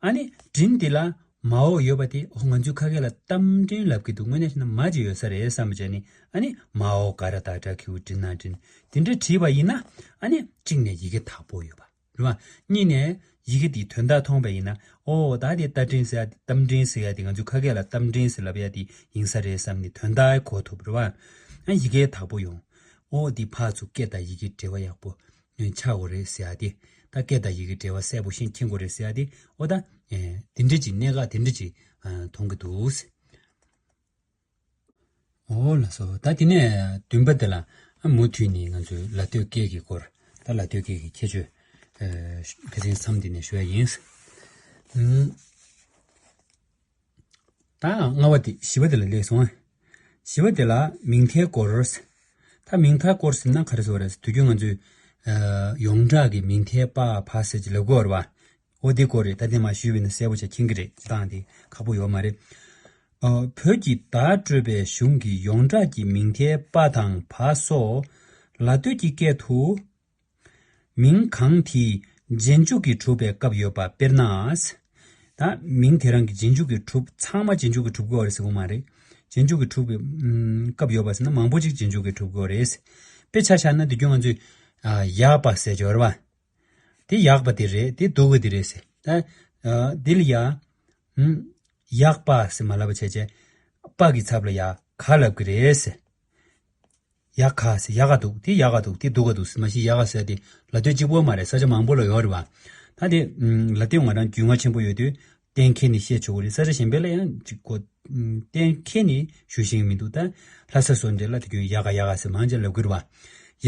ཨ་ནི་མགྲིན་དེ་ལ་མ་འོག་ཡོད་པ་དེ། ཨོ་ང་ཚོའི་ཁ་སྐད་ལ་རྟ་མགྲིན་ལབ་ཀྱི་འདུག་དངོས་གནས་བྱས་ན་མ་ཅིག་ཡོད་ས་རེད་བསམ་པ་བྱས་ནས། ཨ་ནི་མ་འོག་ག་ར་བཏགས་སྒྲ་གི་གུ་མགྲིན་ན་མགྲིན། དེ་འདྲ་བྲིས་པ་ཡིན་ན། ཨ་ནི་གཅིག་ནས་ཡི་གེ་དག་པོ་ཡོད་པ། རེད་བ། གཉིས་ནས་ཡི་གེ་འདིའི་དོན་དག་མཐོང་པ་ཡིན་ན། ཨོ་ད་དེ་རྟ་མགྲིན་ཟེར་ཡ་དེ། རྟ་མགྲིན་ཟེར་ཡ་དེ་ང་ཚོའི་ཁ་སྐད་ལ་རྟ་མགྲིན་ཟེར་ལབ་ཡ་དེ་ཡིན་ས་རེད་བསམ་ནས་དོན་དག་གོ་ཐུབ་རེད་བ། ཨ་ཡི་གེ་དག་པོ་ཡོང་། ཨོ་འདི་ཕར་ཚུར་སྐད་དང་ཡི་གེ་འབྲེལ་བ་ཡག་པོ་ཆགས་དགོས་རེད་ཟེར་ཡ་དེ། ད་སྐད་དང་ཡི་གེ་འབྲེལ་བ་གསལ་པོ་ཤེས་མཁྱེན་དགོས་རེད་ཟེར་ཡ་དེ། ཨོ་ད་དེ་འདྲ་ཅིག་གནད་འགག་དེ་འདྲ་ཅིག་མཐོང་གི་འདུག་ཟེར། ཨོ་ལགས་སོ། ད་དེ་ནས་བདུན་པ་དེ་ལ་ཨ་མུ་མཐུད་ནས་ང་ཚོའི་ལ་སྟོད་སྐད་ཀྱི་སྐོར། ད་ལ་སྟོད་སྐད་ཀྱི་ཁྱད་ཆོས་ཨ་ཁ་སང་མཚམས་འདི་ནས་ཞུ་ཡ་ཡིན། ཨུམ། ད་ལྔ་པ་དེ། བཞི་པ་དེ་ལ་སླེབས་སོང་ཨ། བཞི་པ་དེ་ལ་མིང་མཐའི་སྐོར། ད་མིང་མཐའི་སྐོར་ཟེར་ན་ག་རེ་ཟེར་བ་རེད། དུས་རྒྱུན་ང་ཚོས་ཨ་ཡོངས་གྲགས་ཀྱི་མིང་མཐའི་པ་ཕ་ཟེར་གྱི་ལབ་ཀྱི་ཡོད་རེད་བ། ཨོ་དེ་སྐོར་རེད། ད་དེ་མ་ཞུས་པ་ཡིན་ན་གསལ་པོ་བྱས་མཁྱེན་གྱི་རེད། སྤྱིར་བཏང་དེ་ཁག་པོ་ཡོད་མ་རེད། ཨ་བོད་ཀྱི་བརྡ་སྤྲོད་པའི་གཞུང་གི་ཡོངས་གྲགས་ཀྱི་མིང་མཐའི་པ་དང་བ་སོགས་ལ་སྟོད་ཀྱི་སྐད་དུ། མིང་གང་དེའི་རྗེས་འཇུག་གིས་གྲུབ་པའི་སྐབས་ཡོད་པ། དཔེར་ན། ད་མིང་དེ་རང་གི་རྗེས་འཇུག་གིས་གྲུབ། ཚང་མ་རྗེས་འཇུག་གིས་གྲུབ་ཀྱི་ཡོད་རེད་ཟེར་དགོས་མ་རེད། རྗེས་འཇུག་གིས་གྲུབ་པའི་ཨམ་སྐབས་ཡོད་པ་ཟེར་ན་མང་པོ་ཅིག་རྗེས་འཇུག་གིས་གྲུབ་ཀྱི་ཡོད་རེད། དཔེ་ཆ་བཞག་ན་དུས་རྒྱུན་ང་ཚོས་ཨ་ཡག་པ་ཟེར་གྱི་ཡོད་རེད་བ། དེ་ཡག་པ་དེ་རེད། དེ་སྡུག་པ་དེ་རེད་ཟེར། ད་ཨ་འདི་ལ་ཡ། ཨུམ། ཡག་པ་ཟེར་མ་ལབ་པ་བྱས་བྱས། པ་གི་ཚབ་ལ་ཡ་ག་ལབ་ཀྱི་རེད་ཟེར། ཡག་ག་ཟེར། ཡག་ག་འདུག་དེ་ཡག་ག་འདུག་དེ་སྡུག་ག་འདུག་ཟེར། མ་གཞི་ཡག་ག་ཟེར་དེ་ལ་སྟོད་གཅིག་པོ་མ་རེད། ས་ཆ་མང་པོ་ལ་ཡོད་རེད་བ། ད་དེ་ཨུམ་ལ་སྟོད་ང་རང་རྒྱུས་མངའ་ཆེན་པོ་ཡོད་དུས། གཏན་འཁེལ་ནས་བཤད་ཆོག་གི་རེད། ས་ཆ་གཞན་པ་ལ་ཡང་ཅིག་གོ་གཏན་འཁེལ་ནས་ཞུ་ཤེས་ཀྱི་མི་འདུག་ད་ལྷ་ས་སོགས་འདྲ་ལ་དུས་རྒྱུན་ཡག་ག་ཡག་ག་ཟེར་མང་ཆེ་ལབ་ཀྱི་རེད་བ།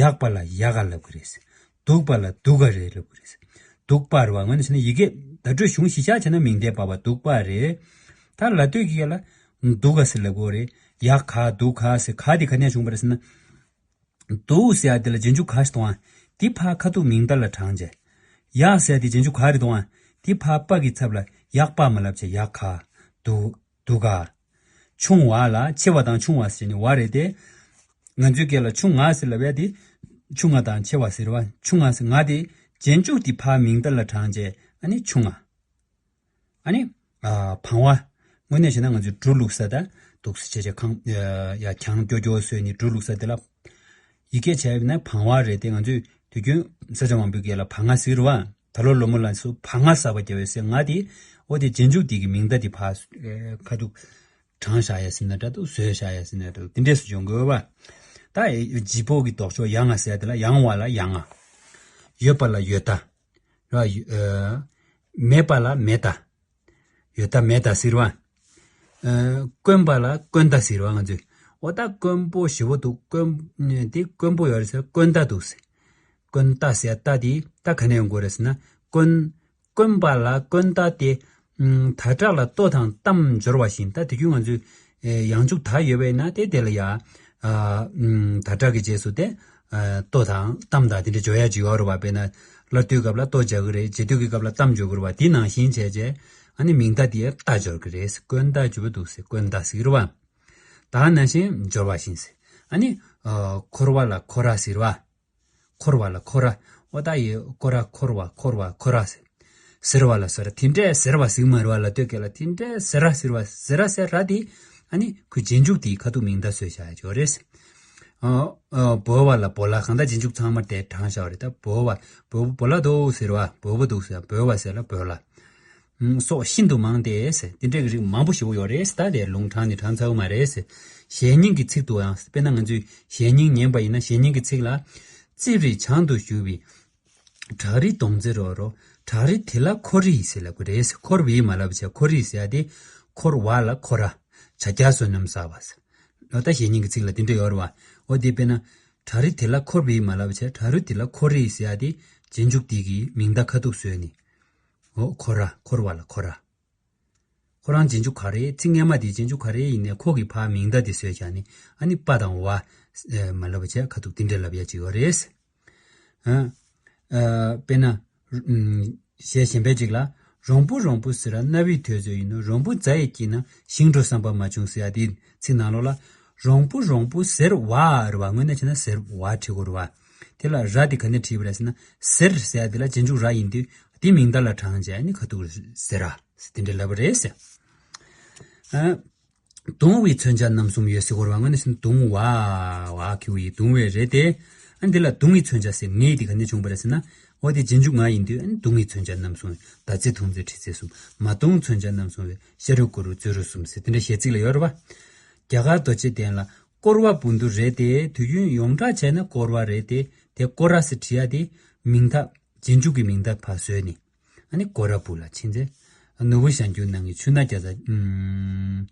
ཡག་པ་ལ་ཡག་ག་ལབ་ཀྱི་རེད། སྡུག་པ་ལ་སྡུག་ག་རེད་ལབ་ཀྱི་རེད། སྡུག་པ་རེད་བ། དངོས་གནས་བྱས་ན་ཡི་གེ་བརྡ་སྤྲོད་གཞུང་གཞི་བཞག་བྱས་ན་མིང་མཐའི་པ་བ་སྡུག་པ་རེད། ད་ལ་སྟོད་ཀྱི་སྐད་ལ་ དུ་ག་ཟེར་ལབ་དགོས་རེད། ཡ་ག་དུ་ག་ཟེར། ག་དེ་ག་ནས་བྱུང་བ་རེད་ཟེར་ན། དུ་ཟེར་ཡ་དེ་ལ་རྗེས་འཇུག་ག་ཞིག་གཏོང་བ། དེ་ཕར་ཁ་ཐུག་མིང་མཐའ་ལ་དྲངས་བྱས། ཡ་ཟེར་ཡ་དེ་རྗེས་འཇུག་ག་རེ་གཏོང་བ། དེ་ཕར་པ་གི་ཚབ་ལ་ཡག་པ་མ་ལབ་བྱས་ཡ་ག་དུ་དུ་ག་ཆུང་བ་ལ་ཆེ་བ་དང་ཆུང་བ་ཟེར་ནས་བ་རེད་དེ། ང་ཚོའི་སྐད་ལ་ཆུང་ང་ཟེར་ལབ་ཡ་དེ། ཆུང་ང་དང་ཆེ་བ་ཟེར་བ། ཆུང་ང་ཟེར། ང་དེ་རྗེས་འཇུག་དེ་ཕར་མིང་མཐའ་ལ་དྲངས་བྱས། ཨ་ནི་ཆུང་ང་། ཨ་ནི། ཨ། བང་བ། དངོས་གནས་བྱས་ན་ང་ཚོའི་འབྲུ་བླུགས་ས་དང་འདུག་སེ་བྱས་བྱས་ཁང་། ཡ་གྱང་ཀྱོ་ཀྱོ་བཟོས་ནས་འབྲུ་བླུགས་ས་དེ་ལ། ཡི་གེ་བྱས་པ་ན་བང་བ་རེད་དེ། ང་ཚོས་དུས་རྒྱུན་ས་ཆ་མང་པོའི་སྐད་ལ་བང་ང་ཟེར་བ། ད་ལོ་ལོ་མོ་ལ་སུ་བང་ང་ཟ་བ་རྒྱབ་པའི་ཟེར། ང་དེ་འོ་དེ་རྗེས་འཇུག་དེ་གི་མིང་མཐའ་དེ་ཕར་ཁ་ཐུག་དྲངས་བཞག་ཡ་ཟེར་ན་འདྲ་འདུག་བཟོས་བཞག་ཡ་ཟེར་ན་འདྲ་འདུག་དེ་འདྲས་སུ་སྦྱོང་དགོས་པ། ད་ལྗིད་པོ་གི་ལྡོག་ཕྱོགས་ཡང་ང་ཟེར་ཡ་དེ་ལ་ཡང་བ་ལ་ཡང་ང་། ཡོད་པ་ལ་ཡོད་ད། ར། ཡོ། ཨ། མེད་པ་ལ་མེད་ད། ཡོད་ད་མེད་ད་ཟེར་བ། ཨ། དཀོན་པ་ལ་དཀོན་ད་ཟེར་བ་ང་ཚོས། འོ་ད་དཀོན་པོ་ཞེ་པོ་འདུག་དཀོན། དེ་དཀོན་པོ་ཡོད་རེད་ཟེར། དཀོན་ད་འདུག་ཟེར། དཀོན་ད་ཟེར་ད་དེ་ད་ག་ནས་ཡོང་དགོས་རེད་ཟེར་ན། དཀོན། དཀོན་པ་ལ་དཀོན་ད་དེ། ཨུམ། ད་དྲག་ལ་ལྟོ་དང་གཏམ་སྦྱོར་བ་བཞིན། ད་དེ་རྒྱུན་ང་ཚོས། ཨེ། ཡང་འཇུག་ད་ཡོད་པས་ན་དེ་དེ་ལ་ཡ། ཨ། ཨུམ། ད་དྲག་གི་རྗེས་སུ་དེ། ཨ། ལྟོ་དང་གཏམ་དང་དེ་འདྲ་སྦྱོར་ཡ་ཅིག་ཡོད་རེད་བ། དཔེར་ན་སླར་དུས་སྐབས་ལ་ལྟོ་སྦྱར་གི་རེད། རྗེས་དུས་ཀྱི་སྐབས་ལ་གཏམ་སྦྱོར་གི་རེད་བ། དེ་ནང་བཞིན་བྱས་བྱས། ཨ་ནི་མིང་མཐའ་དེ་ད་སྦྱོར་གི་རེད། དཀོན་ད་ཅུ་པ་འདུག་ཟེར། དཀོན་ད་ཟེར་གི་རེད་བ། ད་ནང་བཞིན་སྦྱོར་བ་བཞིན་ཟེར། ཨ་ནི། ཨ། འཁོར་བ་ལ་འཁོར་ར་ཟེར་བ། འཁོར་བ་ལ་འཁོར་ར། འོ་ད་ཡི་སྐོར་ར་འཁོར་བ་འཁོར་བ་འཁོར་ར་ཟེར། ཟེར་བ་ལ་ཟེར། དེ་འདྲས་ཟེར་བ་ཟེར་མ་རེད་བ། ལ་སྟོད་སྐད་ལ་དེ་འདྲས་ཟེར་ར་ཟེར་བ། ཟེར་ར་ཟེར་ར་དེ། ཨ་ནི་ཁོའི་རྗེས་འཇུག་དེའི་ཁ་ཐུག་མིང་མཐའ་བཟོས་བཞག་ཡ་ཅིག་ཡོད་རེད། ཨ། ཨ། འབོལ་བ་ལ་འབོལ་ལ། གང་ལྟར་རྗེས་འཇུག་ཚང་མ་དེ་དྲངས་བཞག་པ་རེད། ད་འབོལ་བ། འབོལ་བ་འབོལ་ལ་འདུག་ཟེར་བ། འབོལ་བ་འདུག་ཟེར། འབོལ་བ་ཟེར་ལ་འབོལ་ལ། ཨུམ། སོགས་ཤིན་ཏུ་མང་སྟེ་ཟེར། དེ་འདྲའི་རིགས་མང་པོ་ཞེ་པོ་ཡོད་རེད་ཟེར། ད་དེ་ལུང་དྲངས་ནས་དྲངས་ཚར་བ་མ་རེད་ཟེར། གཞན་སྙིང་གི་ཚིག་ཏུ་ཡང་། དཔེར་ན་ང་ཚོས་གཞན་སྙིང་ཉན་པ་ཡིན་ན། གཞན་སྙིང་གི་ཚིག་ལ། རྩིབས་རིས་བྱང་དུ་ཞུགས་པའི། བྲག་རི་དོང་རྩེ་རོ་རོ། བྲག་རི་དེ་ལ་འཁོར་རི་ཟེར་ལབ་ཀྱི་རེད་ཟེར། འཁོར་བའི་མ་ལབ་བྱས་འཁོར་རི་ཟེར་ཡ་དེ། འཁོར་བ་ལ་འཁོར་ར། བྱ་རྒྱ་བསོད་ནམས་བསགས་པ་ཟེར། ད་གཞན་སྙིང་གི་ཚིག་ལ་དེ་འདྲ་ཡོད་རེད་བ། འོ་དེ་དཔེར་ན། བྲག་རི་དེ་ལ་འཁོར་བའི་མ་ལབ་བྱས་བྲག་རི་དེ་ལ་འཁོར་རི་ཟེར་ཡ་དེ། རྗེས་འཇུག་དེ་གི་མིང་མཐའ་ཁ་ཐུག་བཟོས་ནས། འོ་འཁོར་ར། འཁོར་བ་ལ་འཁོར་ར། ཁོ་རང་རྗེས་འཇུག་ག་རེ། ཚིག་སྔ་མ་དེ་རྗེས་འཇུག་ག་རེ་ཡིན་ནའི་ཁོ་གི་ཕར་མིང་མཐའ་དེ་བཟོས་བཞག་ནས། ཨ་ནི་པ་དང་བ། ཨེ། མ་ལབ་པ་བྱས་ཁ་ཐུག་དེ་འདྲ་ལབ་ཡ་ཅིག་ཡོད་རེད། ཨ། ཨ། དཔེར་ན། ཨུམ། གཞས་གཞན་པ་ཅིག་ལ། རོང་བུ་རོང་བུ་ཟེར་ར་རྣ་བའི་ཐོས་ཚོད་ཡིན་ནོ། རོང་བུ་རྫ་ཡི་དཀྱིལ་ན་ཞིང་འགྲོ་བསམ་པ་མ་བྱུང་ཟེར་ཡ་དེ་ཚིག་ནང་ལོགས་ལ། རོང་བུ་རོང་བུ་ཟེར་བ་རེད་བ། དངོས་གནས་བྱས་ན་ཟེར་བ་བྲིས་དགོས་རེད་བ། དེ་ལ་ར་དེ་ག་ནས་བྲིས་པ་རེད་ཟེར་ན། ཟེར་ཟེར་ཡ་དེ་ལ་རྗེས་འཇུག་ར་ཡིན་དུས་དེ་མིང་མཐའ་ལ་དྲངས་བྱས་ནི་ཁ་ཐུག་ཟེར་ར་ཟེར་དེ་འདྲ་ལབ་པ་རེད་ཟེར། ཨ། གདུང་བའི་མཚོན་ཆ་རྣམ་གསུམ་ཡོད་ཟེར་གོ་ར་བ། དངོས་གནས་ཟེར་ན་གདུང་བ། བ་ཁྱི་བོ་ཡི་གདུང་བའི་རེད་དེ། ཨ་འདི་ལ་གདུང་བའི་མཚོན་ཆ་ཟེར་ངེས་དེ་ག་ནས་བྱུང་བ་རེད་ཟེར་ན། འོ་དེ་རྗེས་འཇུག་ང་ཡིན་དུས་ཨ་ནི་གདུང་བའི་མཚོན་ཆ་རྣམ་གསུམ་ཟླ་རྩེ་དུང་རྩེ་ཁྲི་རྩེ་གསུམ། མ་གདུང་མཚོན་ཆ་རྣམ་གསུམ་ཡོད། ཤ་རུས་ཀོ་རུས་མཛོ་རུས་གསུམ་ཟེར་དེ་འདྲ་གཞས་ཚིག་ལ་ཡོད་རེད་བ། རྒྱ་གར་རྡོ་རྗེ་གདན་ལ་བསྐོར་བ་འབུམ་དུ་རེད་དེ། དུས་རྒྱུན་ཡོངས་གྲགས་བྱས་ན་བསྐོར་བ་རེད་དེ། དེ་བསྐོར་ར་ཟེར་བྲིས་ཡ་དེ་མིང་མཐའ། རྗེས་འཇུག་གི་མིང་མཐའ་ཕར་བཟོས་ནས། ཨ་ནི་སྐོར་ར་བུ་ལ་ཕྱིན་ཚེ། ནོར་བུ་ཞལ་འགྱུར་ནང་གི་ཆུ་སྣ་བརྒྱ་རྩ། ཨུམ།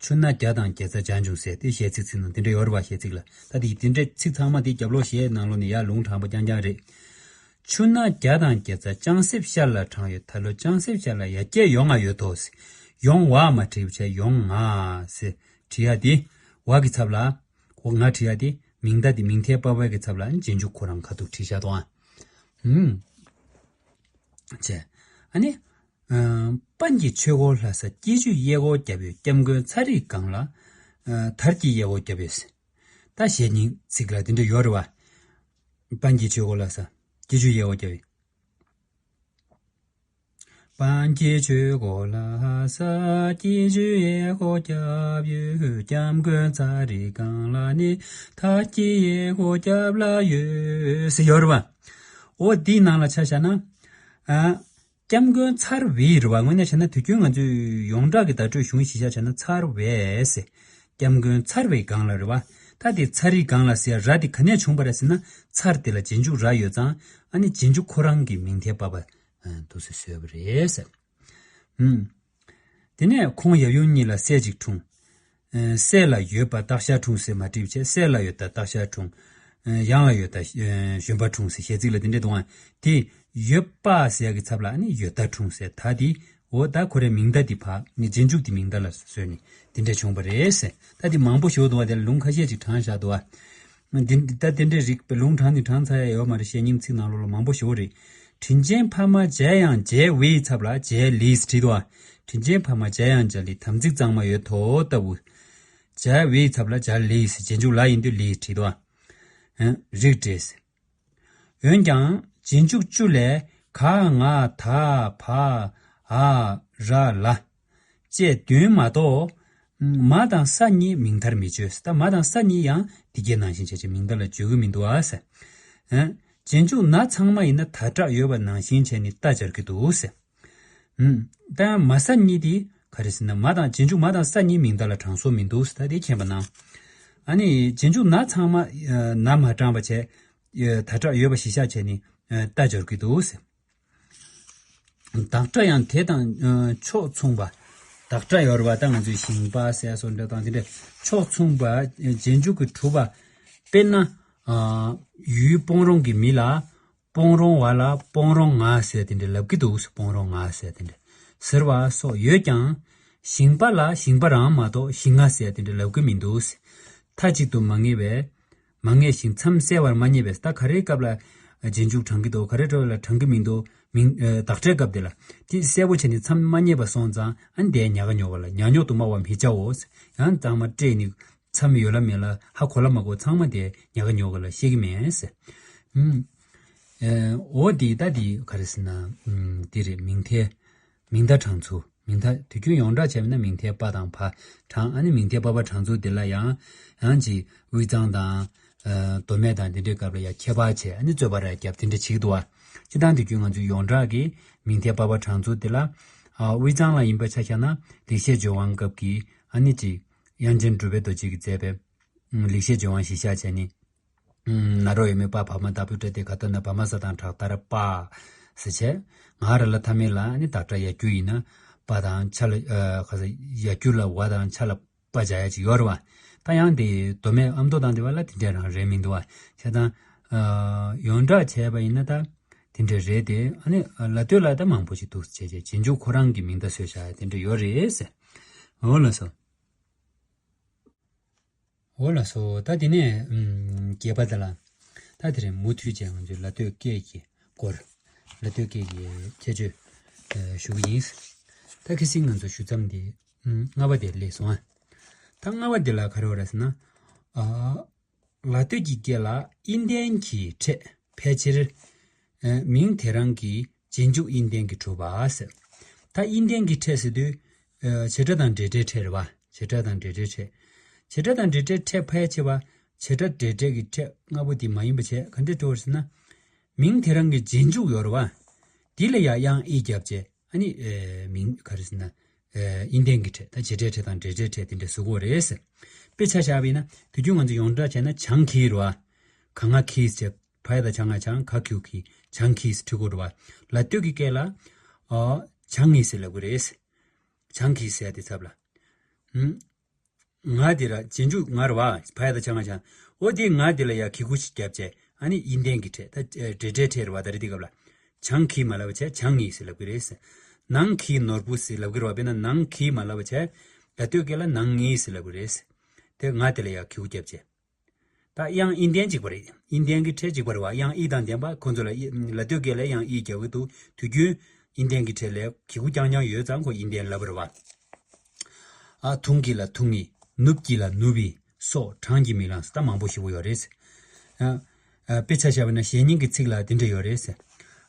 ཆུ་སྣ་བརྒྱ་དང་བརྒྱ་རྩ་བྱང་ཆུབ་ཟེར་དེ་གཞས་ཚིག་ཚིག་ནང་དེ་འདྲ་ཡོད་རེད་བ། གཞས་ཚིག་ལ། ད་དེ་དེ་འདྲའི་ཚིག་ཚང་མ་དེ་རྒྱབ་ལོགས་གཞས་ནང་ལོགས་ནས་ཡར་ལུང་དྲངས་པ་རྐྱང་རྐྱང་རེད། ཆུ་སྣ་བརྒྱ་དང་བརྒྱ་རྩ་ལྕང་གསེབ་ཤར་ལ་དྲངས་ཡོད། ད་ལོ་ལྕང་གསེབ་ཤར་ལ་ཡར་རྒྱས་ཡོང་ང་ཡོད་དོ་ཟེར། ཡོང་བ་མ་བྲིས་བྱས་ཡོང་ང་ཟེར་བྲིས་ཡ་དེ། བ་གི་ཚབ་ལ། འོ་ང་བྲིས་ཡ་དེ་མིང་མཐའ་དེ་མིང་མཐའི་པ་ཕའི་གི་ཚབ་ལ་རྗེས་འཇུག་ཁོ་རང་ཁ་ཐུག་བྲིས་བཞག་དང་། ཨུམ། བྱས། ཨ་ནི། ཨ། པཎ་གྱི་ཆོས་འཁོར་ལྷ་ས་སྐྱིད་ཆུའི་གཡས་སྐོར་བརྒྱབ་ཡོད། སྐྱབས་མགོན་ཚ་རིའི་སྒང་ལ། ཨ། དར་གྱི་གཡས་སྐོར་བརྒྱབ་ཡོད་ཟེར། ད་གཞས་རྙིང་ཚིག་ལ་དེ་འདྲ་ཡོད་རེད་བ། པཎ་གྱི་ཆོས་འཁོར་ལྷ་ས་སྐྱིད་ཆུའི་གཡས་སྐོར་བརྒྱབ་ཡོད། པཎ་གྱི་ཆོས་འཁོར་ལྷ་ས་སྐྱིད་ཆུའི་གཡས་སྐོར་བརྒྱབ་ཡོད། སྐྱབས་མགོན་ཚ་རིའི་སྒང་ལ་ནི་དར་གྱི་གཡས་སྐོར་བརྒྱབ་ལ་ཡོད་ཟེར་ཡོད་རེད་བ། འོ་འདིའི་ནང་ལ་ཆ་བཞག་ན། ཨ། སྐྱབས་མགོན་ཚར་བའི་རེད་བ། དངོས་གནས་བྱས་ན་དུས་རྒྱུན་ང་ཚོས་ཡོངས་གྲགས་ཀྱི་བརྡ་སྤྲོད་གཞུང་གཞི་བཞག་བྱས་ན་ཚར་བས་ཟེར། སྐྱབས་མགོན་ཚར་བའི་སྒང་ལ་རེད་བ། ད་དེ་ཚ་རིའི་སྒང་ལ་ཟེར་ར་དེ་ག་ནས་བྱུང་བ་རེད་ཟེར་ན། ཚར་དེ་ལ་རྗེས་འཇུག་ར་ཡོད་ཙང་། ཨ་ནི་རྗེས་འཇུག་ཁོ་རང་གི་མིང་མཐའི་པ་ཕ། ཨ། འདུག་སེ་བཟོས་པ་རེད་ཟེར། ཨུམ། དེ་ནས་ཁོང་ཡབ་ཡུམ་གཉིས་ལ་སྲས་གཅིག་འཁྲུངས། ཨ། སྲས་ལ་ཡོད་པ་སྟག་ཤར་འཁྲུངས་ཟེར་མ་བྲིས་བྱས། སྲས་ལ་ཡོད་པ་སྟག་ཤར་འཁྲུངས། ཨ། ཡང་ལ་ཡོད་པ་གཞོན་པ་འཁྲུངས་ཟེར་གཞས་ཚིག་ལ་དེ་འདྲས་འདུག་ཨ། དེ་ཡོད་པ་ཟེར་ཡ་གི་ཚབ་ལ་ཨ་ནི་ཡོད་པ་འཁྲུངས་ཟེར། ད་དེ་ འོ་ད་ཁོ་རའི་མིང་བརྡ་འདི་ཕར་ནི་རྗེས་འཇུག་འདི་མིང་བརྡ་ལ་བཟོས་ནས་འདི་འདྲ་བྱུང་བ་རེད་ཟེར། ད་འདི་མང་པོ་ཞིག་འདུག་བ། དེ་ལ་ལུང་ཁ་ཤས་ཅིག་དྲངས་བཞག་འདུག་བ། འདི་ད་དེ་འདྲའི་རིགས་པའི་ལུང་དྲངས་ནས་དྲངས་ཚར་ཡ་ཡོད་མ་རེད། བཤེས་གཉེན་ཚིག་ནང་ལོགས་ལ་མང་པོ་ཞིག་རེད། དྲིན་ཅན་ཕ་མ་མཇལ་ཡང་མཇལ་བའི་ཚབ་ལ་མཇལ་ལེ་ཟེར་བྲིས་འདུག་བ། དྲིན་ཅན་ཕ་མ་མཇལ་ཡང་མཇལ་ལེ་དམ་ཚིག་གཙང་མ་ཡོད་དོ་ལྟ་བུ། མཇལ་བའི་ཚབ་ལ་མཇལ་ལེ་ཟེར། རྗེས་འཇུག་ལ་ཡིན་དུས་ལེ་བྲིས་འདུག་བ། རིགས་འགྲེ་ཟེར། འོན་ཀྱང་རྗེས་འཇུག་བཅུ་ལས་ག་ང་ད་བ་འ་ར་ལ་བཅས་བདུན་མ་གཏོགས། མ་དང་ས་གཉིས་མིང་མཐར་མི་བརྗོད། ད་མ་དང་ས་གཉིས་ཡང་འདི་གའི་ནང་བཞིན་བྱས་བྱས་མིང་མཐའ་ལ་བརྗོད་ཀྱི་མི་འདུག་ཨ་ཟེར། རྗེས་འཇུག་ན་ཚང་མ་ཡིན་ན་ད་དྲག་ཡོད་པ་ནང་བཞིན་བྱས་ནས་རྟ་སྦྱར་གྱི་འདུག་ཟེར། ད་ཡང་མ་ས་གཉིས་དེ་ག་རེ་ཟེར་ན། མ་དང་རྗེས་འཇུག་མ་དང་ས་གཉིས་མིང་མཐའ་ལ་དྲངས་སྲོལ་མི་འདུག་ཟེར། ད་དེ་མཁྱེན་པ་གནང་། ཨ་ནི་རྗེས་འཇུག་ན་ཚང་མ་ན་མ་དྲངས་པ་བྱས། ད་དྲག་ཡོད་པ་གཞི་བཞག་བྱས་ནས་རྟ་སྦྱར་གྱི་འདུག་ཟེར། བདག་སྒྲ་ཡང་དེ་དང་ཕྱོགས་མཚུངས་པ། བདག་སྒྲ་ཡོད་རེད་བ། ད་ང་ཚོས་ཞིང་པ་ཟེར་སོགས་འདྲ་དང་དེ་འདྲ་ཕྱོགས་མཚུངས་པ་རྗེས་འཇུག་གི་གྲུབ་པ། དཔེར་ན། ཡུལ་སྤོང་རོང་གི་མི་ལ་སྤོང་རོང་བ་ལ་སྤོང་རོང་ང་ཟེར་དེ་འདྲ་ལབ་ཀྱི་འདུག་སྤོང་རོང་ང་ཟེར་དེ་འདྲ་ཟེར་བ་སོགས་ཡོད་ཀྱང་། ཞིང་པ་ལ་ཞིང་པ་རང་མ་གཏོགས་ཞིང་ང་ཟེར་དེ་འདྲ་ལབ་ཀྱི་མི་འདུག་མཐའ་གཅིག་ཏུ་མ་ངེས་པས། མ་ངེས་ཤིང་མཚམས་གསལ་བར་མ་རྙེད་པས། ད་ག་རེའི་སྐབས་ལ་རྗེས་འཇུག་དྲང་གི་འདུག་ག་རེ་འགྲོ་ལ་དྲང་གི་མི་འདུག་མིང་བདག་སྒྲའི་སྐབས་དེ་ལ་དེ་གསལ་པོ་བྱས་ནས་མཚམས་མ་རྙེད་པ་སོང་ཙང་། ཨ་ནི་དེ་ཉག་ག་ཉོག་ག་ལ་ཉག་ཉོག་ཏུ་སྨྲ་བར་མི་བྱའོ། ཡང་གཙང་མ་སྤྲད་ནས་མཚམས་ཡོད་ལ་མེད་ལ་ཧ་གོ་ལ་མ་གོ་ཚང་མ་དེ་ཉག་ག་ཉོག་ག་ལ་བཤད་ཀྱི་མེད་ཟེར། ཨུམ། འོ་དེ་ད་དེ་ག་རེ་ཟེར་ན། ཨུམ། དེ་རེད། མིང་མཐའི་མིང་མཐའ་དྲང་ཚུལ། མིང་མཐའ་དུས་རྒྱུན་ཡོངས་གྲགས་བྱས་པ་ན་མིང་མཐའི་པ་དང་བ་དྲང་། ཨ་ནི་མིང་མཐའི་པ་བ་དྲང་ཚུལ་དེ་ལ་ཡང་ཡང་ཅིག་དབུས་གཙང་དང་། ཨ། མདོ་སྨད་དང་དེ་འདྲའི་སྐབས་ལ་ཡང་ཁྱད་པར་བྱས། ཨ་ནི་རྩོད་པ་ར་རྒྱབ་དེ་འདྲ་བྱེད་ཀྱི་འདུག་བ། སྤྱིར་བཏང་དུས་རྒྱུན་ང་ཚོའི་ཡོངས་གྲགས་ཀྱི་མིང་མཐའི་པ་བ་དྲང་ཚུལ་དེ་ལ། ཨ། དབུས་གཙང་ལ་ཡིན་པ་ཆ་བཞག་ན་ལེགས་བཤད་ལྗོན་དབང་སྐབས་ཀྱི་ཨ་ནི་ཅིག་དབྱངས་ཅན་གྲུབ་པའི་རྡོ་རྗེ་གིས་མཛད་པའི་ལེགས་བཤད་ལྗོན་དབང་གཞི་བཞག་བྱས་ནས། ན་རོ་ཡོད་མེད་པ་བ་མ་ལྟ་བུ་སྤྲད་དེ་ག་ལྟར་ན་བ་མ་ས་དང་དྲག་ལྟར་པ་ཟེར་བྱས། ང་ར་ལ་མཐའ་མེད་ལ་ནི་བདག་སྒྲ་ཡ་རྒྱུ་ཡིན་ན་པ་དང་ཆ་ལ། ཨ། ག་ས་ཡ་རྒྱུ་ལ་བ་དང་ཆ་ལ་པ་སྦྱར་ཡ་ཅིག་ཡོད་རེད་བ། ད་ཡང་དེ་མདོ་སྨད་ཨ་མདོ་དང་དེ་བ་ལ་དེ་འདྲ་རང་རེད་མི་འདུག་བ། བྱས་ཙང་། ཨ། ཡོངས་གྲགས་བྱས་པ་ཡིན་ན་ད་དེ་འདྲ་རེད་དེ། ཨ་ནི་ལ་སྟོད་ལ་ད་མང་པོ་ཞིག་འདུག་བྱས་བྱས་རྗེས་འཇུག་ཁོ་རང་གི་མིང་བརྡ་བཟོས་བཞག་ཡ་དེ་འདྲ་ཡོད་རེད་ཟེར། འོ་ལགས་སོ། འོ་ལགས་སོ། ད་དེ་ནས་ཨུམ། བརྒྱད་པ་དེ་ལ། ད་དེ་རིང་མུ་མཐུད་ཅིག་ང་ཚོའི་ལ་སྟོད་སྐད་ཀྱི་སྐོར། ལ་སྟོད་སྐད་ཀྱི་ཁྱད་ཆོས། ཨ། ཞུ་གི་ཡིན། ད་ཁ་སང་ང་ཚོ་ཞུ་མཚམས་དེ། ཨུམ། ལྔ་པ་དེ་སླེབས་སོང་ཨ། ད་ལྔ་པ་དེ་ལ་ག་རེ་ཡོད་རེད་ཟེར་ན། ཨ། ལ་སྟོད་ཀྱི་སྐད་ལ་དབྱིན་ལྡན་གྱི་ཕྲད་ཕལ་ཆེར། ཨ། མིང་དེ་རང་གི་རྗེས་འཇུག་དབྱིན་ལྡན་གྱིས་གྲུབ་པ་ཟེར། ད་དབྱིན་ལྡན་གྱི་ཕྲད་ཟེར་དུས། ཨ། བྱེད་སྒྲ་དང་འབྲེལ་སྒྲའི་ཕྲད་རེད་བ། བྱེད་སྒྲ་དང་འབྲེལ་སྒྲའི་ཕྲད། བྱེད་སྒྲ་དང་འབྲེལ་སྒྲའི་ཕྲད་ཕལ་ཆེ་བ། བྱེད་སྒྲ་འབྲེལ་སྒྲ་གི་ཕྲད་ལྔ་པོ་དེ་མ་ཡིན་པ་བྱས་ག་འདྲས་འགྲོ་བ་ཟེར་ན། མིང་དེ་རང་གི་རྗེས་འཇུག་ཡོད་རེད་བ། དེ་ལ་ཡང་དབྱངས་ཨི་རྒྱབ་བྱས། ཨ་ནི། ཨེ། མིང་ག་རེ་ཟེར་ན། ཨེ། དབྱིན་ལྡན་གྱི་ཕྲད། ད་བྱེད་སྒྲའི་ཕྲད་དང་འབྲེལ་སྒྲའི་ཕྲད་དེ་འདྲ་བཟོ་དགོས་རེད་ཟེར། དཔེ་ཆ་བཞག་པ་ཡིན་ན་དུས་རྒྱུན་ང་ཚོ་ཡོངས་གྲགས་བྱས་ན་བྱང་གི་རེད་བ། ག་ང་གིས་བྱས། བ་ཡ་བཏགས་བྱ་ང་བྱང་། ག་གི་གུ་གི། བྱང་གིས་བྲི་དགོས་རེད་བ། ལ་སྟོད་ཀྱི་སྐད་ལ། ཨ། བྱང་ངི་ཟེར་ལབ་ཀྱི་རེད། བྱང་གིས་ཟེར་དེ་ཚབ་ལ། ཧུམ། ང་དེ་ལ་རྗེས་འཇུག་ང་རེད་བ། བ་ཡ་བཏགས་བྱ་ང་བྱང་། འོ་དེ་ང་དེ་ལ་ཡ་གི་གུ་ཞིག་བརྒྱབ་བྱས། ཨ་ནི་དབྱིན་ལྡན་གྱི་ཕྲད། ད་འབྲེལ་སྒྲའི་ཕྲད་རེད་བ། ད་རེད་དེ་སྐབས་ལ། བྱང་གི་མ་ལབ་བྱས་བྱང་ངི་ཟེར་ལབ་ཀྱི་རེད། ནང་གི་ནོར་བུ་ཟེར་ལབ་ཀྱི་རེད་བ། དཔེར་ན་ནང་གི་མ་ལབ་བྱས་ལ་སྟོད་སྐད་ལ་ནང་ངི་ཟེར་ལབ་ཀྱི་རེད། དེ་ང་དེ་ལ་ཡ་གི་གུ་བརྒྱབ་བྱས། ད་དབྱངས་དབྱིན་ལྡན་གཅིག་པ་རེད། དབྱིན་ལྡན་གྱི་ཕྲད་གཅིག་པ་རེད་བ། དབྱངས་ཨི་དང་ལྡན་པ་ཁོ་ཚོ་ལ་ཨི། ལ་སྟོད་སྐད་ལ་དབྱངས་ཨི་རྒྱག་གི་འདུག་དུས་རྒྱུན་དབྱིན་ལྡན་གྱི་ཕྲད་ལ་གི་གུ་རྐྱང་རྐྱང་ཡོད་ཙང་ཁོ་དབྱིན་ལྡན་ལབ་པ་རེད་བ། ཨ། ཐུང་གི་ལ་ཐུང་ངི། ནུབ་ཀྱི་ལ་ནུབ་བི། སོགས་གྲངས་ཀྱིས་མི་ལངས། ད་མང་པོ་ཞེ་པོ་ཡོད་རེད། ཨ། ཨ། དཔེ་ཆ་བཞག་པ་ན་གཞན་སྙིང་གི་ཚིག་ལ་འདི་འདྲ་ཡོད་རེད།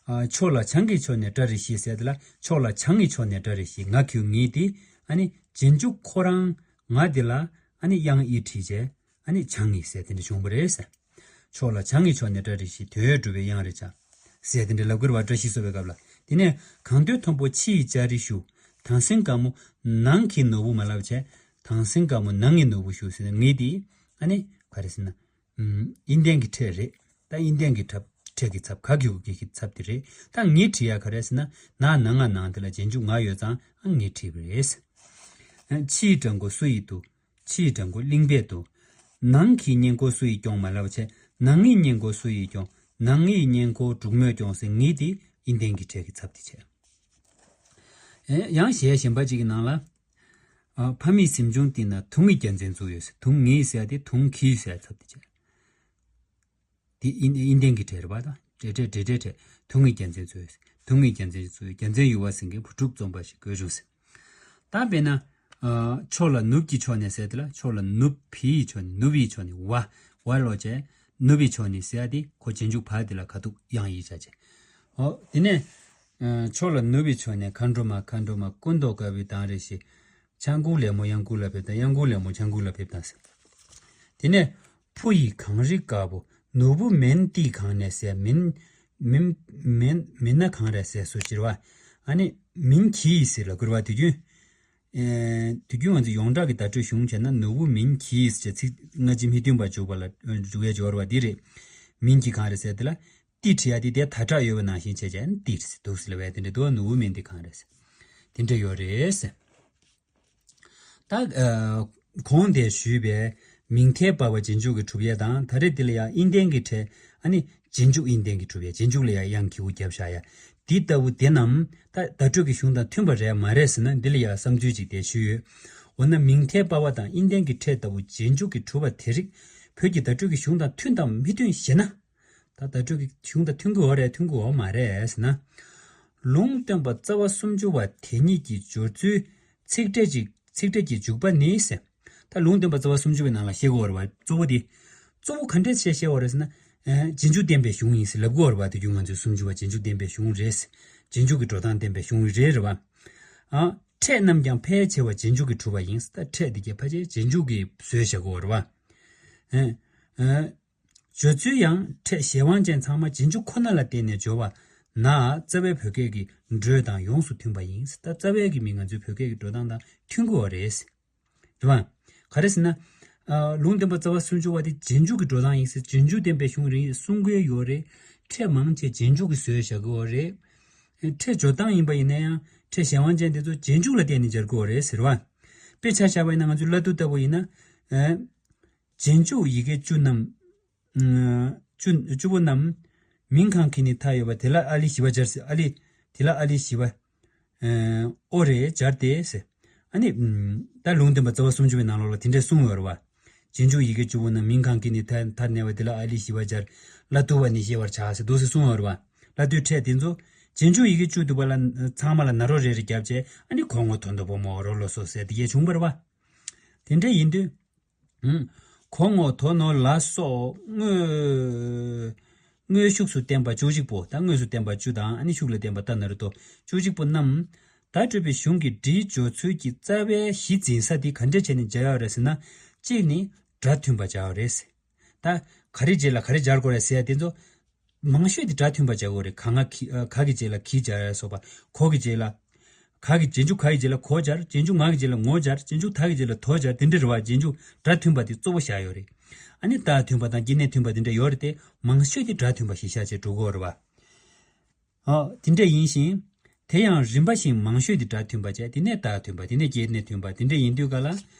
ཨ། ཕྱོགས་ལ་བྱང་གི་ཕྱོགས་ནས་སྒྲ་རེ་ཞིག་ཟེར་དེ་ལ་ཕྱོགས་ལ་བྱང་གི་ཕྱོགས་ནས་སྒྲ་རེ་ཞིག་ང་གི་གུ་ངི་དེ། ཨ་ནི་རྗེས་འཇུག་ཁོ་རང་ང་དེ་ལ་ཨ་ནི་དབྱངས་ཨི་བྲིས་བྱས། ཨ་ནི་བྱང་ངི་ཟེར་དེ་འདྲ་བྱུང་བ་རེད་ཟེར། ཕྱོགས་ལ་བྱང་གི་ཕྱོགས་ནས་སྒྲ་རེ་ཞིག་དོན་ཡོད་གྲུབ་པའི་དབྱངས་རེ་བྱ། ཟེར་དེ་འདྲ་ལབ་ཀྱི་རེད་བ། བཀྲ་ཤིས་གསོལ་བའི་སྐབས་ལ། དེ་ནས་གང་འདོད་མཐོན་པོ་ཕྱི་ཡི་ལྕགས་རི་བཞུགས། དྭངས་སིང་དཀར་མོ་ནང་གི་ནོར་བུ་མ་ལབ་བྱས། དྭངས་སིང་དཀར་མོ་ནང་གི་ནོར་བུ་བཞུགས་ཟེར་ན་ངི་དེ། ཨ་ནི་ག་རེ་ཟེར་ན། ཨུམ། དབྱིན་ལྡན་གྱི་ཕྲད་རེད། ད་དབྱིན་ལྡན་གྱི་ཕྲད་ཕྲད་ཀྱི་ཚབ་ག་གི་གུ་གི་གི་ཚབ་དེ་རེད། ད་ངི་བྲིས་ཡ་ག་རེ་ཟེར་ན་ན་ན་ང་ནང་དེ་ལ་རྗེས་འཇུག་ང་ཡོད་ཙང་ཨ་ངི་བྲིས་པ་རེད། ཕྱི་ཡི་བྲག་འགོ་སུ་ཡིས་བཏུལ། ཕྱི་ཡི་བྲག་འགོ་གླིང་པས་བཏུལ། ནང་གི་སྔས་མགོ་སུ་ཡིས་སྐྱོང་མ་ལབ་བྱས། ནང་གི་སྔས་མགོ་སུ་ཡིས་སྐྱོང་། ནང་གི་སྔས་མགོ་འབྲུག་མོས་སྐྱོང་ཟེར་ངི་དེ་དབྱིན་ལྡན་གྱི་ཕྲད་ཀྱི་ཚབ་དེ་བྱས། ཨེ་ཡང་གཞས་གཞན་པ་ཅིག་གི་ནང་ལ། ཨ། ཕ་མེས་གཟིམ་ཆུང་དེ་ན་དུང་གི་རྒྱལ་མཚན་བཙུགས་ཡོད་ཟེར། དུང་ངེ་ཟེར་ཡ་དེ་དུང་གི་ཟེར་ཡ་ཚབ་ཏུ་བྱས། དེ་ཨིན་ཨིན་ལྡན་གྱི་སྒྲ་རེད་པ། ད་འབྲེལ་སྒྲ་འབྲེལ་སྒྲའི་སྒྲ། དུང་གི་རྒྱལ་མཚན་བཙུགས་ཡོད་ཟེར། དུང་གི་རྒྱལ་མཚན་བཙུགས་ཡོད། རྒྱལ་མཚན་ཡུ་བ་སེང་གེ་བུ་ཕྲུག་འཛོམས་པ་ཞིག་དགོས་བྱུང་ཟེར། ད་དཔེར་ན། ཨ། ཕྱོགས་ལ་ནུབ་ཀྱི་ཕྱོགས་ནས་ཟེར་དེ་ལ། ཕྱོགས་ལ་ནུབ། བི་ཡི་ཕྱོགས་ནས། ནུབ་པའི་ཕྱོགས་ནས། བ། བ་ལོག་བྱས། ནུབ་པའི་ཕྱོགས་ནས་ཟེར་ཡ་དེ་ཁོ་རྗེས་འཇུག་བ་དེ་ལ་ཁ་ཐུག་དབྱངས་ཡིག་བྱ་བྱས། ཨོ། དེ་ནས། ཨ། ཕྱོགས་ལ་ནུབ་པའི་ཕྱོགས་ནས། མཁའ་འགྲོ་མ། མཁའ་འགྲོ་མ། སྐུ་མདོག་དཀར་པོའི་མདངས་རེ་ཞིག། ཆང་ཁུག་ལེབ་མོ་གཡང་ཁུག་ལ་ཕེབས་དང་། གཡང་ཁུག་ལེབ་མོ་ཆང་ཁུག་ལ་ཕེབས་དང་ཟེར། དེ་ནས། ཕུ་ཡི་གངས་རི་དཀར་པོ། ནོར་བུ་མིན་ཏི་གང་ནས་ཟེར། མིན། མིན། མིན། མིན་ན་གང་རེད་ཟེར་སོ་ཅི་རེད་པ། ཨ་ནི་མིན་གྱིས་ཟེར་ལབ་དགོས་རེད་པ། དུས་རྒྱུན། ཨེ། དུས་རྒྱུན་ང་ཚོ་ཡོངས་གྲགས་ཀྱི་བརྡ་སྤྲོད་གཞུང་བྱས་ན། ནོར་བུ་མིན་གྱིས་ཟེར་ཚིག་སྔ་ཕྱི་མི་མཐུན་པ་འཇུག་པ་ལ་འཇུག་ཡས་སྦྱོར་བ་འདི་རེད། མིན་གྱི་གང་རེད་ཟེར་དེ་ལ། ཏི་བྲི་ཡ་དེ་དེ་ད་དྲག་ཡོད་པ་ནང་བཞིན་བྱས་བྱས་ཏི་ཟེར་འདུག་ཟེར་ལབ་པ་དེ་འདྲ་འདུག་པ། ནོར་བུ་མིན་ཏི་གང་རེད་ཟེར། དེ་འདྲ་ཡོད་རེད་ཟེར། ད། ཨ། གོང་དེ་ཞུས་པའི་མིང་མཐའི་པ་ཕ་རྗེས་འཇུག་གི་གྲུབ་ཡས་དང་། ད་རེས་འདི་ལ་ཡང་ཨིན་ལྡན་གྱི་ཕྲད། ཨ་ནི་རྗེས་འཇུག་ཨིན་ལྡན་གྱི་གྲུབ་ཡས། རྗེས་འཇུག་ལ་ཡང་དབྱངས་གི་གུ་བརྒྱབ་བཞག་ཡ། འདི་ལྟ་བུ་དེ་རྣམས་ད་བརྡ་སྤྲོད་ཀྱི་གཞུང་དང་མཐུན་པ་རེད་མ་རེད་ཟེར་ན། འདི་ལ་ཡང་བསམ་ཚུལ་ཅིག་དེ་ཞུས་ཡོད། འོ་ན་མིང་མཐའི་པ་ཕ་དང་ཨིན་ལྡན་གྱི་ཕྲད་ལྟ་བུ་རྗེས་འཇུག་གི་གྲུབ་པ་དེ་རིགས་བོད་ཀྱི་བརྡ་སྤྲོད་ཀྱི་གཞུང་དང་མཐུན་དང་མི་མཐུན་ཞེ་ན། ད་བརྡ་སྤྲོད་ཀྱི་གཞུང་དང་མཐུན་གྱི་ཡོད་རེད། མཐུན་གྱི་ཡོད་མ་རེད་ཟེར་ན། ལུང་སྟོན་པ་རྩ་བ་སུམ་ཅུ་པ་དེ་ཉིད་ཀྱི་སྦྱོར་ཚུལ་ཚིག་ཕྲད་ཀྱི་ཚིག་ཕྲད་ཀྱི་འཇུག་པ་ནི་ཟེར། ད་ལུང་སྟོན་པ་རྩ་བ་སུམ་ཅུ་པའི་ནང་ལ་བཤད་ཀྱི་ཡོད་རེད་པ། གཙོ་བོ་དེ། གཙོ་བོ་ག་འདྲས་བཤད་བཤད་ཡོད་རེད་ཟེར་ན། ཨ། རྗེས་འཇུག་བསྟན་པའི་གཞུང་ཡིན་ཟེར་ལབ་ཀྱི་ཡོད་རེད་པ། དུས་རྒྱུན་ང་ཚོས་སུམ་ཅུ་པ་རྗེས་འཇུག་བསྟན་པའི་གཞུང་རེད། རྗེས་འཇུག་གི་འགྲོ་སྟངས་བསྟན་པའི་གཞུང་རེད། རེད་པ། ཨ། ཕྲད་རྣམས་ཀྱང་ཕལ་ཆེ་བ་རྗེས་འཇུག་གིས་གྲུབ་པ་ཡིན། ད་ཕྲད་འདི་གའི་ཕལ་ཆེར་རྗེས་འཇུག་གིས་བཟོས་བཞག་གི་ཡོད་རེད་པ། ཨ། ཨ། སྦྱོར་ཚུལ་ཡང་ཕྲད་གཞན་དབང་ཅན་ཚང་མ་རྗེས་འཇུག་ཁོ་ན་ལ་བརྟེན་ནས་སྦྱོར་བ་ན། རྩ་བའི་བོད་སྐད་ཀྱི་འགྲོས་དང་ཡོངས་སུ་མཐུན་པ་ཡིན། ད་རྩ་བའི་གི་མི་ང་ཚོའི་བོད་སྐད་ཀྱི་འགྲོ་སྟངས་དང་མཐུན་གྱི་ཡོད་རེད། རེད་པ། ག་རེ་ཟེར་ན། ཨ། ལུང་སྟོན་པ་རྩ་བ་སུམ་ཅུ་པ་དེ་རྗེས་འཇུག་གི་འགྲོ་སྟངས་ཡིན་ཟེར། རྗེས་འཇུག་བསྟན་པའི་གཞུང་རེད་གསུང་གི་ཡོད་རེད། ཕྲད་མང་ཆེ་རྗེས་འཇུག་གིས་བཟོས་བཞག་གི་ཡོད་རེད། ཕྲད་སྦྱོར་སྟངས་ཡིན་པ་ཡིན་ན་ཡང་ཕྲད་གཞན་དབང་ཅན་དེ་ཚོ་རྗེས་འཇུག་ལ་བརྟེན་ནས་སྦྱར་གྱི་ཡོད་རེད་ཟེར་བ། དཔེ་ཆ་བཞག་པ་ཡིན་ན་ང་ཚོའི་བླ་བསྡུ་ལྟ་བུ་ཡིན་ན། ཨ། རྗེས་འཇུག་ཡི་གེ་བཅུ་རྣམས། ཨ། བཅུ་བཅུ་པོ་རྣམས་མིང་གང་གིས་ནི་མཐའ་ཡོད་པ། དེ་ལ་ཨ་ལི་ཞི་བ་སྦྱར་ཟེར། ཨ་ལི། དེ་ལ་ཨ་ལི་ཞི་བ། ཨ། ཨོ་རེ་སྦྱར་ཏེ་ཟེར། ཨ་ནི། ཨམ། ད་ལུང་སྟོན་པ་རྩ་བ་སུམ་ཅུ་པའི་ནང་ལོགས་ལ་དེ་འདྲས་གསུངས་ཡོད་རེད་པ། རྗེས་འཇུག་ཡི་གེ་བཅུ་པོ་རྣམས་མིང་གང་གིས་ནི་མཐའ་མཐར་གནས་པ། དེ་ལ་ཨ་ལི་ཞི་བ་སྦྱར། བླ་བསྡུ་བ་ནི་ཤེས་པར་བྱ་ཟེར་འདུག་སེ་གསུངས་ཡོད་རེད་པ། བླ་བསྡུའི་ཕྲད་དེ་ཚོ་རྗེས་འཇུག་ཡི་གེ་བཅུ་འདུག་པ་ལ་ཚང་མ་ལ་ན་རོ་རེ་རེ་བརྒྱབ་བྱས། ཨ་ནི་གོ་ངོ་དོ་མདོག་བུ་མོ་རོ་ལོ་སོ་ཟེར་དེ་གས་བྱུང་བ་རེད་པ། དེ་འདྲས་ཡིན་དུས། ཨུམ། གོ་ངོ་དོ་ནོ་ལ་སོགས་དངོས། དངོས་ཤུགས་སུ་བསྟན་པ་བཅུ་གཅིག་པོ། ད་དངོས་སུ་བསྟན་པ་བཅུ་དང་། ཨ་ནི་ཤུགས་ལ་བསྟན་པ་ཏ་ན་རོ་ཏོ་བཅུ་གཅིག་པོ་རྣམས། བརྡ་སྤྲོད་པའི་གཞུང་གི་སྒྲའི་སྦྱོར་ཚུལ་གྱི་རྩ་བའི་གཞི་འཛིན་ས་དེ་ག་འདྲས་བྱས་ནས་སྦྱར་ཡོད་རེད་ཟེར་ན། གཅིག་ནི་སྒྲ་མཐུན་པ་སྦྱར་ཡོད་རེད། ད་ག་རེ་རྗེས་ལ་ག་རེ་སྦྱར་དགོས་རེད་ཟེར་ཡ་དེ་ཚོ། མང་ཤོས་དེ་སྒྲ་མཐུན་པ་སྦྱར་དགོས་རེད། ག་ང་གི། ཨ། ག་གི་རྗེས་ལ་གི་སྦྱར་ཡ་སོགས་པ། གོ་གི་རྗེས་ལ། ག་གི། རྗེས་འཇུག་ག་ཡི་རྗེས་ལ་གོ་སྦྱར། རྗེས་འཇུག་ང་གི་རྗེས་ལ་ངོ་སྦྱར། རྗེས་འཇུག་ད་གི་རྗེས་ལ་དོ་སྦྱར། དེ་འདྲ་རེད་པ། རྗེས་འཇུག་སྒྲ་མཐུན་པ་དེ་གཙོ་བོ་བཞག་ཡོད་རེད། ཨ་ནི་རྟགས་མཐུན་པ་དང་སྐྱེ་གནས་མཐུན་པ་དེ་འདྲ་ཡོད་རེད་དེ། མང་ཤོས་དེ་སྒྲ་མཐུན་པ་གཞི་བཞག་བྱས་འགྲོ་གི་ཡོད་རེད་པ། ཨོ། དེ་འདྲ་ཡིན་ཞིང་། དེ་ཡང་རིམ་པ་བཞིན་མང་ཤོས་དེ་སྒྲ་མཐུན་པ་བྱས། དེ་ནས་རྟགས་མཐུན་པ། དེ་ནས་སྐྱེ་གནས་མཐུན་པ། དེ་འདྲ་ཡིན་དུས་ག་ལ།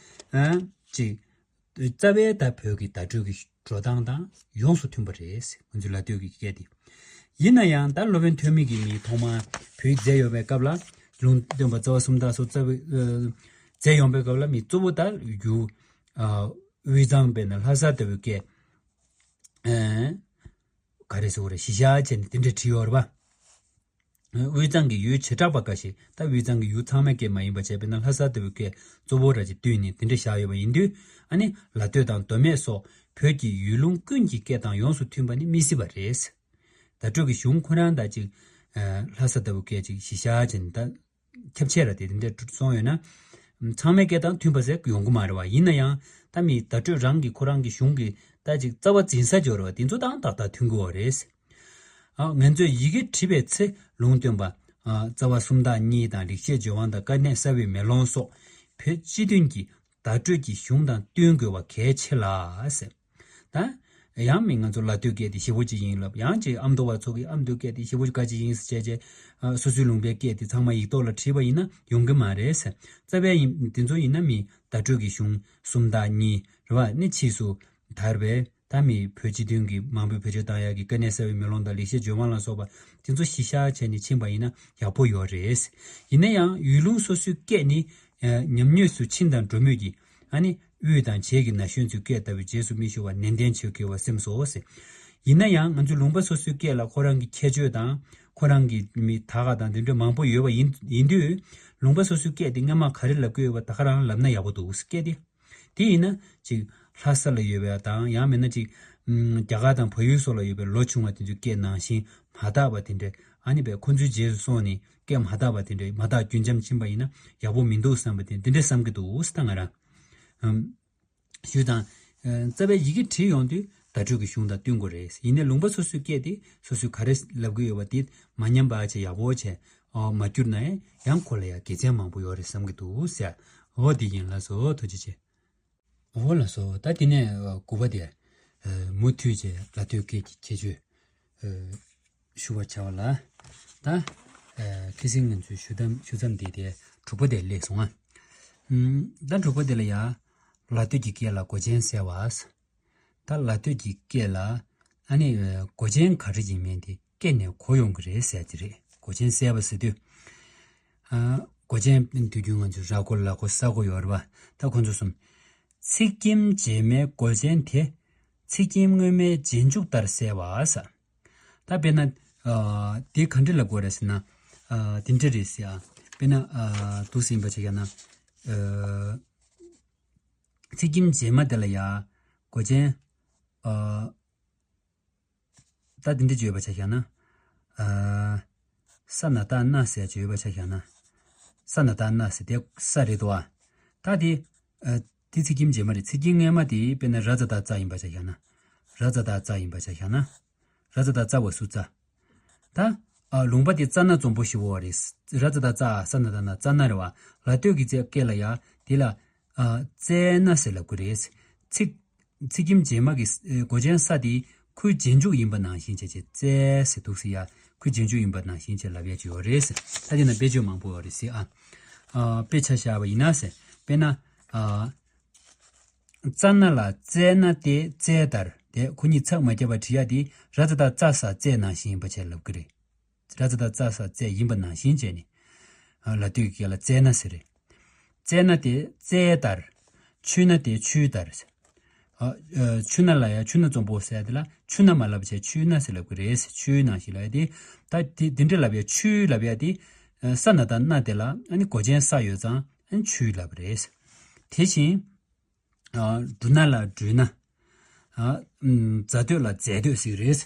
ཨ། ཅིག་རྩ་བའི་ད་བོད་ཀྱི་བརྡ་སྤྲོད་ཀྱི་འགྲོ་སྟངས་དང་ཡོངས་སུ་མཐུན་པ་རེད། ང་ཚོའི་ལ་སྟོད་ཀྱི་སྐད་དེ། ཡིན་ན་ཡང་ད་སློབ་དཔོན་ཐོན་མི་གིས་མི་ཐོག་མར་བོད་ཡིག་མཛད་ཡོང་བའི་སྐབས་ལ། ལུང་སྟོན་པ་རྩ་བ་གསུམ་དང་སོགས་རྩ་བའི། ཨ། མཛད་ཡོང་བའི་སྐབས་ལ་མི་གཙོ་བོ་ད་ཡུལ། ཨ། དབུས་གཙང་དཔེར་ན་ལྷ་ས་ལྟ་བུའི་སྐད། ཨ། ག་རེ་ཟེར་དགོས་རེད། གཞི་བཞག་བྱས་ནས་དེ་འདྲ་བྲིས་ཡོད་རེད་པ། དབུས་གཙང་གི་ཡུལ་བྱེ་བྲག་པ་འགའ་ཞིག་ད་དབུས་གཙང་གི་ཡུལ་ཚང་མའི་སྐད་མ་ཡིན་པ་བྱས། དཔེར་ན་ལྷ་ས་ལྟ་བུའི་སྐད་གཙོ་བོ་ར་ཅིག་བཏོན་ནས་དེ་འདྲ་བཞག་ཡོད་པ་ཡིན་དུས། ཨ་ནི་ལ་སྟོད་དང་མདོ་སྨད་སོགས་བོད་ཀྱི་ཡུལ་ལུང་ཀུན་གྱི་སྐད་དང་ཡོངས་སུ་མཐུན་པ་ནི་མི་སྲིད་པ་རེད། བརྡ་སྤྲོད་ཀྱི་གཞུང་ཁོ་རང་དང་ཅིག་ཨ། ལྷ་ས་ལྟ་བུའི་སྐད་ཅིག་གཞི་བཞག་བྱས་ནས་ད་ཁྱབ་ཆེ་ར་དེ་དེ་འདྲ་སོང་ཡོད་ན། ཚང་མའི་སྐད་དང་མཐུན་པ་ཟེར་ཡོང་གི་མ་རེད་པ། ཡིན་ན་ཡང་ད་མི་བརྡ་སྤྲོད་རང་གི་ཁོ་རང་གི་གཞུང་གི་ད་ཅིག་རྩ་བ་འཛིན་ས་སྦྱོར་བ་དེ་ཚོ་དང་ཏག་ཏག་མཐུན་གྱི་ཡོད་རེད། ཨ། ང་ཚོས་ཡི་གེ་བྲིས་པའི་ཚེ་ལུང་སྟོན་པ། ཨ། རྩ་བ་སུམ་རྟགས་གཉིས་དང་རིག་བྱེད་ལྗོན་དབང་དང་དཀའ་གནད་གསལ་བའི་མེ་ལོང་སོགས་བོད་སྤྱི་མཐུན་གྱི་བརྡ་སྤྲོད་ཀྱི་གཞུང་དང་བསྟུན་དགོས་པ་གལ་ཆེ་ལ་ཟེར། ད་ཡང་མི་ང་ཚོ་ལ་སྟོད་སྐད་དེ་ཞེ་པོ་ཅིག་ཡིན་ལབ། ཡང་ཅིག་ཨ་མདོ་བ་ཚོ་གི་ཨ་མདོའི་སྐད་དེ་ཞེ་པོ་ཅིག་ག་ཅིག་ཡིན་ཟེར་བྱས་བྱས། ཨ། སོ་སོའི་ལུང་པའི་སྐད་དེ་ཚང་མ་ཡིག་ཐོག་ལ་བྲིས་པ་ཡིན་ན་ཡོང་གི་མ་རེད་ཟེར། རྩ་བའི་ཡིན་དེ་ཚོ་ཡིན་ན་མི་བརྡ་སྤྲོད་ཀྱི་གཞུང་སུམ་རྟགས་གཉིས་རེད་པ། ནི་ཕྱིས་སུ་དར་བའི། ད་མི་བོད་སྤྱི་མཐུན་གྱི་མང་པོས་བེད་སྤྱོད་བཏང་ཡག་གི་དཀའ་གནད་གསལ་བའི་མེ་ལོང་དང་ལེགས་བཤད་ལྗོན་དབང་ལ་སོགས་པ་དེ་ཚོ་གཞི་བཞག་བྱས་ནས་ཕྱིན་པ་ཡིན་ན་ཡག་པོ་ཡོད་རེད། ཡིན་ན་ཡང་ཡུལ་ལུང་སོ་སོའི་སྐད་ནི་ཉམས་དངོས་སུ་ཕྱིན་དང་འགྲོ་མུས་ཀྱི་ཨ་ནི་དབུས་དང་བྱེས་ཀྱི་ན་གཞོན་ཚོའི་སྐད་ལྟ་བུའི་རྗེས་སུ་མི་ཤོར་བ་ནན་ཏན་བྱེད་དགོས་པ་སེམས་སོ་ཟེར། ཡིན་ན་ཡང་ང་ཚོའི་ལུང་པ་སོ་སོའི་སྐད་ལ་ཁོ་རང་གི་ཁྱད་ཆོས་དང་ཁོ་རང་གི་མི་ད་ག་དང་དེ་འདྲ་མང་པོ་ཡོད་པ་ཡིན་ཡིན་དུས་ལུང་པ་སོ་སོའི་སྐད་དེ་སྔ་མ་ག་རེ་ལབ་ཀྱི་ཡོད་པ་ད་ག་རང་ལབ་ན་ཡག་པོ་འདུག་སྐད་དེ། དེ་ཡིན་ན་ཅིག་ལྷ་ས་ལ་ཡོད་པ་དང་ཡང་མིན་ན་ཅིག་ཨམ། རྒྱ་གར་དང་བལ་ཡུལ་སོགས་ལ་ཡོད་པའི་ལོ་ཆུང་བ་དེ་ཚོའི་སྐད་ནང་བཞིན་མ་དག་པ་དེ་འདྲ་ཨ་ནི་བས་ཁོ་ཚོའི་རྗེས་སུ་སོང་ནས་སྐད་མ་དག་པ་དེ་འདྲ་མ་དག་རྒྱུན་འབྱམས་ཕྱིན་པ་ཡིན་ན་ཡག་པོ་མི་འདུག་བསམ་པ་དེ་འདི་འདྲ་བསམ་གྱི་འདུག་ད་ང་རང་། ཨམ། ཞུས་དང་། ཨ། རྩ་བའི་ཡི་གེ་བྲིས་ཡོང་དུས་བརྡ་སྤྲོད་ཀྱི་གཞུང་དང་བསྟུན་དགོས་རེད། ཡིན་ནའི་ལུང་པ་སོ་སོའི་སྐད་དེ་སོ་སོས་ག་རེ་ལབ་ཀྱི་ཡོད་པ་དེ་མ་ཉམས་པ་བྱས་ཡག་པོ་བྱས་ཨོ་མ་བསྒྱུར་ན་ཡང་ཁོ་ལ་ཡང་དགེ་མཚན་མང་པོ་ཡོད་རེད་བསམ་གྱི་འདུག་ཟེར། འོ་དེ་ཡིན། ལགས་སོ། ཐུགས་རྗེ་ཆེ། འོ་ལགས་སོ། ད་དེ་ནས་དགུ་པ་དེ་མུ་མཐུད་བྱས་ལ་སྟོད་སྐད་ཀྱི་ཁྱད་ཆོས། ཨ། ཞུ་བར་བྱ་བ་ལ། ད། ཨ། ཁ་སང་ང་ཚོའི་ཞུ་མཚམས་ཞུ་མཚམས་འདི་དེ་དྲུག་པ་དེ་སླེབས་སོང་ང་། ཨམ། ད་དྲུག་པ་དེ་ལ་ཡ། ལ་སྟོད་ཀྱི་སྐད་ལ་མགོ་ཅན་གསལ་བ། ད་ལ་སྟོད་ཀྱི་སྐད་ལ་ཨ་ནི་མགོ་ཅན་ག་རེ་ཡིན་མིན་དེ་སྐད་ནས་གོ་ཡོང་གི་རེད་ཟེར་གྱི་རེད། མགོ་ཅན་གསལ་བ་ཟེར་དུས། ཨ། མགོ་ཅན་དུས་རྒྱུན་ང་ཚོའི་ར་མགོ་ལ་མགོ་ས་མགོ་ཡོད་རེད་པ། ད་ཁོ་ཚོ་གསུམ། ཚེག་སྐྱེམས་རྗེས་མའི་མགོ་ཅན་དེ། ཚེག་སྐྱེམས་སྔོན་མའི་རྗེས་འཇུག་ལྟར་གསལ་བ་ཟེར། ད་དཔེར་ན། ཨ། དེ་ག་འདྲ་ལབ་དགོས་རེད་ཟེར་ན། ཨ། དེ་འདྲ་རེད་ཟེར་ཨ། དཔེར་ན། ཨ། འདུག་སེ་ཡིན་པ་ཆ་བཞག་ན། ཨ། ཚེག་སྐྱེམས་རྗེས་མ་དེ་ལ་ཡ། མགོ་ཅན། ཨ། ད་དེ་འདྲ་བརྗོད་པ་ཆ་བཞག་ན། ཨ། ས་ན་བཏགས་སྣ་ཟེར་བརྗོད་པ་ཆ་བཞག་ན། ས་ན་བཏགས་སྣ་ཟེར་དེ་ས་རེད་དོ། ཨ། ད་དེ། ཨ། དེ་ཚེག་སྐྱེམས་རྗེས་མ་རེད། ཚེག་སྐྱེམས་སྔོན་མ་དེ་དཔེར་ན་ར་ཛ་བཏགས་རྩ་ཡིན་པ་ཆ་བཞག་ན། ར་ཛ་བཏགས་རྩ་ཡིན་པ་ཆ་བཞག་ན། ར་ཛ་བཏགས་རྩ་བ་སུ་རྩ། ད། ཨ། ལུང་པ་དེ་རྩ་སྣ་འཛོམས་པོ་ཞེ་པོ་བ་རེད། ར་ཛ་བཏགས་རྩ། ས་ན་བཏགས་སྣ། རྩ་སྣ་རེད་པ། ལ་སྟོད་ཀྱི་ཚེག་སྐད་ལ་ཡ། དེ་ལ། ཨ། རྩའི་སྣ་ཟེར་ལབ་ཀྱི་རེད། ཚེག་ཚེག་སྐྱེམས་རྗེས་མ་གི། ཨ། མགོ་ཅན་ས་དེ་ཁོའི་རྗེས་འཇུག་ཡིན་པ་ནང་བཞིན་བྱས་བྱས་རྩའི་ཟེར་འདུག་སེ་ཡ། ཁོའི་རྗེས་འཇུག་ཡིན་པ་ནང་བཞིན་བྱས་ལབ་ཡ་ཅིག་ཡོད་རེད་ཟེར། ད་དེ་ན་དཔེ་བརྗོད་མང་པོ་ཡོད་རེད་ཟེར་ཨ། ཨ། དཔེ་ཆ་བཞག་པ་ཡིན་ན་ཟེར། དཔེར་ན། ཨ། རྩ་སྣ་ལ་རྩའི་སྣ་སྟེ་རྩའི་ལྟར་དེ་ཁོ་གཉིས་ཚེག་མ་བརྒྱབ་པ་བྲིས་ཡ་དེ་ར་ཛ་བཏགས་རྩ་ས་རྩའི་ནང་བཞིན་ཡིན་པ་བྱས་ལབ་ཀྱི་རེད། ར་ཛ་བཏགས་རྩ་ས་རྩའི་ཡིན་པ་ནང་བཞིན་བྱས་ནས། ཨ། ལ་སྟོད་ཀྱི་སྐད་ལ་རྩའི་སྣ་ཟེར་རེད། རྩའི་སྣ་དེ་རྩའི་ལྟར། ཆུའི་སྣ་དེ་ཆུའི་ལྟར། ཨ། ཨ། ཆུ་སྣ་ལ་ཡ་ཆུ་སྣ་འཛོམས་པོ་ཟེར་ཡ་དེ་ལ་ཆུ་སྣ་མ་ལབ་བྱས་ཆུའི་སྣ་ཟེར་ལབ་ཀྱི་རེད། ཆུའི་ནང་བཞིན་ལབ་ཡ་དེ། ད་དེ་དེ་འདྲ་ལབ་ཡ་ཆུའི་ལབ་ཡ་དེ། ཨ། ས་ན་བཏགས་སྣ་དེ་ལ་ཨ་ནི་མགོ་ཅན་ས་ཡོད་ཙང་ཨ་ནི་ཆུའི་ལབ་རེད། དེ་བཞིན། ཨ། འབྲུ་སྣ་ལ་འབྲུའི་སྣ། ཨ། ཨམ། རྫ་སྟོད་ལ་རྫས་སྟོད་ཟེར་གྱི་རེད།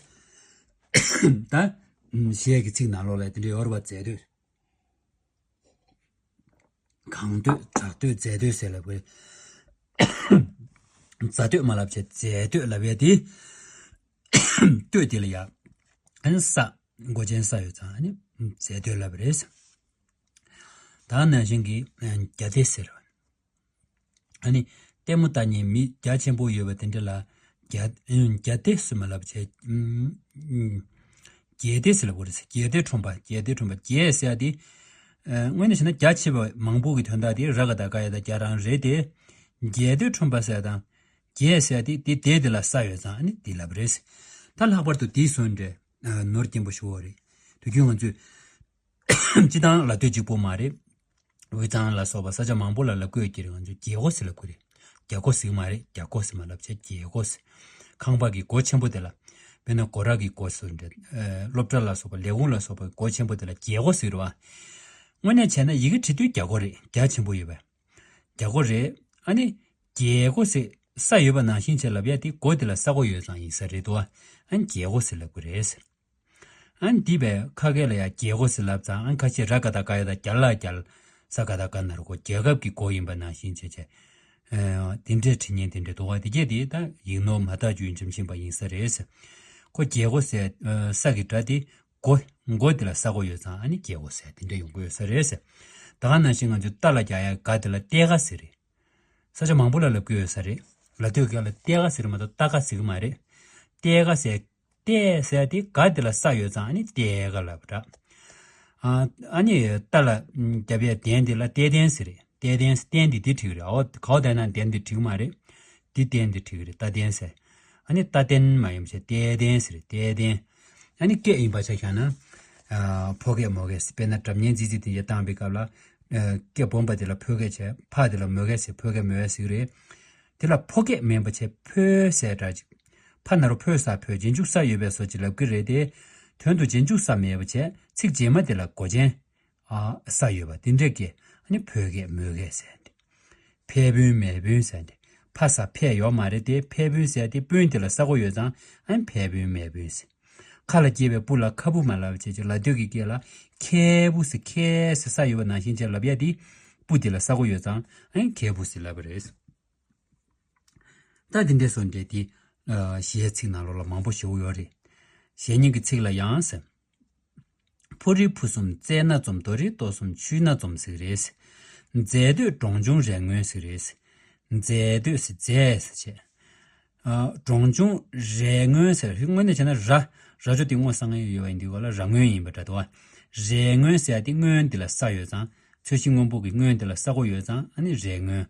ད། ཨམ། གཞས་ཀྱི་ཚིག་ནང་ལོགས་ལ་དེ་འདྲ་ཡོད་རེད་པ། རྫས་སྟོད། གངས་སྟོད། བྲག་སྟོད། རྫས་སྟོད་ཟེར་ལབ་དགོས། རྫ་སྟོད་མ་ལབ་བྱས་རྫས་སྟོད་ལབ་ཡ་དེ། སྟོད་དེ་ལ་ཡ། ཨ་ནི་ས། མགོ་ཅན་ས་ཡོད་ཙང་ཨ་ནི་རྫས་སྟོད་ལབ་རེད། ད་ནང་བཞིན་གྱི་རྒྱ་སྡེ་ཟེར་བ། ཨ་ནི་ལྟད་མོ་ལྟ་མཁན་མི་རྒྱ་ཆེན་པོ་ཡོད་པ་དེ་འདྲ་ལ་རྒྱ་རྒྱ་སྡེ་ཟེར་མ་ལབ་བྱས། ཨུམ། རྒྱས་སྡེ་ཟེར་ལབ་དགོས་རེད། རྒྱས་སྡེ་ཁྲོམ་པ། རྒྱས་སྡེ་ཁྲོམ་པ། རྒྱས་ཟེར་ཡ་དེ། ཨ། དངོས་གནས་བྱས་ན་རྒྱ་ཆེ་བ་མང་པོ་གི་དོན་དག་དེ་ར་ག་བཏགས་རྒ་ཡ་བཏགས་རྒྱ་རང་རེད་དེ། རྒྱས་སྡེ་ཁྲོམ་པ་ཟེར་ཡ་དང་། རྒྱས་ཟེར་ཡ་དེ་དེ་སྡེ་དེ་ལ་ས་ཡོད་ཙང་ཨ་ནི་དེ་ལབ་རེད། ད་ལྷག་པར་དུ་དེའི་སོན་འདྲ། ཨ། ནོར་སྐྱེན་པོ་ཞུ་བ་རེད། དུས་རྒྱུན་ང་ཚོས། སྤྱི་བཏང་ལ་སྟོད་གཅིག་པོ་མ་རེད། དབུས་གཙང་ལ་སོགས་པ་ས་ཆ་མང་པོ་ལ་ལབ་ཀྱི་ཡོད་ཀྱི་རེད། ང་ཚོས་རྒྱལ་སྒོ་ཟེར་ལབ་ཀྱི་རེད། རྒྱ་སྒོ་ཟེར་གྱི་མ་རེད། རྒྱ་སྒོ་ཟེར་མ་ལབ་བྱས་རྒྱལ་སྒོ་ཟེར། ཁང་པ་གི་སྒོ་ཆེན་པོ་དེ་ལ། དཔེར་ན་སྒོ་ར་གི་སྒོ་ཟེར་འདྲ། ཨ། སློབ་གྲྭ་ལ་སོགས་པ་ལས་ཁུངས་ལ་སོགས་པ་གི་སྒོ་ཆེན་པོ་དེ་ལ་རྒྱལ་སྒོ་ཟེར་གྱི་རེད་པ། དངོས་གནས་བྱས་ན་ཡི་གེ་བྲིས་དུས་རྒྱ་སྒོ་རེད། རྒྱ་ཆེན་པོ་ཡོད་པས། རྒྱ་སྒོ་རེད། ཨ་ནི། རྒྱལ་སྒོ་ཟེར་ས་ཡོད་པ་ནང་བཞིན་བྱས་ལབ་ཡ་དེ་སྒོ་དེ་ལ་ས་སྒོ་ཡོད་ཙང་ཡིན་ས་རེད་དོ། ཨ་ནི་རྒྱལ་སྒོ་ཟེར་ལབ་ཀྱི་རེད། ཨ་ནི་འདི་བས་ཁ་སྐད་ལ་ཡང་རྒྱལ་སྒོ་ཟེར་ལབ་ཙང་ཨ་ནི་ཁ་ཤས་ར་ག་བཏགས་རྒ་ཡ་བཏགས་རྒྱ་ལ་རྒྱལ། ས་ག་བཏགས་སྒ་ན་རོ་སྒོ། རྒྱལ་ཁབ་ཀྱི་སྒོ་ཡིན་པ་ནང་བཞིན་བྱས་བྱས། ཨ། དེ་འདྲའི་བྲིས་མཁན་དེ་འདྲ་འདུག་པ། དེ་གས་དེ་ད་ཡིག་ནོར་མ་དག་རྒྱུན་འབྱམས་ཕྱིན་པ་ཡིན་ས་རེད། ཁོ་རྒྱལ་སྒོ་ཟེར། ཨ། ས་གི་སྒྲ་དེ་སྒོ། སྒོ་དེ་ལ་ས་སྒོ་ཡོད་ཙང་ཨ་ནི་རྒྱལ་སྒོ་ཟེར་དེ་འདྲ་ཡོང་གི་ཡོད་ས་རེད། ད་ག་ནང་བཞིན་ང་ཚོས་རྟ་ལ་རྒྱག་ཡ་རྒ་དེ་ལ་རྟའི་རྒ་ཟེར་རེད། ས་ཆ་མང་པོ་ལ་ལབ་ཀྱི་ཡོད་ས་རེད། ལ་སྟོད་སྐད་ལ་རྟའི་རྒ་ཟེར་མ་གཏོགས་རྟ་རྒ་ཟེར་གྱི་མ་རེད། རྟའི་རྒ་ཟེར། རྟའི་ཟེར་དེ་རྒ་དེ་ལ་ས་ཡོད་ཙང་ཨ་ནི་རྟའི་རྒ་ལབ་འདྲ། ཨ། ཨ་ནི་རྟ་ལ་རྒྱབ་ཡ་གདན་དེ་ལ་རྟའི་གདན་ཟེར་རེད། རྟའི་གདན་ཟེར། གདན་དེ་འདི་བྲིས་ཀྱི་རེད། འོ་གའོ་ད་ན་གདན་དེ་བྲིས་ཀྱི་མ་རེད། འདི་གདན་དེ་བྲིས་ཀྱི་རེད། རྟ་གདན་ཟེར། ཨ་ནི་རྟ་བརྟན་མ་ཡིན་པ་བྱས་རྟའི་བརྟན་ཟེར། རྟའི་བརྟན། ཨ་ནི་སྐད་ཡིན་པ་ཆ་བཞག་ན། ཨ་ཕོ་སྐད་མོ་སྐད་ཟེར། དཔེར་ན་སྒྲ་སྙན་ཙི་ཙི་དེ་འདྲ་བཏང་པའི་སྐབས་ལ། ཨ་སྐད་སྦོམ་པ་དེ་ལ་ཕོ་སྐད་བྱས། ཕ་དེ་ལ་མོ་སྐད་ཟེར། ཕོ་སྐད་མོ་སྐད་ཟེར་གྱི་རེད། དེ་ལ་ཕོ་སྐད་མིན་པ་བྱས་ཕོ་ཟེར་སྒྲ་ཅིག་ཕ་ན་རོ་ཕོ་ས་ཕོ། རྗེས་འཇུག་ས་ཡོད་པའི་བཟོ་ཅིག་ལབ་ཀྱི་རེད་དེ། དོན་དུ་རྗེས་འཇུག་ས་མེད་པ་བྱས་ཚིག་རྗེས་མ་དེ་ལ་མགོ་ཅན། ཨ་ས་ཡོད་པ་དེ་འདྲས་ཀྱི། ཨ་ནི་ཕོ་སྐད་མོ་སྐད་ཟེར་ཏེ། ཕ་སྤུན་མ་སྤུན་ཟེར་ཏེ། ཕ་ས་ཕ་ཡོད་མ་རེད་དེ། ཕ་སྤུན་ཟེར་ཏེ་སྤུན་དེ་ལ་ས་སྒོ་ཡོད་ཙང་ཨ་ནི་ཕ་སྤུན་མ་སྤུན་ཟེར། ཁ་ལ་སྐྱེས་པའི་སྤུ་ལ་ཁ་སྤུ་མ་ལབ་བྱས་ཀྱི་ལ་སྟོད་ཀྱི་སྐད་ལ་ཁའི་སྤུ་ཟེར། ཁའི་ཟེར་ས་ཡོད་པ་ནང་བཞིན་བྱས་ལབ་ཡ་དེ་སྤུ་དེ་ལ་ས་སྒོ་ཡོད་ཙང་ཨ་ནི་ཁའི་སྤུ་ཟེར་ལབ་པ་རེད། ད་དེ་འདྲའི་བཟོ་འདྲ་དེ་ཨ་གཞས་ཚིག་ནང་ལོགས་ལ་མང་པོ་ཞེ་པོ་ཡོད་རེད། གཞས་རྙིང་གི་ཚིག་ལ་ཡང་ཟེར། ཕོ་རིགས་ཕུན་སུམ་རྩེ་ན་འཛོམས། རྡོ་རིགས་སྟོབས་གསུམ་ཆུས་ན་འཛོམས་ཟེར་གྱི་རེད། མཛེས་སྡུག་གྲོང་ཆུང་རས་སྔོན་ཟེར་གྱི་རེད། མཛེས་སྡུག་ཟེར་མཛེས་ཟེར་བྱས། ཨ་གྲོང་ཆུང་རས་སྔོན་ཟེར། དངོས་གནས་བྱས་ན་ར། རྭ་ཅོ་དེ་སྔོ་སང་ཡོད་པ་ཡིན་དུས་ག་ལ་ར་སྔོན་ཡིན་པ་འདྲ་འདུག་བ། རས་སྔོན་ཟེར་ཡ་དེ་སྔོན་དེ་ལ་ས་ཡོད་ཙང་། ཚོས་གཞི་སྔོན་པོ་གི་སྔོན་དེ་ལ་ས་སྒོ་ཡོད་ཙང་ཨ་ནི་རས་སྔོན།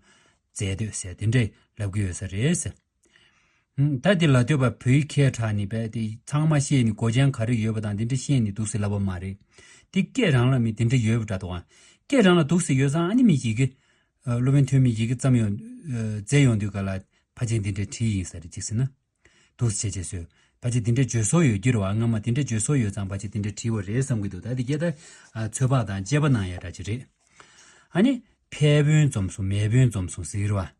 མཛེས་སྡུག་ཟེར་དེ་འདྲས་ལབ་ཀྱི་ཡོད་ས་རེད་ཟེར། ཧུམ། ད་དེ་ལ་སྟོད་པ་བོད་ཡིག་ཁས་དྲག་ནི་བས་དེ་ཚང་མ་ཤེས་ནི་མགོ་ཅན་ག་རེ་ཡོད་པ་དང་དེ་འདྲ་ཤེས་ནི་འདུག་ཟེར་ལབ་པ་མ་རེད། དེ་སྐད་རང་ལ་མི་དེ་འདྲ་ཡོད་པ་འདྲ་འདུག་ཨ། སྐད་རང་ལ་འདུག་ཟེར་ཡོད་ཙང་ཨ་ནི་མི་ཡི་གེ། ཨ་སློབ་དཔོན་ཐོན་མི་ཡི་གེ་བརྩམས་ཡོང་། ཨ་མཛད་ཡོང་དུས་ག་ལ་ཕལ་ཆེར་དེ་འདྲ་བྲིས་ཡིན་ས་རེད། གཅིག་ཟེར་ན། འདུག་ཟེར་བྱས་བྱས་སོ། ཕལ་ཆེར་དེ་འདྲ་བརྗོད་སྲོལ་ཡོད་ཀྱི་རེད་བ། སྔ་མ་དེ་འདྲ་བརྗོད་སྲོལ་ཡོད་ཙང་ཕལ་ཆེར་དེ་འདྲ་བྲིས་པ་རེད་བསམ་གྱི་འདུག་ད་དེ་སྐད་ད་ཨ་ཚོད་དཔག་དང་དཔྱད་པ་གནང་ཡ་འདྲ་ཅིག་རེད། ཨ་ནི་ཕ་སྤུན་འཛོམས་སོང་། མ་སྤུན་འཛོམས་སོང་ཟེར་གྱི་རེད་བ།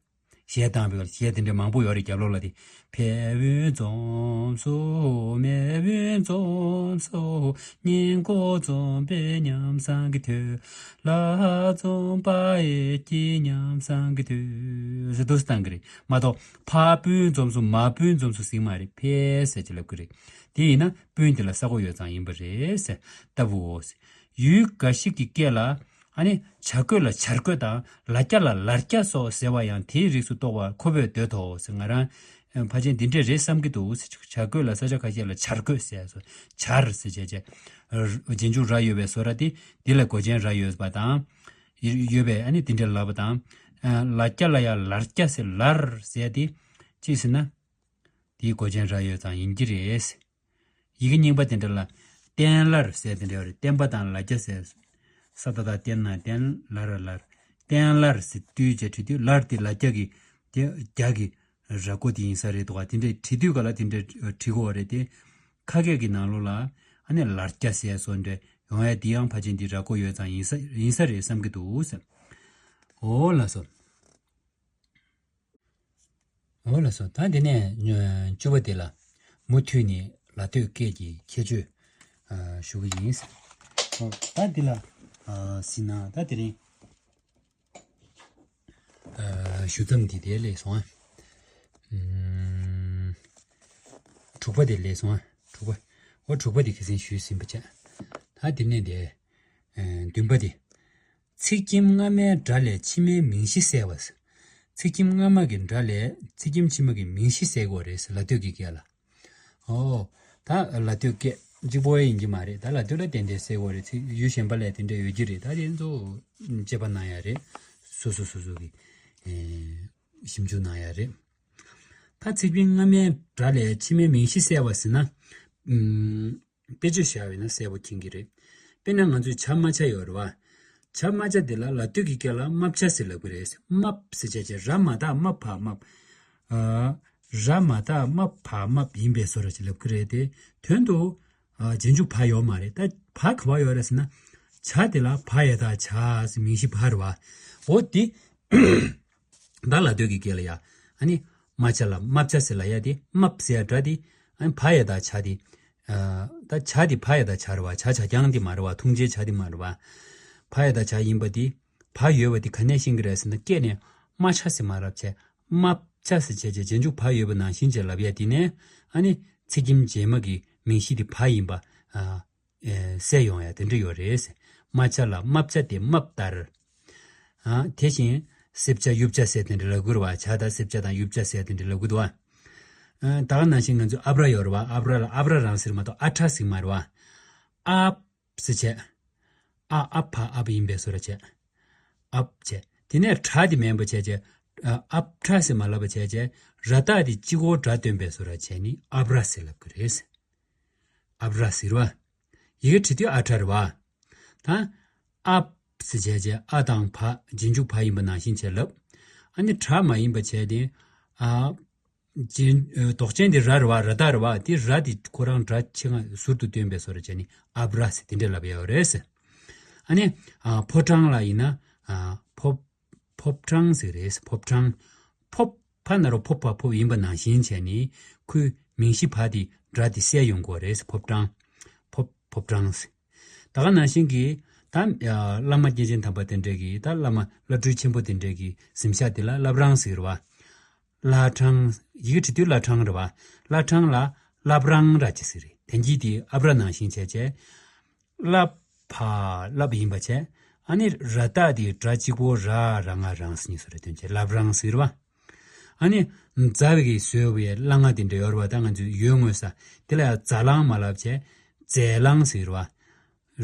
གཞས་བཏང་བའི་སྐབས་གཞས་དེ་འདྲ་མང་པོ་ཡོད་རེད་རྒྱབ་ལོགས་ལ་དེ། ཕ་སྤུན་འཛོམས་སོང་། མ་སྤུན་འཛོམས་སོང་། སྙིང་ཁོང་འཛོམས་པའི་ཉམས་བཟང་གི་དུས། ལྷ་འཛོམས་པ་ཡི་སྐྱིད་ཉམས་བཟང་གི་དུས་ཟེར་འདུག་སེ་བཏང་གི་རེད་མ་གཏོགས་ཕ་སྤུན་འཛོམས་སོང་། མ་སྤུན་འཛོམས་སོང་ཟེར་གྱི་མ་རེད། ཕ་ཟེར་གྱི་ལབ་གི་རེད། དེ་ཡིན་ན་སྤུན་དེ་ལ་ས་སྒོ་ཡོད་ཙང་ཡིན་པ་རེད་ཟེར་ལྟ་བུའོ། ཡུལ་འགའ་ཞིག་གི་སྐད་ལ། ཨ་ནི་བྱ་རྒོད་ལ་བྱ་རྒོད་དང་ལ་རྒྱ་ལ་ལར་རྒྱ་སོགས་ཟེར་བ་ཡང་དེའི་རིགས་སུ་གཏོགས་པར་ཁོ་བོས་འདོད་དོ་ཟེར། ང་རང་ཕལ་ཆེར་འདི་འདྲས་རེད་བསམ་གྱི་འདུག་ཟེར། བྱ་རྒོད་ལ་ས་ཆ་ཁ་ཤས་ལ་བྱ་རྒོད་ཟེར་སོ། བྱ་ར་ཟེར་བྱས་བྱས། རྗེས་འཇུག་ར་ཡོད་པའི་བཟོ་ར་དེ་འདི་ལ་མགོ་ཅན་ར་ཡོད་པ་དང་། ཡོད་པས་ཨ་ནི་འདི་འདྲས་ལབ་པ་དང་། ལ་རྒྱ་ལ་ཡང་ལར་རྒྱ་ཟེར་ལར་ཟེར་དེ་ཅི་ཟེར་ན། དེའི་མགོ་ཅན་ར་ཡོད་ཙང་ཡིན་གྱི་རེད། ཡི་གེ་རྙིང་པ་དེ་འདྲ་ལ། བསྟན་ལར་ཟེར་དེ་འདྲ་ཡོད་རེད། བསྟན་པ་དང་ལ་རྒྱ་ཟེར། ས་ད་བཏགས་བསྟན་ན་བསྟན་ལ་ར་ལར། བསྟན་ལར་ཟེར་དུས་བྱས་བྲིས་དུས་ལར་དེ་ལ་རྒྱ་གི། དེ་རྒྱ་གི་ར་སྒོ་དེ་ཡིན་ས་རེད་འདུག་ག་དེ་འདྲ་བྲིས་དུས་ག་ལ་དེ་འདྲ་བྲིས་དགོས་པ་རེད་དེ། ཁ་སྐད་ཀྱི་ནང་ལོགས་ལ་ཨ་ནི་ལར་རྒྱ་ཟེར་སོགས་འདྲ་ཡོང་ཡ་དེ་ཡང་ཕལ་ཆེར་འདི་ར་སྒོ་ཡོད་ཙང་ཡིན་ས་ཡིན་ས་རེད་བསམ་གྱི་འདུག་ཟེར། འོ་ལགས་སོ། འོ་ལགས་སོ། ད་འདི་ནས་བཅུ་པ་དེ་ལ་མུ་མཐུད་ནས་ལ་སྟོད་སྐད་ཀྱི་ཁྱད་ཆོས་ཨ་ཞུ་གི་ཡིན། འོ་ད་འདི་ལ་ཨ་ཟིན་ན་ད་དེ་རིང་ཨ་ཞུ་མཚམས་འདི་དེ་ལས་སོང་ཨ། ཨུམ། དྲུག་པ་དེ་ལས་སོང་ཨ། དྲུག་པ། འོ་དྲུག་པ་དེ་ཁ་སང་ཞུས་ཟིན་པ་བྱས། ད་འདི་ནས་དེ་ཨ་བདུན་པ་དེ། ཚེག་ཁྱིམ་སྔ་མའི་སྒྲ་ལས་ཕྱི་མའི་མིང་གཞི་གསལ་བ། ཚེག་ཁྱིམ་སྔ་མ་གི་སྒྲ་ལས་ཚེག་ཁྱིམ་ཕྱི་མ་གི་མིང་གཞི་གསལ་དགོས་རེད་ཟེར་ལ་སྟོད་ཀྱི་སྐད་ལ། ཨོ། ད་ལ་སྟོད་སྐད་གཅིག་པོ་ཡིན་གྱི་མ་རེད། ད་ལ་སྟོད་ལ་ཏན་ཏན་གསལ་དགོས་རེད། ཚེག་ཡུལ་གཞན་པ་ལས་དེ་འདྲ་ཡོད་ཀྱི་རེད། ད་དེ་ཚོ་དཔྱད་པ་གནང་ཡ་རེད། སོ་སོ་སོ་སོ་གི་ཨེ་ཞིབ་འཇུག་གནང་ཡ་རེད། ད་ཚེག་ཁྱིམ་སྔ་མའི་སྒྲ་ལས་ཕྱི་མའི་མིང་གཞི་གསལ་བ་ཟེར་ན། ཨུམ། དཔེ་བརྗོད་བཞག་པ་ཡིན་ན་གསལ་པོ་མཁྱེན་གྱི་རེད། དཔེར་ན་ང་ཚོའི་བྱ་རྨ་བྱ་ཡོད་རེད་བ། བྱ་རྨ་བྱ་དེ་ལ་ལ་སྟོད་ཀྱི་སྐད་ལ་རྨ་བྱ་ཟེར་ལབ་ཀྱི་རེད། རྨ་ཟེར་བྱས་བྱས་ར་མ་བཏགས་རྨ་བ་རྨ། ཨ། ར་མ་བཏགས་རྨ་བ་རྨ་ཡིན་པའི་བཟོ་འདྲ་ཅིག་ལབ་ཀྱི་རེད་དེ། དོན་དུ། ཨ། རྗེས་འཇུག་བ་ཡོད་མ་རེད། ད་བ་ག་བ་ཡོད་རེད་ཟེར་ན། བྱ་དེ་ལ་བ་ཡ་བཏགས་བྱ་ཟེར་མིང་གཞི་བ་རེད་བ། འོ་དེ། ད་ལ་སྟོད་ཀྱི་སྐད་ལ་ཡ། ཨ་ནི། རྨ་བྱ་ལ་རྨ་བྱ་ཟེར་ལབ་ཡ་དེ་རྨ་ཟེར་ཡ་སྒྲ་དེ། ཨ་ནི་བ་ཡ་བཏགས་བྱ་དེ། ཨ། ད་བྱ་དེ་བ་ཡ་བཏགས་བྱ་རེད་བ། བྱ་བྱ་རྐྱང་དེ་མ་རེད་བ། ཐུང་ཅན་བྱ་དེ་མ་རེད་བ། བ་ཡ་བཏགས་བྱ་ཡིན་པ་དེ། བ་ཡོད་པ་དེ་ག་ནས་ཤེས་ཀྱི་རེད་ཟེར་ན་སྐད་ནས་རྨ་བྱ་ཟེར་མ་ལབ་བྱས་རྨ་བྱ་ཟེར་བྱས་བྱས་རྗེས་འཇུག་བ་ཡོད་པ་ནང་བཞིན་བྱས་ལབ་ཡ་དེ་ནས། ཨ་ནི། ཚེག་ཁྱིམ་རྗེས་མ་གི་མིང་གཞི་དེ་བ་ཡིན་པ། ཨ། ཨེ། གསལ་ཡོང་ཡ་དེ་འདྲ་ཡོད་རེད། རྨ་བྱ་ལ་རྨ་བྱ་སྟེ་རྨ་ལྟར། ཨ། དེ་བཞིན་སེབ་བྱ་ཡུབ་བྱ་ཟེར་དེ་འདྲ་ལབ་ཀྱི་རེད་བ། བྱ་དང་སེབ་བྱ་དང་ཡུབ་བྱ་ཟེར་དེ་འདྲ་ལབ་ཀྱི་འདུག་བ། ཨ། ད་ག་ནང་བཞིན་ང་ཚོས་ཨབ་ར་ཡོད་རེད་བ། ཨབ་ར་ལ་ཨབ་ར་རང་ཟེར་མ་གཏོགས་ཨ་ཁྲ་ཟེར་མ་རེད་བ། ཨབ་ཟེར་བྱས། ཨ་ཨ་བ་ཨབ་ཡིན་པའི་བཟོ་འདྲ་བྱས། ཨབ་བྱས། དེ་ནས་ཁྲ་དེ་མེད་པ་བྱས་བྱས། ཨ་ཨབ་ཕྲ་ཟེར་མ་ལབ་པ་བྱས་བྱས་ར་བཏགས་དེ་གཅིག་པོ་སྒྲ་སྟོན་པའི་བཟོ་འདྲ་བྱས་ནས་ཨབ་ར་ཟེར་ལབ་ཀྱི་རེད། ཨབ་ར་ཟེར་བ། ཡི་གེ་བྲིས་དུས་ཨ་ཕྲ་རེད་བ། ད་ཨབ་ཟེར་བྱས་བྱས་ཨ་དང་བ་རྗེས་འཇུག་བ་ཡིན་པ་ནང་བཞིན་བྱས་ལབ། ཨ་ནི་སྒྲ་མ་ཡིན་པ་བྱས་ཏེ། ཨ། རྗེས་ཨ་འདོགས་ཅན་དེ་ར་རེད་བ། ར་བཏགས་རེད་བ། དེ་ར་དེ་ཁོ་རང་སྒྲ་ཆེ་ང་ཟུར་དུ་སྟོན་པའི་བཟོ་འདྲ་བྱས་ནས་ཨབ་ར་ཟེར་དེ་འདྲ་ལབ་ཡོད་རེད། ཨ་ནི་ཨ་ཕོ་བྲང་ལ་ཡིན་ན་ཨ་ཕོ་ཕོ་བྲང་ཟེར་རེད། ཕོ་བྲང་། ཕོ་བ་ན་རོ་ཕོ་བ་ཕོ་ཡིན་པ་ནང་བཞིན་བྱས་ནས་ཁོའི་མིང་གཞི་བ་དེ་སྒྲ་དེ་གསལ་ཡོང་དགོས་རེད། ཕོ་བྲང་། ཕོ་ཕོ་བྲང་ཟེར། ད་ག་ནང་བཞིན་གྱི་ད་ཨ་བླ་མ་སྐྱེས་ཆེན་དམ་པ་དེ་འདྲས་ཀྱི་ད་བླ་མ་བླ་སྤྲུལ་ཆེན་པོ་དེ་འདྲས་ཀྱི་གཟིམ་ཤག་དེ་ལ་བླ་བྲང་ཟེར་བ། བླ་བྲང་། ཡི་གེ་བྲིས་དུས་བླ་བྲང་རེད་བ། བླ་བྲང་ལ་བླ་བྲང་ར་ཅི་ཟེར་རེད། དན་གྱི་དེ་ཨབ་ར་ནང་བཞིན་བྱས་བྱས། བླ་བ་བླ་བ་ཡིན་པ་བྱས། ཨ་ནི་ར་བཏགས་དེ་སྒྲ་གཅིག་པོ་ར་ར་ང་རང་ཟེར་གཉིས་སུ་རེ་དོན་བྱས་བླ་བྲང་ཟེར་བ། ཨ་ནི་རྫ་བའི་གི་བཟོས་པའི་གླ་ང་དེ་འདྲ་ཡོད་རེད་བ། ད་ང་ཚོས་ཡོད་དངོས་ས་དེ་ལ་ཡང་རྫ་གླང་མ་ལབ་བྱས་རྫས་གླང་ཟེར་བ།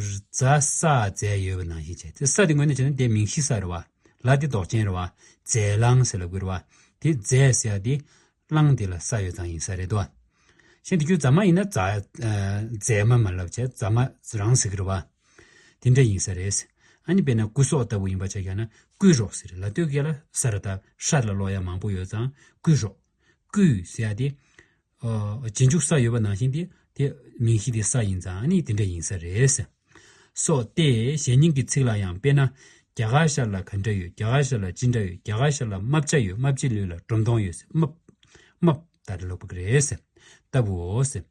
རྫ་ས་རྫས་ཡོད་པ་ནང་བཞིན་བྱས། དེ་ས་དེ་དངོས་གནས་བྱས་ན་དེ་མིང་གཞི་ས་རེད་བ། ལ་དེ་འདོགས་ཅན་རེད་བ། རྫས་གླང་ཟེར་ལབ་དགོས་རེད་བ། དེ་རྫས་ཟེར་ཡ་དེ་གླང་དེ་ལ་ས་ཡོད་ཙང་ཡིན་ས་རེད་དོ། གཞན་དེ་ཁྱོད་རྫ་མ་ཡིན་ན་རྫ་ཨ་རྫས་མ་མ་ལབ་བྱས་རྫ་མ་རང་ཟེར་གི་རེད་བ། དེ་འདྲ་ཡིན་ས་རེད། ཨ་ནི་དཔེར་ན་སྐུ་སྲོག་ལྟ་བུ་ཡིན་པ་ཆ་བཞག་ན་སྐུ་རོགས་ཟེར་རེད། ལ་སྟོད་སྐད་ལ་ས་ར་བཏགས་ཧྲ་ལ་ཀློག་ཡ་མང་པོ་ཡོད་ཙང་སྐུ་རོགས། སྐུ་ཟེར་ཡ་དེ། ཨ་རྗེས་འཇུག་ས་ཡོད་པ་ནང་བཞིན་དེ་དེ་མིང་གཞི་དེ་ས་ཡིན་ཙང་ཨ་ནི་དེ་འདྲ་ཡིན་ས་རེད། སོགས་ཏེ་གཞན་སྙིང་གི་ཚིག་ལ་ཡང་དཔེར་ན། རྒྱ་གར་ཤར་ལ་ག་འདྲ་ཡོད། རྒྱ་གར་ཤར་ལ་ཅི་འདྲ་ཡོད། རྒྱ་གར་ཤར་ལ་རྨ་བྱ་ཡོད། རྨ་བྱའི་ལུས་ལ་འབྲོམ་སྟོང་ཡོད་ཟེར། རྨ་རྨ་ད་རེ་ལོག་པ་གི་རེད་ཟེར། ལྟ་བུའོ་ཟེར།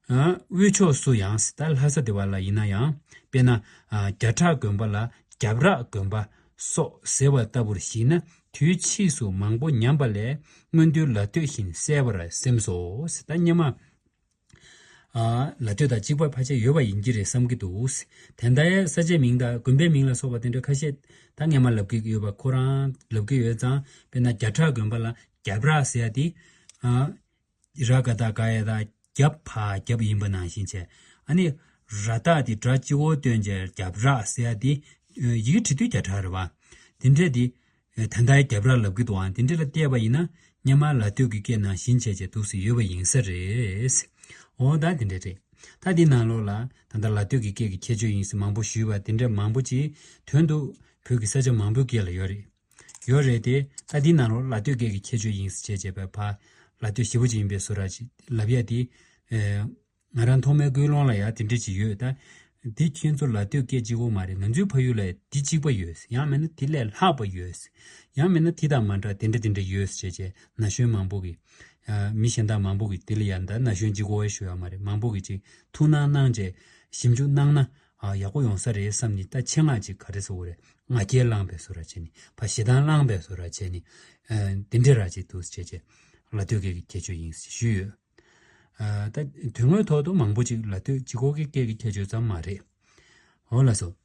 ཨ་དབུས་ཕྱོགས་སུ་ཡང་ཟེར། ད་ལྷ་ས་དེ་བ་ལ་ཡིན་ན་ཡང་དཔེར་ན་ཨ་བརྒྱ་ཕྲག་དགོན་པ་ལ་རྒྱབ་རག་དགོན་པ་སོགས་ཟེར་བ་ལྟ་བུར་བཞེད་ན་དུས་ཕྱིས་སུ་མང་པོ་ཉམས་པ་ལས་སྔོན་དུས་ལ་སྟོད་བཞིན་གསལ་བར་སེམས་སོ་ཟེར། ད་སྔོན་མ། ཨ་ལ་སྟོད་དང་གཅིག་པ་ཕལ་ཆེར་ཡོད་པ་ཡིན་གྱི་རེད་བསམ་གྱི་འདུག། དེ་འདྲའི་ས་ཆའི་མིང་དང་དགོན་པའི་མིང་ལ་སོགས་པ་དེ་འདྲ་ཁ་ཤས་ད་སྔོན་མ་ལབ་ཀྱི་ཡོད་པ་ཁོ་རང་ལབ་ཀྱི་ཡོད་ཙང་། དཔེར་ན་བརྒྱ་ཕྲག་དགོན་པ་ལ་རྒྱབ་རག་ཟེར་ཡ་དེ། ཨ་ར་ག་བཏགས་རྒ་ཡ་བཏགས་རྒྱབ་ཕ་རྒྱབ་ཡིན་པ་ནང་བཞིན་བྱས། ཨ་ནི་ར་བཏགས་དེ་སྒྲ་གཅིག་པོ་སྟོན་བྱས་རྒྱབ་རག་ཟེར་ཡ་དེ། ཡི་གེ་བྲིས་དུས་བརྒྱ་ཕྲག་རེད་བ། དེ་འདྲས་དེ། ད་ལྟའི་རྒྱབ་ར་ལབ་ཀྱི་འདུག་ཨང་། དེ་འདྲ་ལ་བལྟས་པ་ཡིན་ན་སྔོན་མ་ལ་སྟོད་ཀྱི་སྐད་ནང་བཞིན་བྱས་བྱས་འདུག་སེ་ཡོད་པ་ཡིན་ས་རེད། འོ་ད་དེ་འདྲ་རེད། ད་འདི་ནང་ལོགས་ལ་ད་ལྟ་ལ་སྟོད་ཀྱི་སྐད་ཀྱི་ཁྱད་ཆོས་ཡིན་ཟེར་མང་པོ་ཞུས་པ་དེ་འདྲ་མང་པོ་ཅིག་དོན་དུ་བོད་ཀྱི་ས་ཆ་མང་པོའི་སྐད་ལ་ཡོད་རེད། ཡོད་རེད་དེ། ད་འདི་ནང་ལོགས་ལ་སྟོད་སྐད་ཀྱི་ཁྱད་ཆོས་ཡིན་ཟེར་བྱས་བྱས་པ་ཕ་ལ་སྟོད་ཞེ་པོ་ཅིག་ཡིན་པའི་བཟོ་འདྲ་ཅིག་ལབ་ཡ་དེ། ང་རང་ཐོག་མའི་ཀུན་སློང་ལ་ཡང་དེ་འདྲ་ཅིག་ཡོད་ད། འདི་ཁྱེད་ཚོ་ལ་སྟོད་སྐད་གཅིག་པོ་མ་རེད། ང་ཚོའི་ཕ་ཡུལ་ལ་འདི་གཅིག་པ་ཡོད། ཡང་མིན་ན་དེ་ལས་ལྷག་པ་ཡོད། ཡང་མིན་ན་དེ་དང་མ་འདྲ་དེ་འདྲ་དེ་འདྲ་ཡོད་ཟེར་བྱས་བྱས་ན་གཞོན་མང་པོ་གིས། ཨ་མི་གཞན་དག་མང་པོ་གིས་དེ་ལ་ཡང་ད་ན་གཞོན་གཅིག་པོ་ཞུ་ཡ་མ་རེད། མང་པོ་གིས་ཅིག་ཐུགས་སྣང་གནང་བྱས་ཞིབ་འཇུག་གནང་ན་ཨ་ཡག་པོ་ཡོང་ས་རེད་བསམ་ནས། ད་ཆེད་མངགས་ཅིག་ག་རེ་ཟེར་དགོས་རེད། ང་རྒྱལ་བླངས་པའི་བཟོ་འདྲ་བྱས་ནས་ཕ་ཞེ་སྡང་བླངས་པའི་བཟོ་འདྲ་བྱས་ནས། ཨ་དེ་འདྲ་ར་ཅིག་འདུག་ཟེར་བྱས་བྱས་ལ་སྟོད་སྐད་ཀྱི་ཁྱད་ཆོས་ཡིན་ཞུས་ཡོད། ཨ་ད་དོན་དངོས་ཐོག་ཏུ་མང་པོ་ཅིག་ལ་སྟོད་གཅིག་པོ་གི་སྐད་ཀྱི་ཁྱད་ཆོས་ཙམ་མ་རེད། འོ་ལགས་སོ།